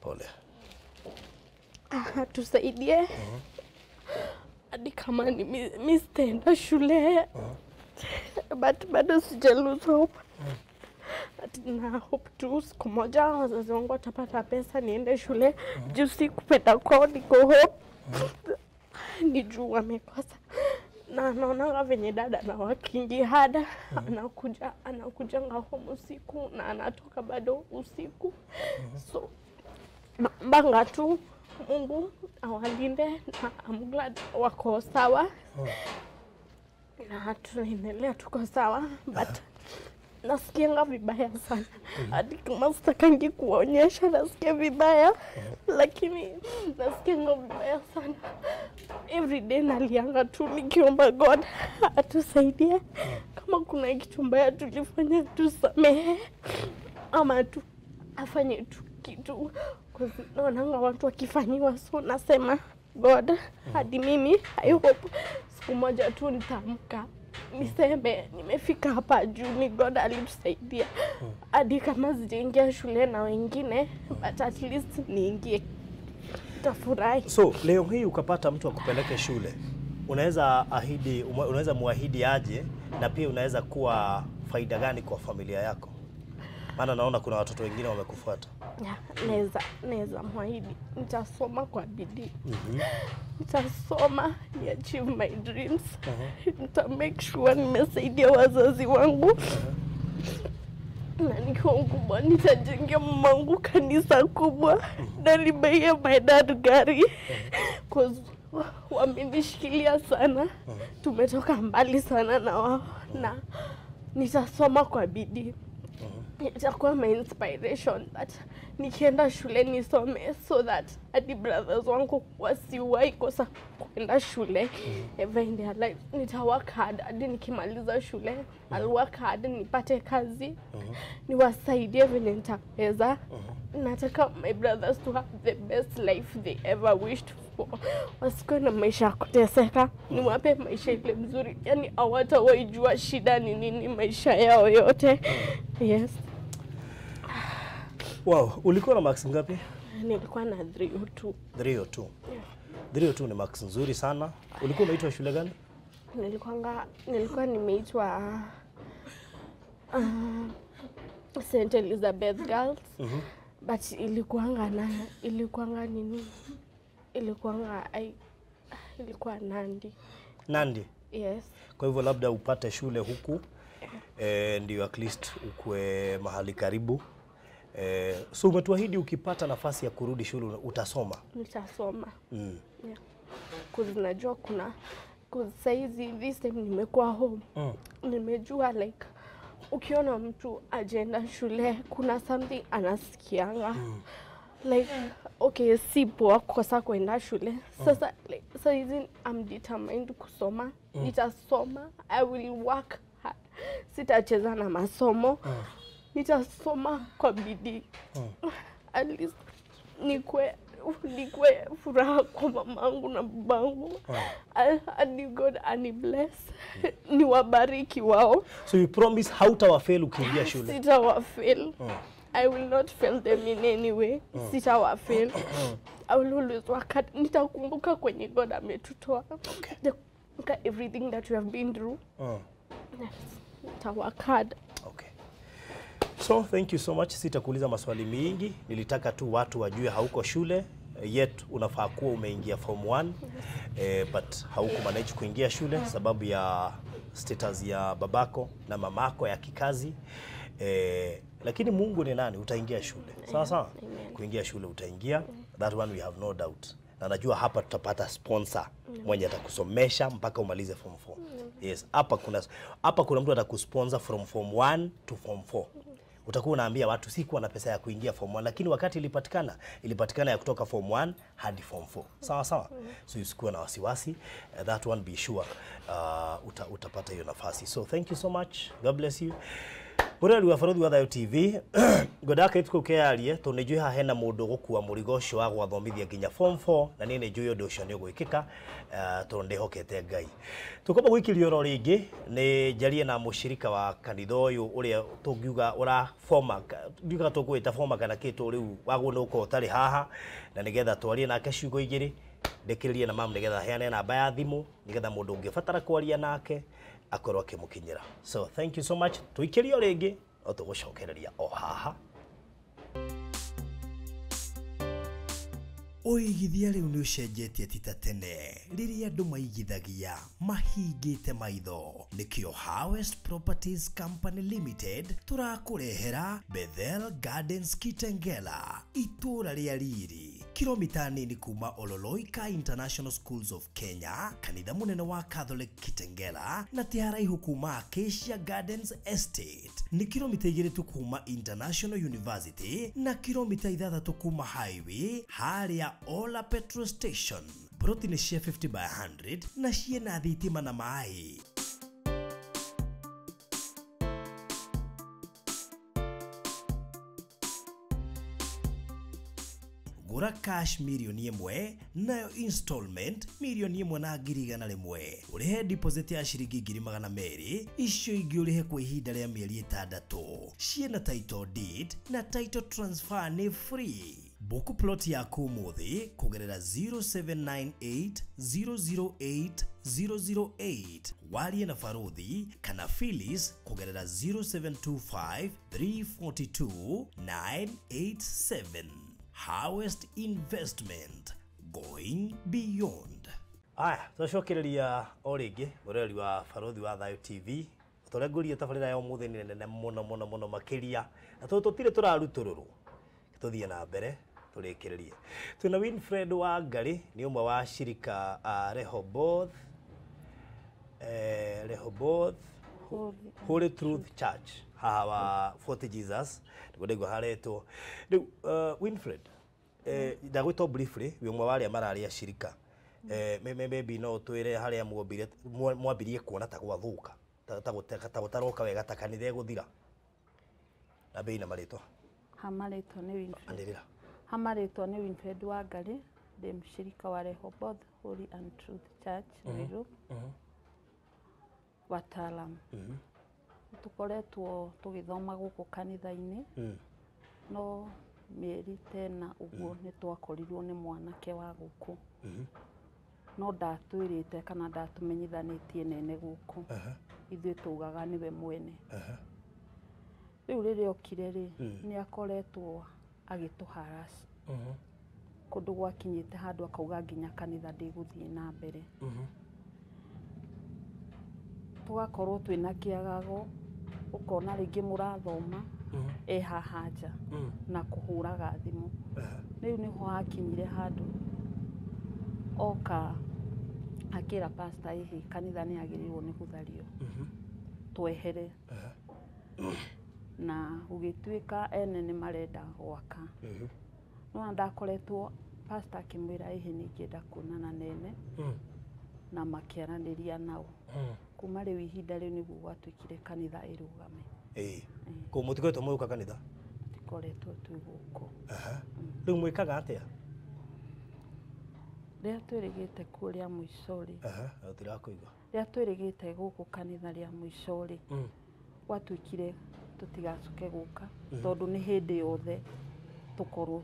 Pole. Tusaidie. Hadi kama ni mimi sitaenda shule. But bado sija lose hope. Na hope tu siku moja wazazi wangu watapata pesa niende shule. Juu si kupenda kwao, niko hope. Ni juu wamekosa. Na naonanga venye dada na wakingi hada anakujanga home usiku na anatoka bado usiku. So mbanga tu Mungu awalinde na I'm glad wako sawa. Na tunaendelea tuko sawa, but nasikianga vibaya sana. Hadi kama sitakangi kuonyesha nasikia vibaya, lakini nasikianga vibaya sana. Every day nalianga tu nikiomba God atusaidie. Kama kuna kitu mbaya tulifanya tusamehe, ama tu afanye tu kitu. Naonanga watu wakifanyiwa, so nasema God, hadi mimi I hope siku moja tu nitaamka niseme nimefika hapa juu ni God alitusaidia. Hadi kama sijaingia shule na wengine, but at least niingie, nitafurahi. So leo hii ukapata mtu akupeleke shule, unaweza ahidi, unaweza muahidi aje, na pia unaweza kuwa faida gani kwa familia yako? Maana naona kuna watoto wengine wamekufuata. Naweza muahidi nitasoma kwa bidii. Nitasoma ni achieve my dreams. Nita make sure nimesaidia wazazi wangu. Na nikiwa mkubwa nitajengea mamangu kanisa kubwa. Na nibaie my dad gari. Cause wamenishikilia sana. Tumetoka mbali sana na wao. Na nitasoma kwa bidii. Itakuwa my inspiration that nikienda shule nisome so that hadi brothers wangu wasiwahi kosa kwenda shule ever in their life. Nita work hard hadi nikimaliza shule. I'll work hard nipate kazi, niwasaidie vile nitaweza. Nataka my brothers to have the best life they ever wished for. Wasikuwe na maisha ya kuteseka, niwape maisha ile mzuri. Yani hawatawaijua shida ni nini maisha yao yote. Yes. Wow, ulikuwa na marks ngapi? Nilikuwa na 302. 302. Yeah. 302 ni marks nzuri sana. Ulikuwa umeitwa shule gani? Nilikuwa nimeitwa St. Elizabeth Girls. But ilikuwanga nini? Ilikuwa Nandi. Nandi? Yes. Kwa hivyo labda upate shule huku, ndio at least ukue mahali karibu. So umetuahidi ukipata nafasi ya kurudi shule utasoma? Nitasoma. Yeah. Cause najua kuna, cause saizi this time nimekuwa home. Nimejua like ukiona mtu ajenda shule kuna something anasikianga. Like okay, si poa kukosa kwenda shule. Sasa like saizi I'm determined kusoma. Nitasoma, I will work hard. Sitacheza na masomo. Nitasoma kwa bidii. At least nikue furaha kwa mamangu na babangu. And God ani bless. Niwabariki wao. So you promise hautawafail ukiingia shule? Sitawafail. I will not fail them in any way. Sitawafail. I will always work hard. Nitakumbuka kwenye God ametutoa. Okay. Everything that we have been through. Yes. Nita work hard. Okay. So thank you so much. Sitakuuliza maswali mingi. Nilitaka tu watu wajue hauko shule yet unafaa kuwa umeingia form 1. But hauku manage kuingia shule sababu ya status ya babako na mamako ya kikazi. Lakini Mungu ni nani, utaingia shule. Sawa sawa? Kuingia shule utaingia. That one we have no doubt. Na najua hapa tutapata sponsor mwenye atakusomesha mpaka umalize form 4. Yes, hapa kuna mtu atakusponsor from form 1 to form 4. Utakuwa unaambia watu sikuwa na pesa ya kuingia form 1, lakini wakati ilipatikana ya kutoka form 1 hadi form 4. Sawa sawa? So usikuwe na wasiwasi, that one be sure utapata hiyo nafasi. So thank you so much. God bless you. Mũrori wa Barũthi wa Thayũ TV, ngwendaga kĩrĩtu kĩu kĩyarie tondũ nĩnjũĩ haha hena mũndũ ũgũkua mũrigo ũcio wa gwathomithia nginya form 4 na niĩ nĩnjũĩ ũndũ ũcio nĩ ũgwĩkĩka tondũ ndĩhokete Ngai. Tũkwamba gũikĩrio oro rĩngĩ nĩ njarie na mũshirika wa kanitha ũyũ ũrĩa tũngiuga ũra former, ndiuga tũkũwĩta former kana kĩ tũ rĩu wagwo nĩ ũkorwo ũtarĩ haha, na nĩgetha twarie nake ciugo igĩrĩ ndĩkĩrĩrie na mamu nĩgetha heane namba ya thimũ nĩgetha mũndũ ũngĩbatara kwaria nake Akorwo akĩmũkinyĩra. So thank you so much. Tũikĩrio rĩngĩ no tũgũcokereria o haha. Ũigithia rĩu nĩ ũcenjetie ti ta tene rĩrĩa andũ maigithagia mahingĩte maitho. Nĩkĩo Harvest Properties Company Limited tũrakũrehera Bethel Gardens Kitengela, itũũra rĩa riri, kilomita nini kuma Ololoika International Schools of Kenya, kanitha mũnene wa Catholic Kitengela, na ti haraihu kuma Acacia Gardens Estate. Nĩ kilomita 2 tu kuma International University na kilomita 6 kuma highway harĩa Ola Petrol Station. Broti nĩ cia 50 by 100 na ciĩna thitima na maĩ. Gũra cash 1,000,000 nayo installment 1,100,000. Ũrĩhe deposit ya ciringi 200,000, icio ingĩ ũrĩhe kwa ihinda rĩa mĩeri 6. Ciĩna title deed na title transfer nĩ free. Book plot yaku ũmũthĩ kũgerera 0798 008 008. Warie na Faruthi kana Phyllis kũgerera 0725 342 987. Harvest Investment, going beyond. Aya, twacokereria o rĩngĩ mũrori wa Barothi wa Thayo TV. Tũrĩa ngũria tabarĩra ya ũmũthĩ nĩ nene mũno mũno mũno makĩria, na tondũ tũtirĩ tũrarutũrũrwo, tũthiĩ na mbere tũrĩkĩrĩrie. Twĩna Winfred Wangari, nĩ ũmwe wa shirika Rehoboth, Rehoboth Holy Truth Church haha wa Fort Jesus nĩguo ndaigua haretwo. Rĩu Winfred, ndagwĩtwo briefly, wĩ ũmwe wa arĩa mararĩ shirika. Maybe no ũtwĩre harĩa mwambirie kuona ta gwathũka, ta gũtaroka wega, ta kanitha ĩgũthira. Na mbei na marĩtwa. Ha marĩtwa nĩ Winfred. Anĩrĩra. Ha marĩtwa nĩ Winfred Wangari, ndĩ mũshirika wa Rehoboth Holy and Truth Church Ruiru. Wataalamu. Tukoretwo tũgĩthoma gũkũ kanitha-inĩ, no mĩeri tena ũguo nĩ twakorirwo nĩ mwanake wa gũkũ. No ndatwĩrĩte kana ndatũmenyithanĩtie nene gũkũ. Ithuĩ tugaga nĩwe mwene. Rĩu rĩrĩa okire rĩ, nĩ akoretwo agĩtũharass. Kũndũ gwakinyĩte handũ akauga nginya kanitha ndĩgũthiĩ na mbere. Tũgakorwo twĩna kĩagago, ũkona rĩngĩ mũrathoma e haha nja na kũhũraga thimũ. Rĩu nĩho hakinyire handũ oka akĩra pastor ĩhĩ kanitha nĩ yagĩrĩirwo nĩ gũthario twehere, na gũgĩtuĩka ene nĩ marenda gwaka. No ndakoretwo pastor akĩmwĩra ĩhĩ nĩ ingĩenda kuonana nene, na makĩaranĩria nao. Kuma rĩu ihinda rĩu nĩguo gwatuĩkire kanitha ĩrũgame. Kũu mũtikoretwo mũgĩũka kanitha? Tũtikoretwo twĩ gũkũ. Rĩu mwĩkaga atĩa? Rĩrĩa twĩrĩgĩte kuo rĩa mũico rĩ, tũtirakũigua. Rĩrĩa twĩrĩgĩte gũkũ kanitha rĩa mũico rĩ, gwatuĩkire tũtigacoke gũka, tondũ nĩ hĩndĩ yothe tũkorwo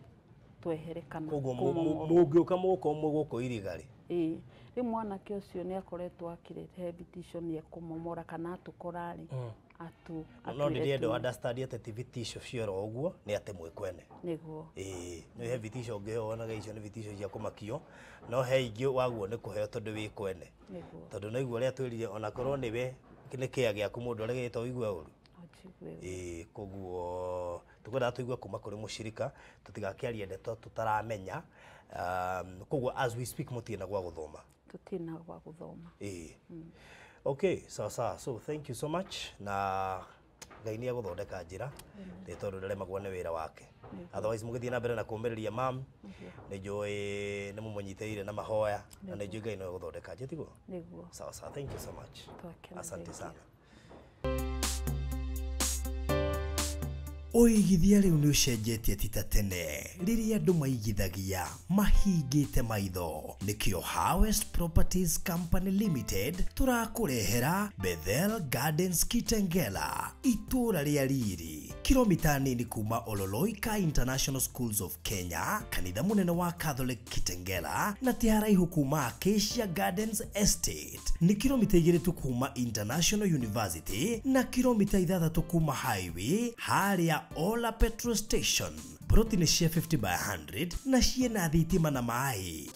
twehere kana Koguo mũngĩũka mũgũkorwo mwĩ gũkũ iriga rĩ? Ĩĩ. Rĩu mwanake ũcio nĩ akoretwo akĩrehe vitisho nĩ ekũmomora kana atũkora rĩ, No ndĩrenda understand atĩ ti vitisho cioro ũguo, nĩ atĩ mwĩ kwene. Nĩguo. Ĩĩ, nĩ he vitisho ũngĩheo wonaga icio nĩ vitisho cia kũmakio, no he ingĩ waguo nĩ kũheo tondũ wĩ kwene. Nĩguo. Tondũ no igua ũrĩa twĩrire onakorwo nĩwe nĩ kĩa gĩaku mũndũ aregete ũigue ũru. Ĩĩ, koguo tũkwendaga tũigue kuma kũrĩ mũshirika, tũtigakĩarie ndeto tũtaramenya. Koguo as we speak mũtirĩ na gwa gũthoma. Tũtirĩ na gwa gũthoma. Ĩĩ. Okay, sawa sawa. So thank you so much. Na Ngai nĩ egũthondeka njĩra, nĩ tondũ ndaremagwo nĩ wĩra wake. Otherwise mũgĩthiĩ na mbere na kũũmĩrĩria mam, nĩ njũĩ nĩ mũmũnyitĩrĩire na mahoya, na nĩ njũĩ Ngai no egũthondeka njĩra, tiguo? Nĩguo. Sawa sawa, thank you so much. Asante sana. Ũigithia rĩu nĩ ũcenjetie ti ta tene rĩrĩa andũ maigithagia mahingĩte maitho. Nĩkĩo Harvest Properties Company Limited tũrakũrehera Bethel Gardens Kitengela, itũũra rĩa riri, kilomita nini kuma Ololoika International Schools of Kenya, kanitha mũnene wa Catholic Kitengela, na ti haraihu kuma Acacia Gardens Estate. Nĩ kilomita 2 tu kuma International University na kilomita 6 kuma highway harĩa Ola Petrol Station. Broti nĩ cia 50 by 100 na ciĩna thitima na maĩ.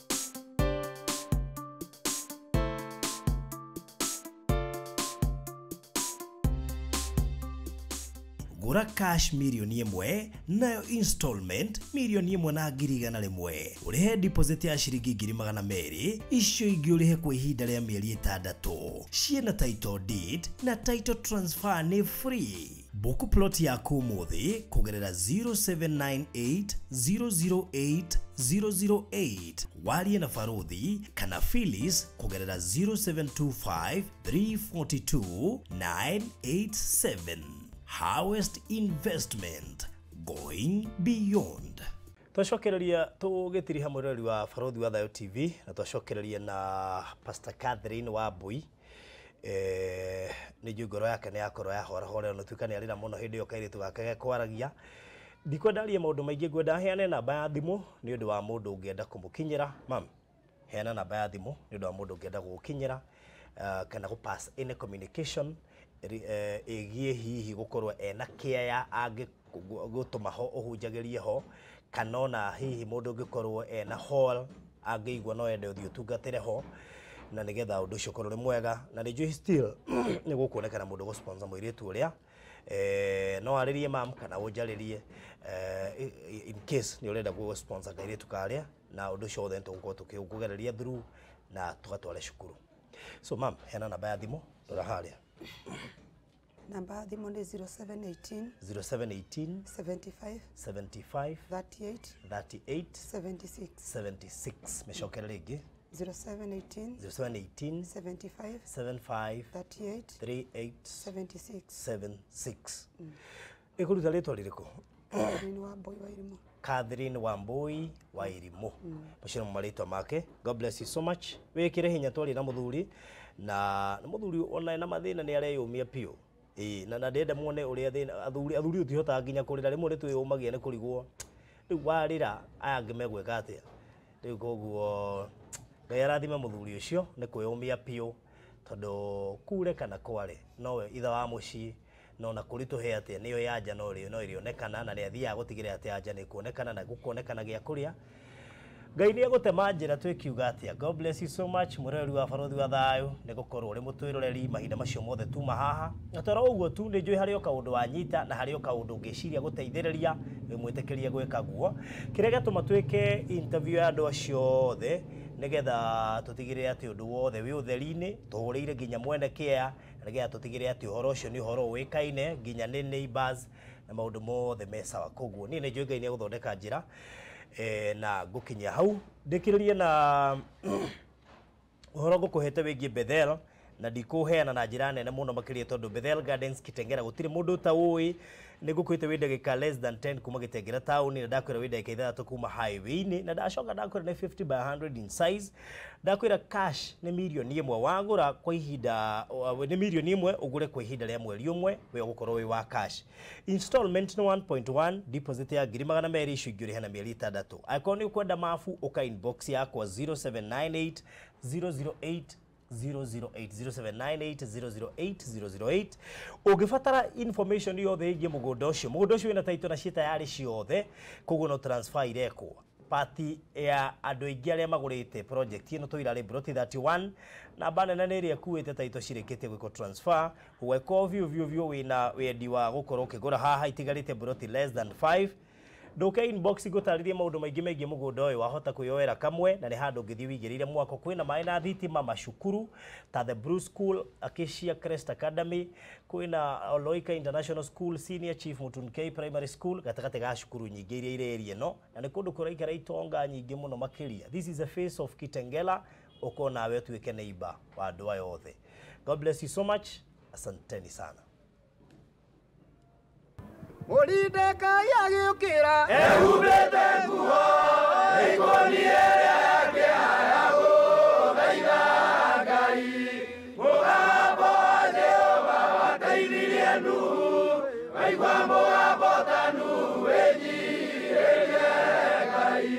Gũra cash 1,000,000 nayo installment 1,100,000. Ũrĩhe deposit ya ciringi 200,000, icio ingĩ ũrĩhe kwa ihinda rĩa mĩeri 6. Ciĩna title deed na title transfer nĩ free. Book plot yaku ũmũthĩ kũgerera 0798 008 008, warie na Baruthi kana Phyllis kũgerera 0725 342 987. Harvest Investment, going beyond. Twacokereria tũgĩtiriha mwĩroreri wa Baruthi wa Thayo TV na twacokereria na Pastor Catherine Wambui. Nĩ njũĩ ngoro yake nĩ yakorwo yahorahorera na tuĩka nĩ arĩra mũno hĩndĩ ĩyo kairĩtu gake gekwaragia. Ndikwenda arie maũndũ maingĩ, ngwenda heane namba ya thimũ nĩ ũndũ wa mũndũ ũngĩenda kũmũkinyĩra. Mam, heana namba ya thimũ nĩ ũndũ wa mũndũ ũngĩenda gũgũkinyĩra kana gũ pass any communication ĩgiĩ hihi gũkorwo ena kĩaya angĩgũtũma ho ũhunjagĩrie ho, kana ona hihi mũndũ ũngĩkorwo ena hall angĩigua no ende ũthiĩ ũtungatĩre ho, na nĩgetha ũndũ ũcio ũkorwo ũrĩ mwega. Na nĩ njũĩ still nĩ gũkuonekana mũndũ gũ sponsor mũirĩtu ũrĩa, no arĩrie mam kana ũnjarĩrie in case nĩ ũrenda gũ sponsor kairĩtu karĩa, na ũndũ ũcio wothe nĩ tũgũkorwo tũkĩũkũgereria through na tũgatware cukuru. So mam, heana namba ya thimũ, rora harĩa. Namba ya thimũ nĩ 0718 0718 75 75 38 38 76 76. Mĩcokere rĩngĩ. 0718 0718 75 75 38 38 76 76. Ĩkũruta rĩtwa rĩrĩkũ? Catherine Wambui Wairimu. Catherine Wambui Wairimu. Macio nĩmo marĩtwa make. God bless you so much. Wĩkĩre hinya twarie na mũthuri, na mũthuri ona ena mathĩna nĩ areyũmia biũ. Ĩĩ, na ndĩrenda muone ũrĩa thĩna athuri ũtihotaga nginya kũrĩra, rĩmwe nĩ twĩyũmagia nĩ kũrigwo rĩu warĩra aya angĩ megwĩka atĩa. Rĩu koguo Ngai arathime mũthuri ũcio nĩ kwĩyũmia biũ, tondũ kure kana kware nowe ithe wa mũciĩ, no na kũritũhe atĩa nĩyo yanja no ĩrĩonekana, na nĩ athiaga gũtigĩrĩra atĩ anja nĩ kuonekana na gũkuonekana gĩa kũrĩa. Ngai nĩ egũtema njĩra twĩkiuga atĩa. God bless you so much mwĩroreri wa Baruthi wa Thayo nĩ gũkorwo ũrĩ mũtwĩroreri mahinda macio mothe tuma haha. Na toro ũguo tu nĩ njũĩ harĩ o kaũndũ wanyita na harĩ o kaũndũ ũngĩciria gũteithĩrĩria wĩmwĩtĩkĩrie gwĩka guo. Kĩrĩa gĩatũma twĩke interview ya andũ acio othe nĩgetha tũtigĩrĩre atĩ ũndũ wothe wĩ ũtheri-inĩ, tũhũrĩire nginya mwene kĩea, nĩgetha tũtigĩrĩre atĩ ũhoro ũcio nĩ ũhoro ũĩkaine nginya nĩ neighbors na maũndũ mothe me sawa. Koguo niĩ nĩ njũĩ Ngai nĩ egũthondeka njĩra na ngũkinyia hau. Ndĩkĩrĩrie na ũhoro ngũkũhete wĩgiĩ Bethel, na ndikũheana na njĩra nene mũno makĩria tondũ Bethel Gardens Kitengela gũtirĩ mũndũ ũtaũĩ. Nĩ ngũkwĩte wĩ ndagĩka less than 10 kuma Gĩtengera taũni, na ndakwĩra wĩ ndagĩka 6 kuma highway-inĩ, na ndacoka ndakwĩra nĩ 50 by 100 in size. Ndakwĩra cash nĩ 1,000,000 wagũra kwa ihinda, nĩ 1,000,000 ũgũre kwa ihinda rĩa mweri ũmwe, we ũgũkorwo wĩ wa cash. Installment nĩ 1.1, deposit ya 200,000, icio ingĩ ũrĩhe na mĩeri 6. Angĩkorwo nĩ ũkwenda mabu, ũka inbox yakwa 0798 008 008 0798 008 008. Ũngĩbatara information yothe ĩgiĩ mũgũnda ũcio, mũgũnda ũcio wĩna title na ciĩ tayarĩ ciothe, koguo no transfer irekwo. Party ya andũ aingĩ arĩa magũrĩte project ĩno tũira rĩ broti 31, namba nene nĩ ĩrĩa ĩkuĩte title cirĩkĩtie gwĩkwo transfer. Gwekwo biũ biũ biũ wĩna wendi wa gũkorwo ũkĩgũra haha, itigarĩte broti less than 5. Nduke inbox ngũtarĩrie maũndũ maingĩ megiĩ mũgũnda ũyũ, wahota kwĩyoera kamwe, na nĩ handũ ũngĩthiĩ wĩigĩrĩire mwako. Kwĩna maĩ na thitima, macukuru ta The Blue School, Acacia Crest Academy, kwĩna Oloika International School, Senior Chief Mutunkei Primary School, gatagatĩ ga cukuru nyingĩ iria irĩ area ĩno, na nĩ kũndũ kũraikara itonga nyingĩ mũno makĩria. This is the face of Kitengela, ũkorwo nawe ũtuĩke neighbor wa andũ aya othe. God bless you so much. Asanteni sana. Moridekai agĩũkĩra ehumbĩte nguo ĩikũnie ĩrĩa yake ya gũthaitha Ngai. Mũgambo wa Jehova wateithirie Nuhu, waigua mũgambo ta Nuhu wĩnyihĩrie Ngai.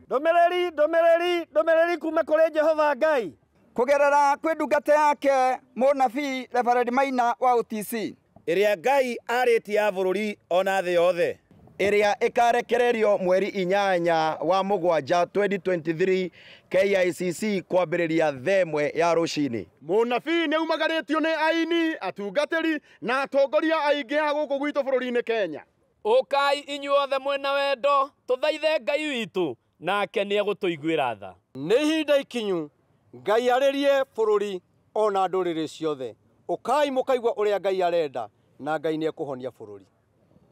Ndũmĩrĩri, ndũmĩrĩri, ndũmĩrĩri kuma kũrĩ Jehova Ngai kũgerera kwĩ ndungata yake mũnabii Reverend Maina wa OTC ĩrĩa Ngai arĩtie ya bũrũri ona thĩ yothe ĩrĩa ĩkarekererio mweri 8 wa mũgwanja 2023 KICC kwambĩrĩria 1:00 ya rũcinĩ. Mũnabii nĩ aumagarĩtio nĩ aini, atungatĩri na atongoria aingĩ a gũkũ gwitũ bũrũri-inĩ Kenya. Ũkai inyuothe mwĩna wendo tũthaithe Ngai witũ nake nĩ egũtũiguĩra tha. Nĩ ihinda ikinyu Ngai arĩrie bũrũri ona ndũrĩrĩ ciothe. Ũkai mũkaigua ũrĩa Ngai arenda na Ngai nĩ ekũhonia bũrũri.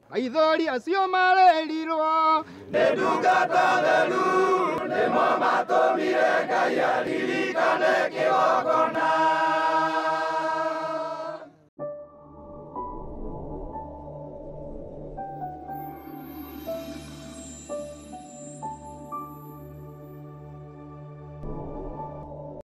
Maithori acio marerirwo nĩ ndungata theru, nĩmo matũmire Ngai aririkane kĩgongona.